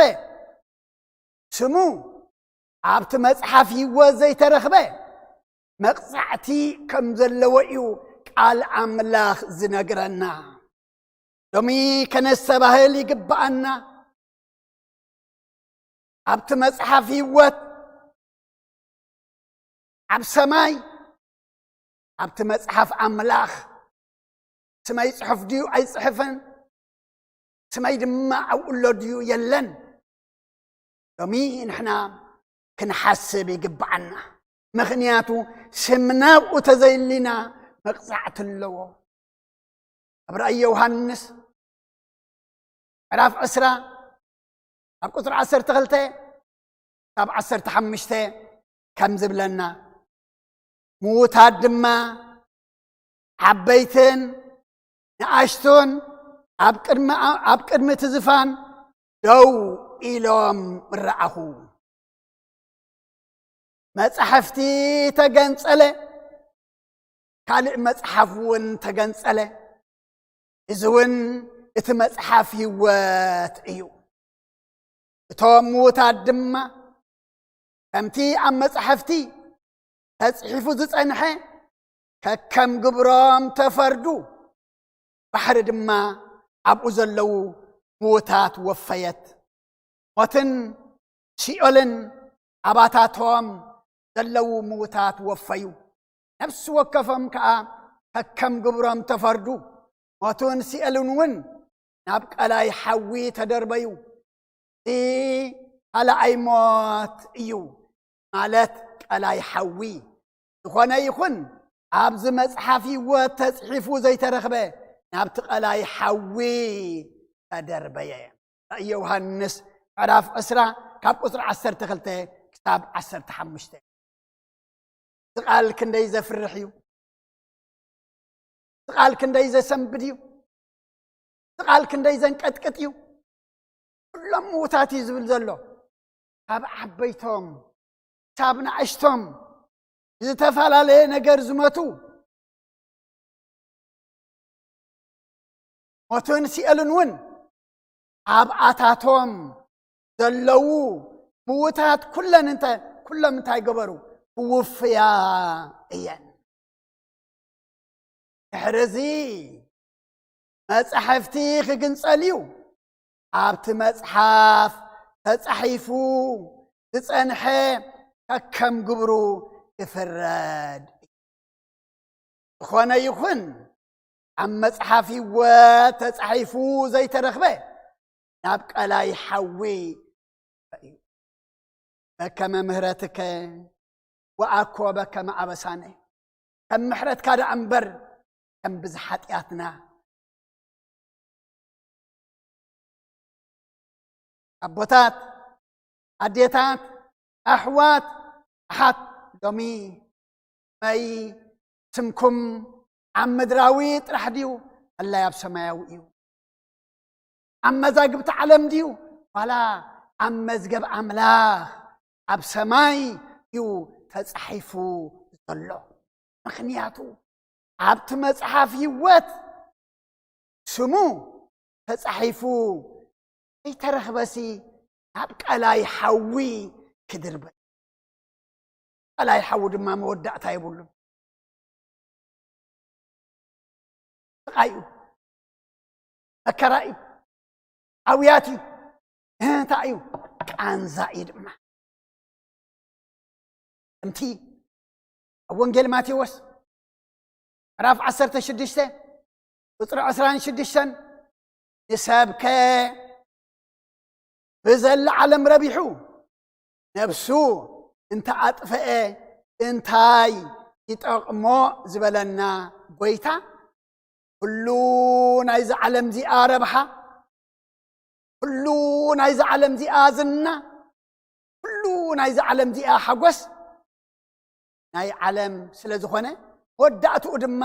ስሙ ኣብቲ መጽሓፍ ህይወት ዘይተረኽበ መቕጻዕቲ ከም ዘለዎ እዩ ቃል ኣምላኽ ዝነግረና። ሎሚ ከነስተባህል ይግብኣና። ኣብቲ መጽሓፍ ህይወት ኣብ ሰማይ፣ ኣብቲ መጽሓፍ ኣምላኽ ስመይ ጽሑፍ ድዩ ኣይጽሕፍን? ስመይ ድማ ኣብኡ ኣሎ ድዩ የለን? ሎሚ ንሕና ክንሓስብ ይግብኣና። ምኽንያቱ ስምና ኣብኡ ተዘይሊና መቕጻዕቲ ኣለዎ። ኣብ ራእይ ዮሃንስ ምዕራፍ ዕስራ ኣብ ቁጽሪ ዓሰርተ ክልተ ካብ ዓሰርተ ሓሙሽተ ከም ዝብለና፣ ምዉታት ድማ ዓበይትን ንኣሽቱን ኣብ ቅድሚ፣ ኣብ ቅድሚ እቲ ዝፋን ደው ኢሎም ረኣኹ። መጻሕፍቲ ተገንጸለ፣ ካልእ መጽሓፍ እውን ተገንጸለ። እዚ እውን እቲ መጽሓፍ ህይወት እዩ። እቶም ምዉታት ድማ ከምቲ ኣብ መጻሕፍቲ ተጽሒፉ ዝጸንሐ ከከም ግብሮም ተፈርዱ። ባሕሪ ድማ ኣብኡ ዘለዉ ምዉታት ወፈየት። ሞትን ሲኦልን ኣባታቶም ዘለዉ ምዉታት ወፈዩ። ነፍሲ ወከፎም ከኣ ከከም ግብሮም ተፈርዱ። ሞትን ሲኦልን እውን ናብ ቀላይ ሓዊ ተደርበዩ። እቲ ካልኣይ ሞት እዩ፣ ማለት ቀላይ ሓዊ። ዝኾነ ይኹን ኣብዚ መጽሓፍ ህይወት ተጽሒፉ ዘይተረኽበ ናብቲ ቀላይ ሓዊ ተደርበየ። ራእይ ዮሃንስ ምዕራፍ ዕስራ ካብ ቁጽሪ ዓሰርተ ክልተ ክሳብ ዓሰርተ ሓሙሽተ። እዚ ቃል ክንደይ ዘፍርሕ እዩ! እዚ ቃል ክንደይ ዘሰንብድ እዩ! እዚ ቃል ክንደይ ዘንቀጥቅጥ እዩ! ኩሎም ምዉታት እዩ ዝብል ዘሎ። ካብ ዓበይቶም ክሳብ ንኣሽቶም ብዝተፈላለየ ነገር ዝመቱ፣ ሞትን ሲኦልን እውን ኣብኣታቶም ዘለዉ ምዉታት ኩለን እንተ-፣ ኩሎም እንታይ ገበሩ? ክውፍያ እየን። ድሕሪ እዚ መጻሕፍቲ ክግንጸል እዩ። ኣብቲ መጽሓፍ ተጻሒፉ ዝጸንሐ ከከም ግብሩ ክፍረድ እዩ። ዝኾነ ይኹን ኣብ መጽሓፍ ህይወት ተጻሒፉ ዘይተረኽበ ናብ ቀላይ ሓዊ እዩ። በከመ ምህረትከ ወኣኮ በከመ ኣበሳነ፣ ከም ምሕረትካ ደኣ እምበር ከም ብዝሓጢኣትና። ኣቦታት፣ ኣዴታት፣ ኣሕዋት፣ ኣሓት፣ ሎሚ መይ ስምኩም ኣብ ምድራዊ ጥራሕ ድዩ? ኣላይ ኣብ ሰማያዊ እዩ። ኣብ መዛግብቲ ዓለም ድዩ? ዋላ ኣብ መዝገብ ኣምላኽ ኣብ ሰማይ እዩ ተጻሒፉ ዘሎ። ምኽንያቱ ኣብቲ መጽሓፍ ህይወት ስሙ ተጻሒፉ ዘይተረኽበሲ ናብ ቀላይ ሓዊ ክድርበ። ቀላይ ሓዊ ድማ መወዳእታ የብሉን። ስቓይ እዩ፣ መከራ እዩ፣ ኣውያት እዩ፣ እንታይ እዩ፣ ቃንዛ እዩ ድማ። ከምቲ ኣብ ወንጌል ማቴዎስ ምዕራፍ ዓሰርተ ሽዱሽተ ቁጽሪ ዕስራን ሽዱሽተን፣ ንሰብከ ብዘላ ዓለም ረቢሑ ነብሱ እንተ ኣጥፈአ እንታይ ይጠቕሞ ዝበለና ጎይታ፣ ኩሉ ናይዚ ዓለም እዚኣ ረብሓ፣ ኩሉ ናይዚ ዓለም እዚኣ ዝና፣ ኩሉ ናይዚ ዓለም እዚኣ ሓጎስ ናይ ዓለም ስለ ዝኾነ፣ መወዳእትኡ ድማ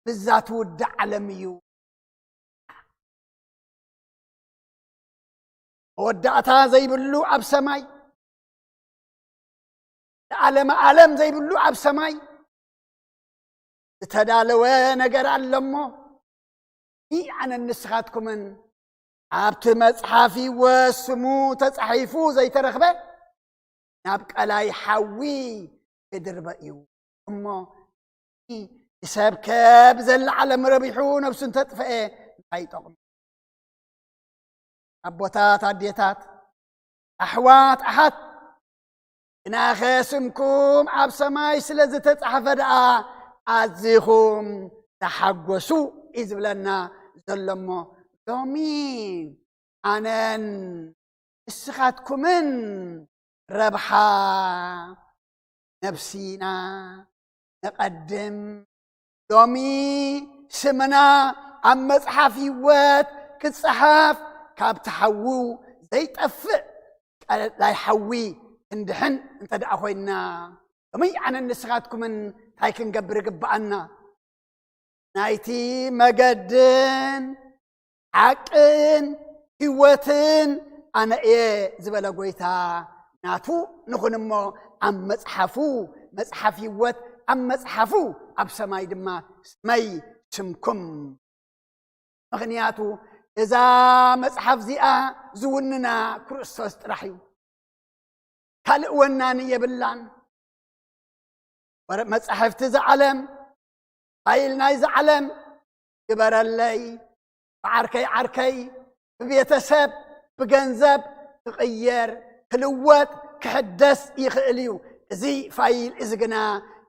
ብዛ ትውዳእ ዓለም እዩ። መወዳእታ ዘይብሉ ኣብ ሰማይ፣ ንዓለመ ዓለም ዘይብሉ ኣብ ሰማይ ዝተዳለወ ነገር ኣሎ እሞ፣ ኣነን ንስኻትኩምን ኣብቲ መጽሓፍ ህይወት ስሙ ተጻሒፉ ዘይተረኽበ ናብ ቀላይ ሓዊ ክድርበ እዩ። እሞ ንሰብከ ብዘላ ዓለም ረቢሑ ነብሱ እንተጥፍአ እንታይ ይጠቕሞ? ኣቦታት፣ ኣዴታት፣ ኣሕዋት፣ ኣሓት፣ ግናኸ ስምኩም ኣብ ሰማይ ስለ ዝተጻሕፈ ደኣ ኣዚኹም ተሓጎሱ እዩ ዝብለና ዘሎ እሞ፣ ሎሚ ኣነን ንስኻትኩምን ረብሓ ነብሲና ነቐድም። ሎሚ ስምና ኣብ መጽሓፍ ህይወት ክጸሓፍ፣ ካብቲ ሓዊ ዘይጠፍእ ቀላይ ሓዊ ክንድሕን እንተ ደኣ ኮይንና፣ ሎሚ ኣነን ንስኻትኩምን እንታይ ክንገብር ይግብኣና? ናይቲ መገድን ሓቅን ህይወትን ኣነ እየ ዝበለ ጎይታ ናቱ ንኹን እሞ፣ ኣብ መጽሓፉ፣ መጽሓፍ ህይወት ኣብ መጽሓፉ፣ ኣብ ሰማይ ድማ ስመይ ስምኩም። ምኽንያቱ እዛ መጽሓፍ እዚኣ ዝውንና ክርስቶስ ጥራሕ እዩ። ካልእ ወናኒ የብላን። ወረ-፣ መጻሕፍቲ እዛ ዓለም፣ ፋይል ናይዛ ዓለም ግበረለይ፣ ብዓርከይ ዓርከይ፣ ብቤተሰብ፣ ብገንዘብ ክቕየር፣ ክልወጥ፣ ክሕደስ ይኽእል እዩ። እዚ ፋይል እዚ ግና፣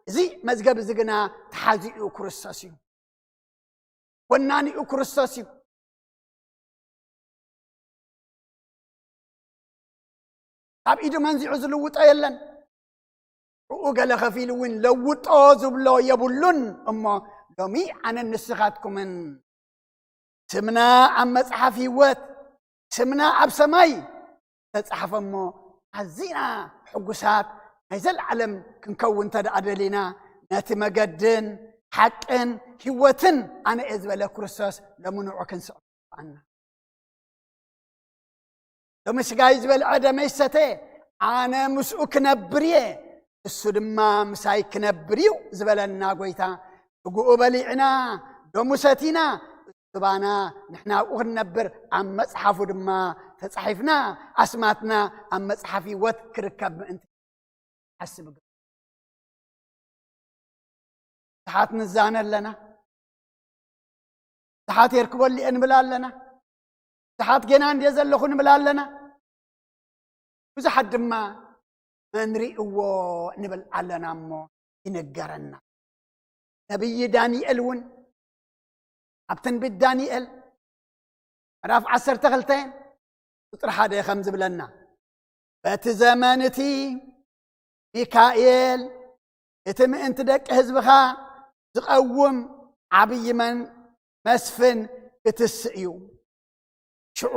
እዚ መዝገብ እዚ ግና ተሓዚኡ ክርስቶስ እዩ። ወናኒኡ ክርስቶስ እዩ። ካብ ኢዱ መንዚዑ ዝልውጦ የለን። ብኡ ገለ ከፊሉ እውን ለውጦ ዝብሎ የብሉን። እሞ ሎሚ ኣነን ንስኻትኩምን ስምና ኣብ መጽሓፍ ህይወት፣ ስምና ኣብ ሰማይ ተጻሕፈ እሞ፣ ኣዚና ሕጉሳት ናይ ዘለዓለም ክንከውን እንተ ደኣ ደሊና፣ ነቲ መገድን ሓቅን ህይወትን ኣነ እየ ዝበለ ክርስቶስ ሎሚ ንዑ ክንስዕቦ ይግብኣና። ሎሚ ስጋይ ዝበልዐ ደመይ ዝሰተ ኣነ ምስኡ ክነብር እየ፣ እሱ ድማ ምሳይ ክነብር እዩ ዝበለና ጎይታ፣ ስግኡ በሊዕና፣ ደሙ ሰቲና፣ እሱ ባና ንሕና ኣብኡ ክንነብር ኣብ መጽሓፉ ድማ ተጻሒፍና፣ ኣስማትና ኣብ መጽሓፍ ህይወት ክርከብ ምእንቲ ሓስብ እግር። ብዙሓት ንዛነ ኣለና። ብዙሓት የርክበሉ እየ ንብል ኣለና። ብዙሓት ጌና እንድየ ዘለኹ ንብል ኣለና። ብዙሓት ድማ መን ርእዎ ንብል ኣለና እሞ ይንገረና። ነቢይ ዳንኤል እውን ኣብ ትንቢት ዳንኤል ምዕራፍ ዓሰርተ ክልተ ቁጽሪ ሓደ ከም ዝብለና፣ በቲ ዘመን እቲ ሚካኤል እቲ ምእንቲ ደቂ ህዝብኻ ዝቐውም ዓብዪ መን-፣ መስፍን ክትስእ እዩ። ሽዑ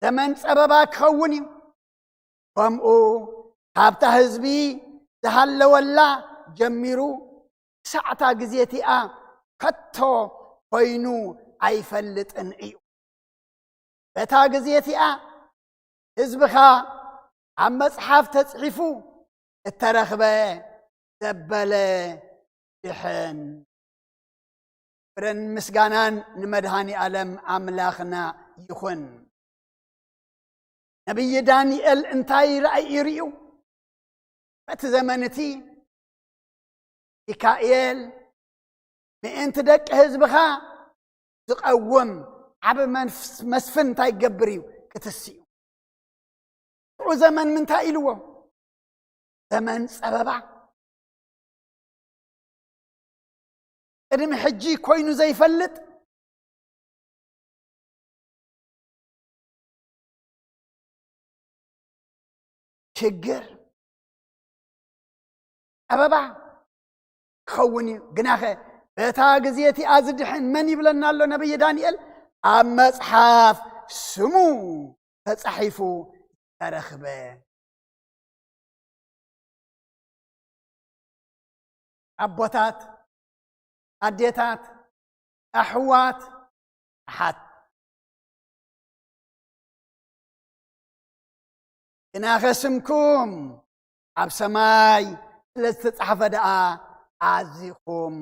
ዘመን ጸበባ ክኸውን እዩ። ከምኡ ካብታ ህዝቢ ዝሃለወላ ጀሚሩ ክሳዕታ ግዜ እቲኣ ከቶ ኮይኑ ኣይፈልጥን እዩ። እታ ግዜ እቲኣ ህዝብኻ ኣብ መጽሓፍ ተጽሒፉ እተረኽበ ዘበለ ድሕን። ክብርን ምስጋናን ንመድኃኔ ዓለም ኣምላኽና ይኹን። ነቢይ ዳንኤል እንታይ ራእይ ርእዩ? በቲ ዘመን እቲ ሚካኤል ምእንቲ ደቂ ህዝብኻ ዝቐውም ዓቢ መንፍስ-፣ መስፍን እንታይ ይገብር እዩ? ክትስእ እዩ። ሽዑ ዘመን ምንታይ ኢልዎ? ዘመን ጸበባ። ቅድሚ ሕጂ ኮይኑ ዘይፈልጥ ሽግር፣ ጸበባ ክኸውን እዩ። ግናኸ በታ ግዜ እቲኣ ዝድሕን መን ይብለና ኣሎ ነቢይ ዳንኤል? ኣብ መጽሓፍ ስሙ ተጻሒፉ ዝተረኽበ። ኣቦታት፣ ኣዴታት፣ ኣሕዋት፣ ኣሓት፣ ግናኸ ስምኩም ኣብ ሰማይ ስለ ዝተጻሕፈ ደኣ ኣዚኹም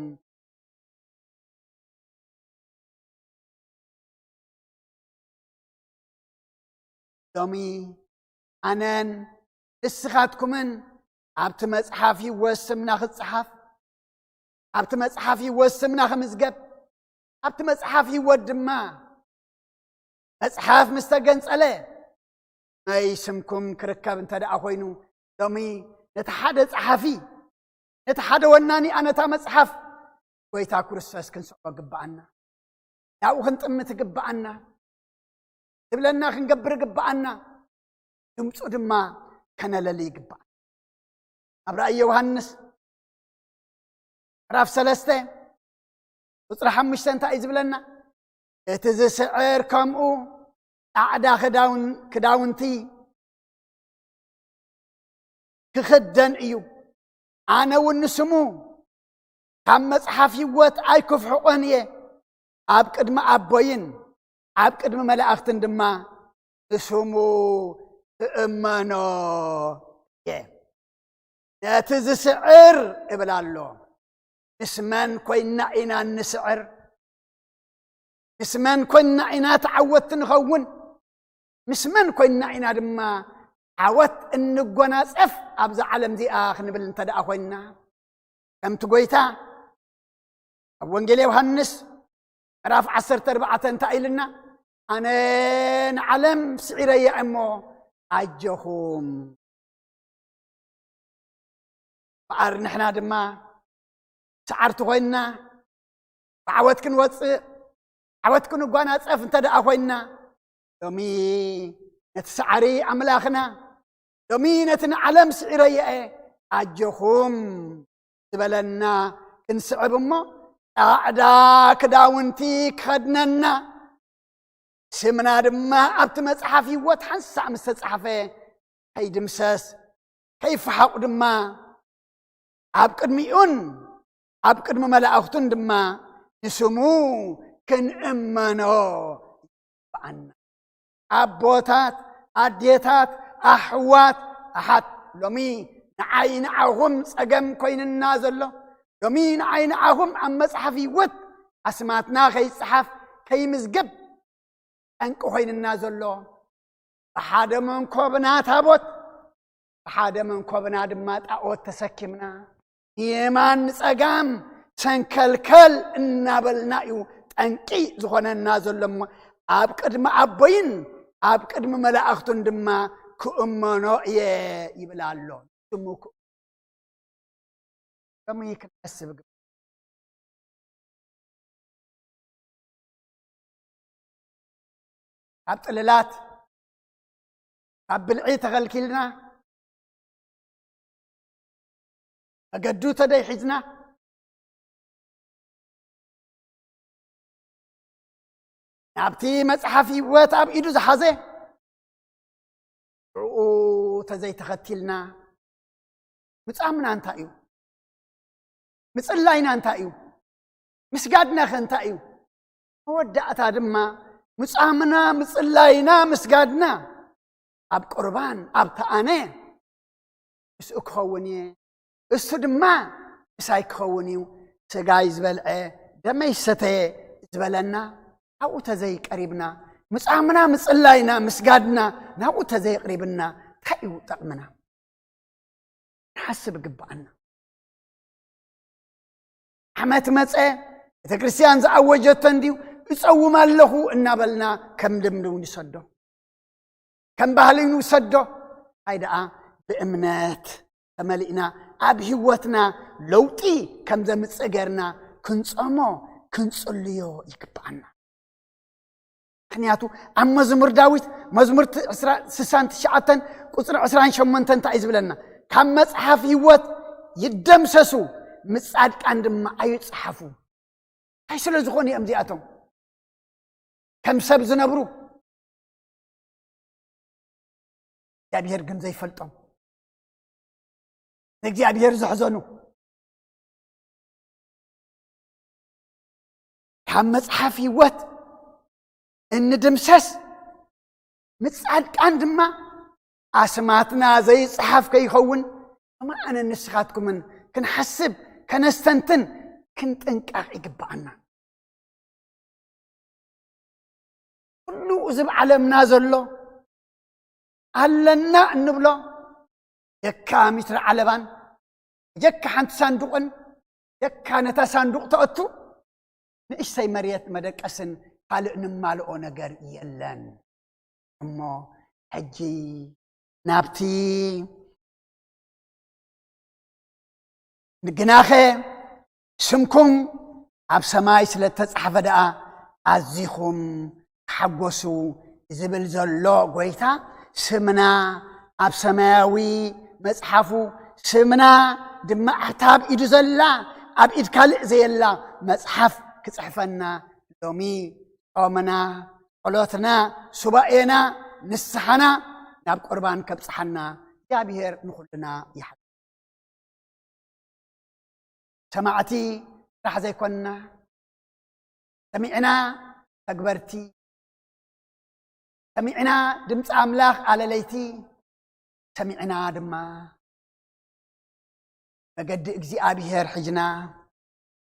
ሎሚ ኣነን ንስኻትኩምን ኣብቲ መጽሓፍ ህይወት ስምና ክጸሓፍ፣ ኣብቲ መጽሓፍ ህይወት ስምና ክምዝገብ፣ ኣብቲ መጽሓፍ ህይወት ድማ መጽሓፍ ምስ ተገንጸለ፣ ናይ ስምኩም ክርከብ እንተ ደኣ ኮይኑ፣ ሎሚ ነቲ ሓደ ጸሓፊ፣ ነቲ ሓደ ወናኒ ኣነታ መጽሓፍ፣ ጐይታ ክርስቶስ ክንስዖ ግብኣና። ናብኡ ክንጥምት ግብኣና። ዝብለና ክንገብር ግብኣና። ድምፁ ድማ ከነለሊ ይግባእ። ኣብ ራእይ ዮሃንስ ምዕራፍ ሰለስተ ቁፅሪ ሓሙሽተ እንታይ እዩ ዝብለና? እቲ ዝስዕር ከምኡ ፃዕዳ ክዳውን-፣ ክዳውንቲ ክኽደን እዩ። ኣነ እውን ንስሙ ካብ መጽሓፍ ህይወት ኣይክፍሕቆን እየ። ኣብ ቅድሚ ኣቦይን ኣብ ቅድሚ መላእኽትን ድማ ንስሙ እእመኖ እየ። ነቲ ዝስዕር እብል ኣሎ። ምስ መን ኮይንና ኢና እንስዕር? ምስ መን ኮይንና ኢና ተዓወትቲ ንኸውን? ምስ መን ኮይንና ኢና ድማ ዓወት እንጎናጸፍ? ኣብዛ ዓለም እዚኣ ክንብል እንተ ደኣ ኮይንና፣ ከምቲ ጐይታ ኣብ ወንጌል ዮሃንስ ምዕራፍ ዓሰርተ ኣርባዕተ እንታይ ኢልና? ኣነ ንዓለም ስዒረያ እሞ ኣጆኹም። እምበኣር ንሕና ድማ ሰዓርቲ ኮይንና፣ ብዓወት ክንወፅእ፣ ዓወት ክንጓናፀፍ እንተ ደኣ ኮይንና፣ ሎሚ ነቲ ሰዓሪ ኣምላኽና፣ ሎሚ ነቲ ንዓለም ስዒረዮ እየ ኣጆኹም ዝበለና ክንስዕብ እሞ፣ ጻዕዳ ክዳውንቲ ክኸድነና፣ ስምና ድማ ኣብቲ መጽሓፍ ህይወት ሓንሳእ ምስ ተጻሕፈ፣ ከይድምሰስ፣ ከይፈሓቑ ድማ፣ ኣብ ቅድሚኡን ኣብ ቅድሚ መላእኽቱን ድማ ንስሙ ክንእመኖ ይግብኣና። ኣቦታት፣ ኣዴታት፣ ኣሕዋት፣ ኣሓት፣ ሎሚ ንዓይ ንዓኹም ጸገም ኮይንና ዘሎ፣ ሎሚ ንዓይ ንዓኹም ኣብ መጽሓፍ ህይወት ኣስማትና ከይጸሓፍ፣ ከይምዝገብ፣ ጠንቂ ኮይንና ዘሎ፣ ብሓደ መንኮብና ታቦት፣ ብሓደ መንኮብና ድማ ጣዖት ተሰኪምና፣ ንየማን ንጸጋም ሰንከልከል እናበልና እዩ ጠንቂ ዝኾነና ዘሎ እሞ፣ ኣብ ቅድሚ ኣቦይን ኣብ ቅድሚ መላእኽቱን ድማ ክእመኖ እየ ይብል ኣሎ። ስሙ ክእ-፣ ከመይ ክንሐስብ ግብር? ካብ ጥልላት፣ ካብ ብልዒ ተኸልኪልና፣ መገዱ ተደይሒዝና፣ ናብቲ መጽሓፍ ህይወት ኣብ ኢዱ ዝሓዘ፣ ብኡ ተዘይተኸቲልና፣ ምጻምና እንታይ እዩ? ምጽላይና እንታይ እዩ? ምስጋድናኸ እንታይ እዩ? መወዳእታ ድማ ምጻምና፣ ምጽላይና፣ ምስጋድና ኣብ ቁርባን፣ ኣብ ተኣነ ምስኡ ክኸውን እየ፣ እሱ ድማ ምሳይ ክኸውን እዩ። ስጋይ ዝበልዐ ደመይ ዝሰተየ ዝበለና ኣብኡ ተዘይቀሪብና፣ ምጻምና፣ ምጽላይና፣ ምስጋድና ናብኡ ተዘይቅሪብና እንታይ እዩ ጠቕምና? ንሓስብ ይግብኣና። ዓመት መጸ፣ ቤተ ክርስቲያን ዝኣወጀቶ እንድዩ፣ እጸውም ኣለኹ እናበልና ከም ልምዲ ንሰዶ፣ ከም ባህሊ ንውሰዶ። ኣይ ደኣ ብእምነት ተመሊእና ኣብ ህይወትና ለውጢ ከም ዘምጽእ ጌርና ክንጸሞ፣ ክንጽልዮ ይግብኣና። ምክንያቱ ኣብ መዝሙር ዳዊት፣ መዝሙር ት-፣ ዕስራ፣ ስሳን ትሽዓተን ቁጽሪ ዕስራን ሸሞንተን እንታይ እዩ ዝብለና? ካብ መጽሓፍ ህይወት ይደምሰሱ፣ ምስ ጻድቃን ድማ ኣይጽሓፉ። እንታይ ስለ ዝኾኑ እዮም እዚኣቶም? ከም ሰብ ዝነብሩ፣ እግዚኣብሔር ግን ዘይፈልጦም፣ ንእግዚኣብሔር ዘሕዘኑ፣ ካብ መጽሓፍ ህይወት እንድምሰስ፣ ምስ ጻድቃን ድማ ኣስማትና ዘይጽሓፍ ከይኸውን፣ ከማኣነ ንስኻትኩምን ክንሓስብ፣ ከነስተንትን፣ ክንጥንቀቕ ይግብኣና። ኩሉ እዚ ኣብ ዓለምና ዘሎ ኣለና እንብሎ፣ ጀካ ሚትሪ ዓለባን፣ ጀካ ሓንቲ ሳንዱቕን፣ ጀካ ነታ ሳንዱቕ ተእቱ ንእሽተይ መሬት መደቀስን ካልእ ንማልኦ ነገር የለን። እሞ ሕጂ ናብቲ ንግናኸ ስምኩም ኣብ ሰማይ ስለ እተጻሕፈ ደኣ ኣዚኹም ተሓጎሱ ዝብል ዘሎ ጎይታ፣ ስምና ኣብ ሰማያዊ መጽሓፉ፣ ስምና ድማ ኣብታ ኣብ ኢዱ ዘላ፣ ኣብ ኢድ ካልእ ዘየላ መጽሓፍ ክጽሕፈና ሎሚ ጾምና፣ ጸሎትና፣ ሱባኤና፣ ንስሓና ናብ ቁርባን ከብጽሓና እግዚኣብሔር ንኹልና ይሓግዝ። ሰማዕቲ ጥራሕ ዘይኮንና፣ ሰሚዕና ተግበርቲ፣ ሰሚዕና ድምፂ ኣምላኽ ኣለለይቲ፣ ሰሚዕና ድማ መገዲ እግዚኣብሔር ሒዝና፣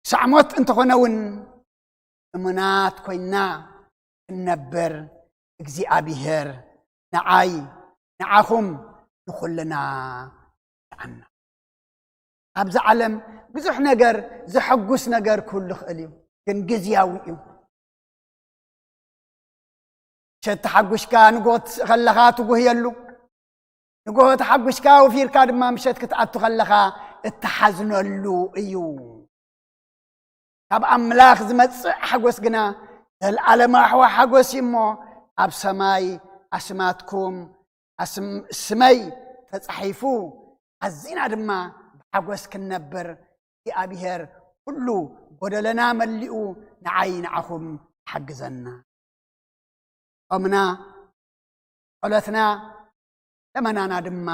ሳዕሞት እንተኾነ እውን እሙናት ኮይንና ክንነብር እግዚኣብሔር ንዓይ፣ ንዓኹም፣ ንኹልና ይርድኣና። ኣብዚ ዓለም ብዙሕ ነገር፣ ዘሐጉስ ነገር ክህሉ ይኽእል እዩ፣ ግን ግዝያዊ እዩ። ምሸት ተሓጒስካ ንግሆ ክትስእ ከለኻ ትጉህየሉ፣ ንግሆ ተሓጒስካ ወፊርካ ድማ ምሸት ክትኣቱ ከለኻ እትሓዝነሉ እዩ። ካብ ኣምላኽ ዝመጽእ ሓጎስ ግና ዘለኣለማዊ ሓጎስ እዩ እሞ፣ ኣብ ሰማይ ኣስማትኩም፣ ኣስም-፣ ስመይ ተጻሒፉ፣ ኣዚና ድማ ብሓጎስ ክንነብር እግዚኣብሔር ኩሉ ጎደለና መሊኡ ንዓይ ንዓኹም ይሓግዘና። ጾምና፣ ጸሎትና፣ ለመናና ድማ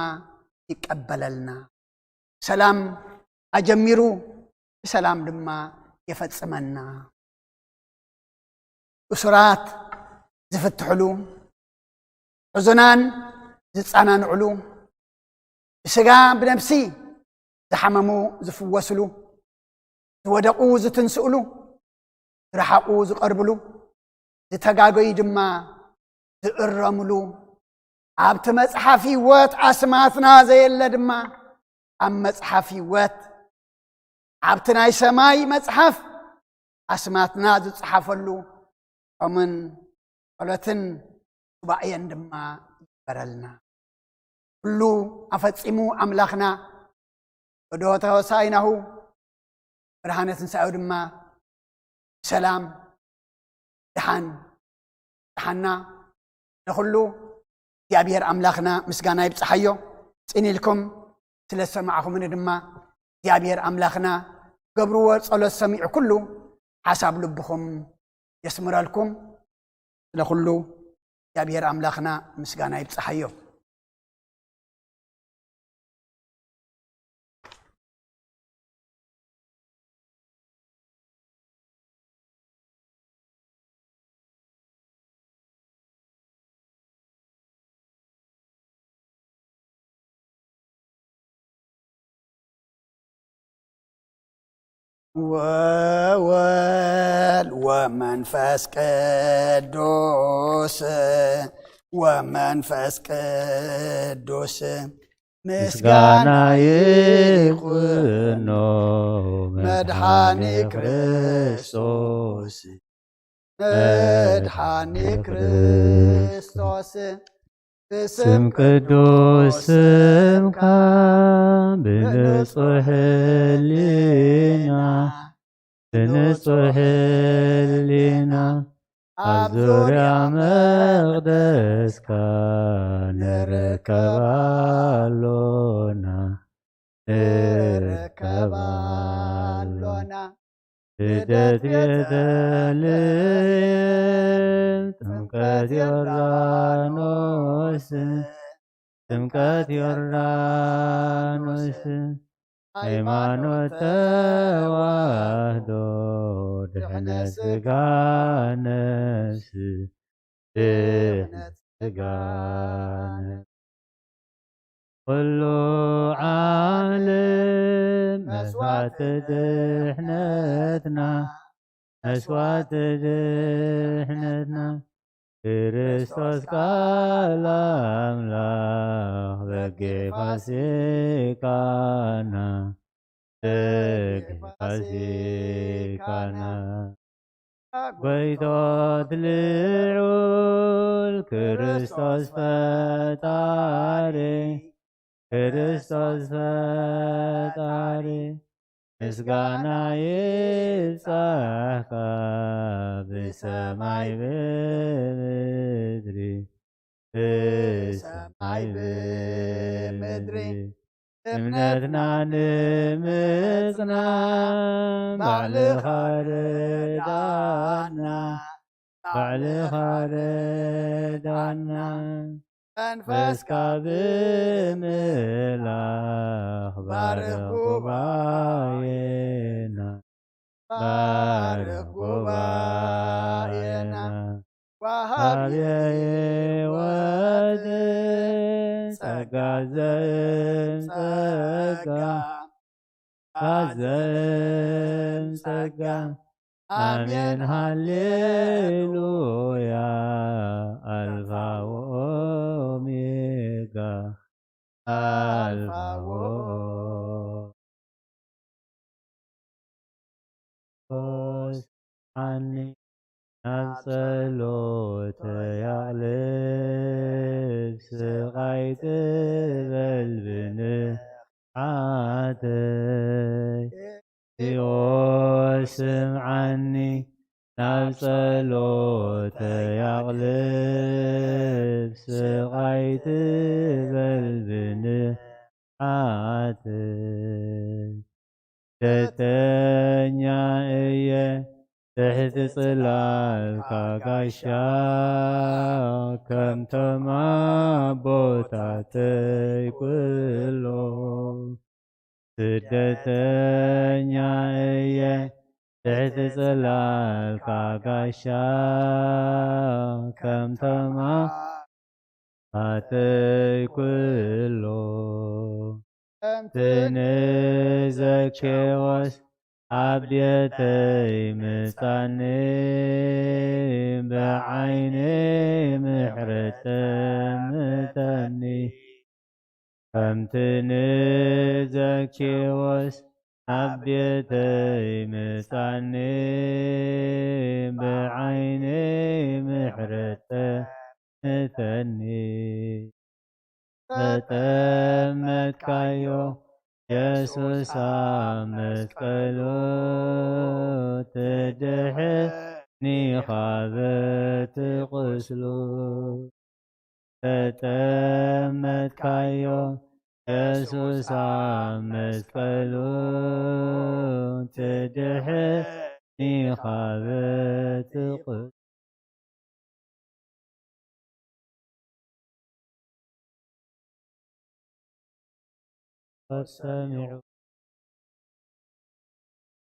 ይቀበለልና። ሰላም ኣጀሚሩ ብሰላም ድማ የፈጽመና። እሱራት ዝፍትሕሉ፣ ሕዙናን ዝጸናንዕሉ፣ ብስጋ ብነፍሲ ዝሓመሙ ዝፍወስሉ፣ ዝወደቑ ዝትንስእሉ፣ ዝረሓቑ ዝቐርብሉ፣ ዝተጋገዩ ድማ ዝእረምሉ፣ ኣብቲ መጽሓፍ ህይወት ኣስማትና ዘየለ ድማ ኣብ መጽሓፍ ህይወት፣ ኣብቲ ናይ ሰማይ መጽሓፍ ኣስማትና ዝጸሓፈሉ ጾምን ጸሎትን ሱባኤን ድማ ይግበረልና። ኩሉ ኣፈጺሙ ኣምላኽና፣ ወዶ ተወሳይናሁ፣ ብርሃነ ትንሳኤው ድማ ሰላም፣ ደሓን፣ ደሓና ንኹሉ እግዚኣብሔር ኣምላኽና ምስጋና ይብጽሓዮ። ጽን ኢልኩም ስለ ዝሰማዕኹምኒ ድማ እግዚኣብሔር ኣምላኽና ገብርዎ ጸሎት ሰሚዑ ኩሉ ሓሳብ ልብኹም የስምረልኩም። ስለ ኩሉ እግዚኣብሔር ኣምላኽና ምስጋና ይብጽሓዮ። ወወልድ ወመንፈስ ቅዱስ፣ ወመንፈስ ቅዱስ፣ ምስጋና ምስጋና ይኹኖ መድኃኒ መድኃኒ ክርስቶስ። ክርስቶስ። መድኃኒ ክርስቶስ። ብስም ስም ቅዱስ ስምካ ብንጹሕ ህሊና፣ ብንጹሕ ህሊና ኣብ ዙርያ መቕደስካ ንርከብ ኣሎና፣ ንርከብ ኣሎና። ልደት ቤተልሔም፣ ጥምቀት ዮርዳኖስ፣ ጥምቀት ዮርዳኖስ፣ ሃይማኖት ተዋህዶ፣ ድሕነት ስጋ ነፍስ፣ ድሕነት ስጋ ነፍስ። ኩሉ ዓለም መስዋዕቲ ድሕነትና፣ መስዋዕቲ ድሕነትና፣ ክርስቶስ ቃል ኣምላኽ በጊዕ ፋሲካና፣ በጊዕ ፋሲካና። ጎይቶት ልዑል ክርስቶስ ፈጣሪ፣ ክርስቶስ ፈጣሪ፣ ምስጋና ይብጻሕካ ብሰማይ ብምድሪ፣ ብሰማይ ብምድሪ። እምነትና ንምጽና ባዕልኻ ርዳና፣ ባዕልኻ ርዳና። መንፈስካ ብምምላኽ ባርኽ ጉባኤና፣ ባርኽ ጉባኤና። ወሃቢ ሕይወት ጸጋ ዘእም ጸጋ፣ ዘእም ጸጋ። ኣሜን ሃሌሉያ፣ ኣልፋ ወኦሜጋ፣ ኣልፋ ወ-፣ ኦሜጋ። ኒ ናብ ጸሎተይ ኣቕልብ፣ ስቓይ ትበል ብንፍዓተይ። ዚኦስ ስምዓኒ፣ ናብ ጸሎተይ ኣቕልብ፣ ስቓይ ትበል ብንፍዓተይ። ስደተኛ እየ ትሕቲ ጽላልካ ጋሻ፣ ከምቶም ኣቦታተይ ኩሎም። ስደተኛ እየ ትሕቲ ጽላልካ ጋሻ፣ ከምቶም ኣቦታተይ ኩሎም። ከምቲ ንዘኬዎስ ኣብ ቤተይ ምጻኒ፣ ብዓይኒ ምሕረት ጠምተኒ። ከምቲ ንዘኬዎስ ኣብ ቤተይ ምጻኒ፣ ብዓይኒ ምሕረት ጠምተኒ። ዘጠመትካዮ የሱስ ኣብ መስቀሉ፣ ትድሕኒ ካብ እቲ ቁስሉ። ዘጠመትካዮ የሱስ ኣብ መስቀሉ፣ ትድሕኒ ካብ እቲ ቁስሉ። ሰሚዑ።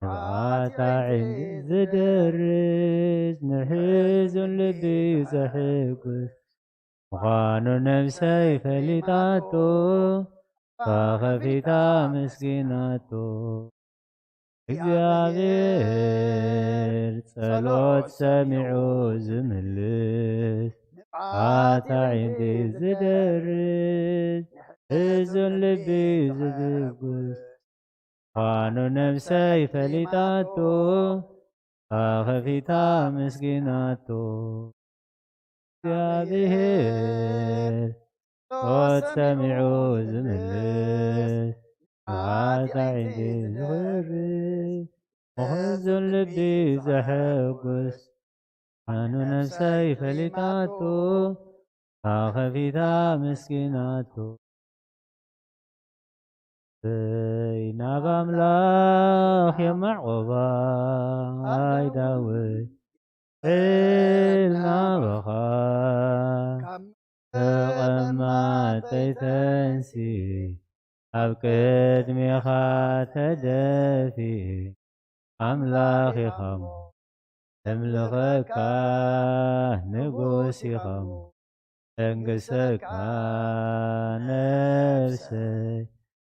ንብዓት ኣዒንቲ ዝደርስ፣ ንሕዙን ልቢ ዘሕጉስ ምዃኑ ነብሰይ ፈሊጣቶ፣ ኣፋ ከፊታ ኣመስጊናቶ። እግዚኣብሔር ጸሎት ሰሚዑ ዝምልስ፣ ንብዓት ኣዒንቲ ዝደርስ፣ ሕዙን ልቢ ዝድጉስ፣ ምዃኑ ነብሰይ ፈሊጣቶ፣ ኣኸፊታ መስጊናቶ። እግዚኣብሔር ጸሎት ሰሚዑ ዝምልስ፣ ንብዓት ኣዒንቲ ዝኽርስ፣ ሕዙን ልቢ ዘሐጉስ፣ ምዃኑ ነብሰይ ፈሊጣቶ፣ ኣኸፊታ መስጊናቶ። እይ ናብ ኣምላኽ የማዕቆባ፣ ኣይ ዳዊት ዕልና በኻ። ተቐማጠይ ተንሲ፣ ኣብ ቅድሜኻ ተደፊ፣ ኣምላኽ ኢኻሞ ተምልኸካ፣ ንጉስ ኢኻሞ ተንግሰካ። ነፍሰይ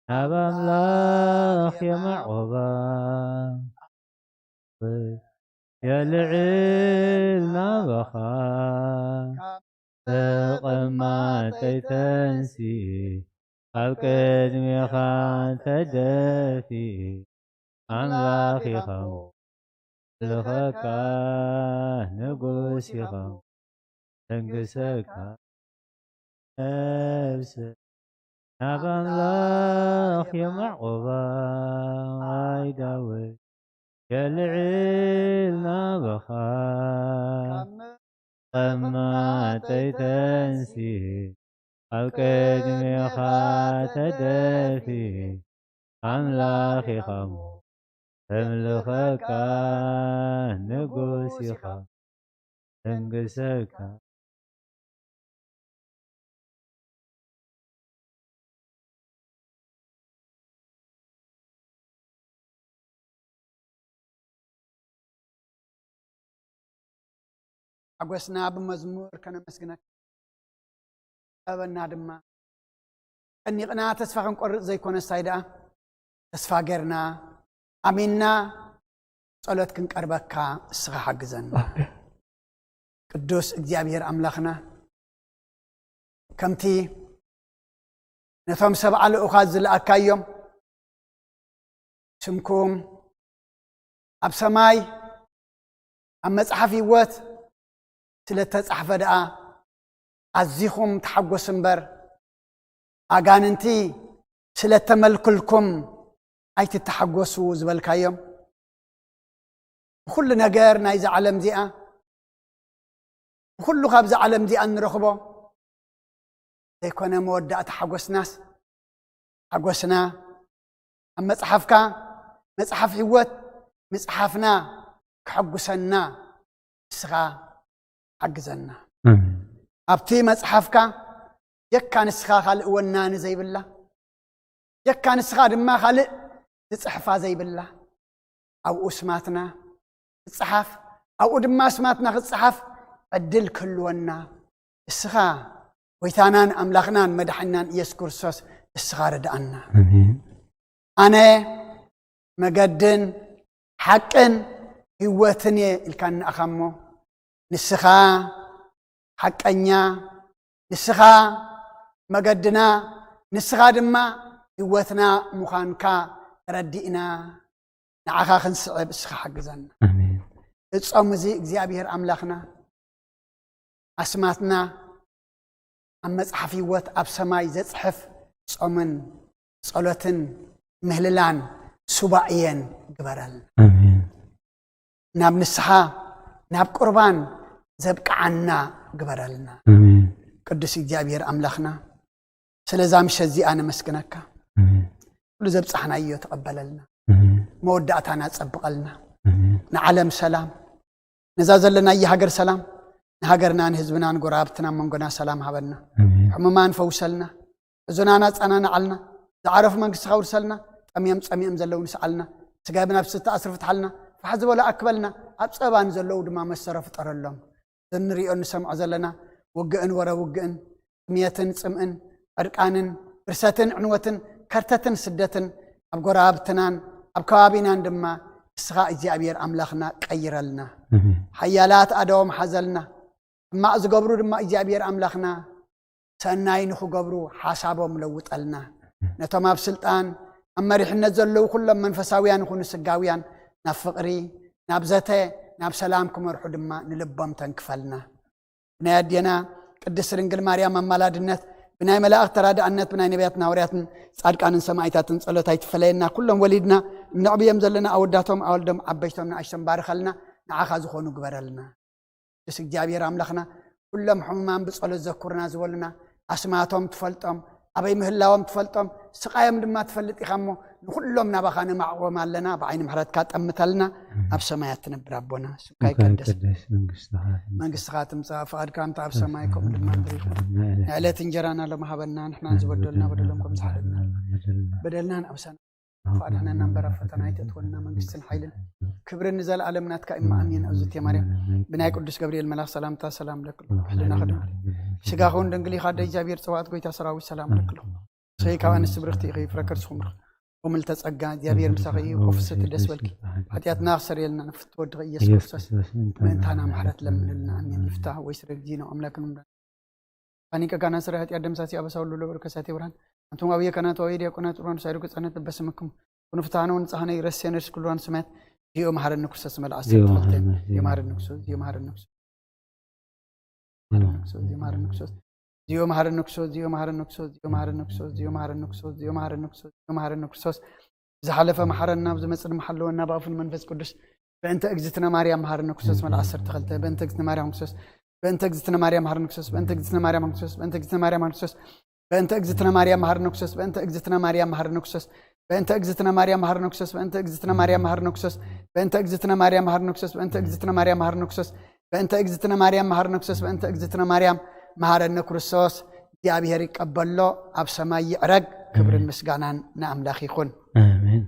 ናብ ኣምላኽ የማዕቆባ፣ የልዕል ናባኻ። ተቐማጠይ ተንሲ፣ ኣብ ቅድሜኻ ተደፊ፣ ኣምላኽ ኢኻሞ ልኸካ፣ ንጉስ ኢኻሞ ተንግሰካ። ነፍሰ ናብ ኣምላኽ የማዕቆባ፣ ኣይ ዳዊት የልዕል ናባኻ። ተቐማጠይ ተንሲ፣ ኣብ ቅድሜኻ ተደፊ፣ ኣምላኽ ኢኻሞ ተምልኸካ፣ ንጉስ ኢኻ ተንግሰካ። ሓጎስና ብመዝሙር ከነመስግነካ፣ ጥበበና ድማ። ጨኒቕና ተስፋ ክንቆርጽ ዘይኮነስ፣ እንታይ ደኣ ተስፋ ጌርና፣ ኣሚንና፣ ጸሎት ክንቀርበካ እስኻ ሓግዘና። ኣሜን። ቅዱስ እግዚኣብሔር ኣምላኽና፣ ከምቲ ነቶም ሰብዓ ልኡኻት ዝለኣካዮም፣ ስምኩም ኣብ ሰማይ ኣብ መጽሓፍ ህይወት ስለ እተጻሕፈ ደኣ ኣዚኹም ተሓጎሱ እምበር፣ ኣጋንንቲ ስለ እተመልኩልኩም ኣይትተሓጎሱ ዝበልካዮም። ብኹሉ ነገር ናይዛ ዓለም እዚኣ፣ ብኹሉ ካብዛ ዓለም እዚኣ እንረኽቦ ዘይኮነ መወዳእታ ሓጎስናስ፣ ሓጎስና ኣብ መጽሓፍካ፣ መጽሓፍ ህይወት ምጽሓፍና ከሐጉሰና ንስኻ ሓግዘና። ኣሜን። ኣብቲ መጽሓፍካ ጀካ ንስኻ ካልእ ወናኒ ዘይብላ፣ ጀካ ንስኻ ድማ ካልእ ዝጽሕፋ ዘይብላ፣ ኣብኡ ስማትና ክጽሓፍ፣ ኣብኡ ድማ ስማትና ክጽሓፍ ዕድል ክህልወና፣ እስኻ ጎይታናን ኣምላኽናን መድሓኒናን ኢየሱስ ክርስቶስ፣ እስኻ ርድኣና። ኣሜን። ኣነ መገድን ሓቅን ህይወትን እየ ኢልካኒ ኣኻ እሞ፣ ንስኻ ሓቀኛ፣ ንስኻ መገድና፣ ንስኻ ድማ ህይወትና ምዃንካ ተረዲእና፣ ንዓኻ ክንስዕብ እስኻ ሓግዘና። ኣሜን። እጾም እዚ እግዚኣብሔር ኣምላኽና፣ ኣስማትና ኣብ መጽሓፍ ህይወት ኣብ ሰማይ ዘጽሕፍ ጾምን ጸሎትን ምህልላን ሱባኤን ግበረልና። ኣሜን። ናብ ንስሓ፣ ናብ ቁርባን ዘብቅዓና ግበረልና። ኣሜን። ቅዱስ እግዚኣብሔር ኣምላኽና፣ ስለዛ ምሸት እዚኣ ነመስግነካ። ኣሜን። ኩሉ ዘብጻሕናዮ ተቐበለልና። ኣሜን። መወዳእታና ጸብቐልና። ኣሜን። ንዓለም ሰላም፣ ነዛ ዘለናያ ሃገር ሰላም፣ ንሃገርና፣ ንህዝብና፣ ንጎረባብትና፣ መንጎና ሰላም ሃበና። ኣሜን። ሕሙማን ፈውሰልና፣ ሕዙናን ኣጸናንዓልና፣ ዝዓረፉ መንግስትኻ ውርሰልና፣ ጠምዮም ጸሚኦም ዘለዉ ንስኣልና፣ ስጋብ ናብ ዝስተ ኣስሪ ፍትሓልና፣ ፋሕ ዝበሉ ኣክበልና፣ ኣብ ጸበባ ንዘለዉ ድማ መሰሮ ፍጠረሎም። እንሪኦ እንሰምዖ ዘለና ውግእን ወረ ውግእን፣ ጥምየትን ጽምእን፣ ዕርቃንን፣ ብርሰትን ዕንወትን፣ ከርተትን ስደትን፣ ኣብ ጎረባብትናን ኣብ ከባቢናን ድማ ንስኻ እግዚኣብሔር ኣምላኽና ቀይረልና። ኣሜን። ሓያላት ኣደዎም ሓዘልና። ሕማቕ ዝገብሩ ድማ እግዚኣብሔር ኣምላኽና ሰናይ ንኽገብሩ ሓሳቦም ለውጠልና። ነቶም ኣብ ስልጣን ኣብ መሪሕነት ዘለዉ ኩሎም መንፈሳውያን ይኹኑ ስጋውያን ናብ ፍቕሪ፣ ናብ ዘተ፣ ናብ ሰላም ክመርሑ ድማ ንልቦም ተንክፈልና። ብናይ ኣዴና ቅድስት ድንግል ማርያም ኣማላድነት፣ ብናይ መላእኽት ተራዳእነት፣ ብናይ ነቢያትን ሃዋርያትን ጻድቃንን ሰማዕታትን ጸሎት ኣይትፈለየና። ኩሎም ወሊድና እነዕብዮም ዘለና ኣወዳቶም ኣወልዶም ዓበይቶም ንኣሽቶም ባርኸልና፣ ንዓኻ ዝኾኑ ግበረልና። ቅዱስ እግዚኣብሔር ኣምላኽና፣ ኩሎም ሕሙማን ብጸሎት ዘኩርና ዝበሉና ኣስማቶም ትፈልጦም፣ ኣበይ ምህላዎም ትፈልጦም፣ ስቓዮም ድማ ትፈልጥ ኢኻ እሞ፣ ንኹሎም ናባኻ ነማዕቆም ኣለና። ብዓይኒ ምሕረትካ ጠምተልና። ኣብ ሰማያት ትነብር ኣቦና፣ ስምካ ይቀደስ፣ መንግስትኻ ትምጻእ፣ ፍቓድካ ከምቲ ኣብ ሰማይ ከምኡ ድማ ምድሪ ይኹን። ንዕለት እንጀራና ሎም ሃበና፣ ንሕናን ዝበደሉና በደሎም ከም ዝሓለና በደልናን ኣበሳና ኣድሕነና እምበር ኣብ ፈተና ኣይተእትወና፣ መንግስትን ሓይልን ክብርን ንዘለኣለም ናትካ እማ ኣሜን። እዙቴ ማርያም ብናይ ቅዱስ ገብርኤል መልኣኽ ሰላምታ ሰላም ለክሎ ሕልና ክድን ስጋ ኸውን ደንግል ኢኻ ኣደ እግዚኣብሔር ጸዋዕት ጎይታ ሰራዊት ሰላም ለክሎ ሰይ ካብ ኣንስቲ ብርኽቲ ኢኺ ፍረ ከርስኹም ብርኽ ኦም ልተጸጋ እግዚኣብሔር ምሳኺ እዩ። ኮፍሰቲ ደስ በልኪ ሓጢኣትና ክሰርየልና ንፍትወድኺ ኢየሱስ ኢየሱስ ክርስቶስ ክርስቶስ ምእንታና ምእንታና ምሕረት ለምንልና ኣሜን። ይፍታ ወይ ስረግዚ ነው ኣምላክን ኣኒቀ ካህናት ስረ ኃጢአት ደምሳሲ አበሳ ሁሉ ለበሩ ከሳቴ ብርሃን አንቱም አብየ ካህናት ወአብየ ዲያቆናት ሩራን ሳይዱ ከጻነት በስምክሙ ኩኑ ፍትሐነ ወንጽሐነ ይረሴነ ርስኩሉራን ሰማያት ዚኦ መሐረነ ክርስቶስ መልአሰ ዚኦ ተፈልተ መሐረነ ዚኦ መሐረነ ክርስቶስ ዚኦ መሐረነ ክርስቶስ ዚኦ መሐረነ ክርስቶስ ዚኦ መሐረነ ክርስቶስ ዚኦ መሐረነ ክርስቶስ ዚኦ መሐረነ ክርስቶስ ዚኦ መሐረነ ክርስቶስ ዚኦ መሐረነ ክርስቶስ ዚኦ መሐረነ ክርስቶስ ዝሓለፈ መሓረና፣ ኣብ ዝመጽእ ድማ ሓለወና፣ ብኣፉን መንፈስ ቅዱስ። በእንተ እግዝእትነ ማርያም መሃርነ ክርስቶስ መልኣ ዓሰርተ ክልተ በእንተ እግዝእትነ ማርያም ክርስቶስ በእንተ እግዝእትነ ማርያም መሃርነ ክርስቶስ በእንተ እግዝእትነ ማርያም መሃርነ ክርስቶስ በእንተ እግዝእትነ ማርያም መሃርነ ክርስቶስ በእንተ እግዝእትነ ማርያም መሃርነ ክርስቶስ በእንተ እግዝእትነ ማርያም መሃርነ ክርስቶስ በእንተ እግዝእትነ ማርያም መሃርነ ክርስቶስ በእንተ እግዝእትነ ማርያም መሃርነ ክርስቶስ በእንተ እግዝእትነ ማርያም መሃርነ ክርስቶስ በእንተ እግዝእትነ ማርያም መሃርነ ክርስቶስ በእንተ እግዝእትነ ማርያም መሃረነ ክርስቶስ እግዚኣብሔር ይቀበሎ፣ ኣብ ሰማይ ይዕረግ። ክብርን ምስጋናን ንኣምላኽ ይኹን። ኣሜን።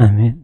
ኣሜን።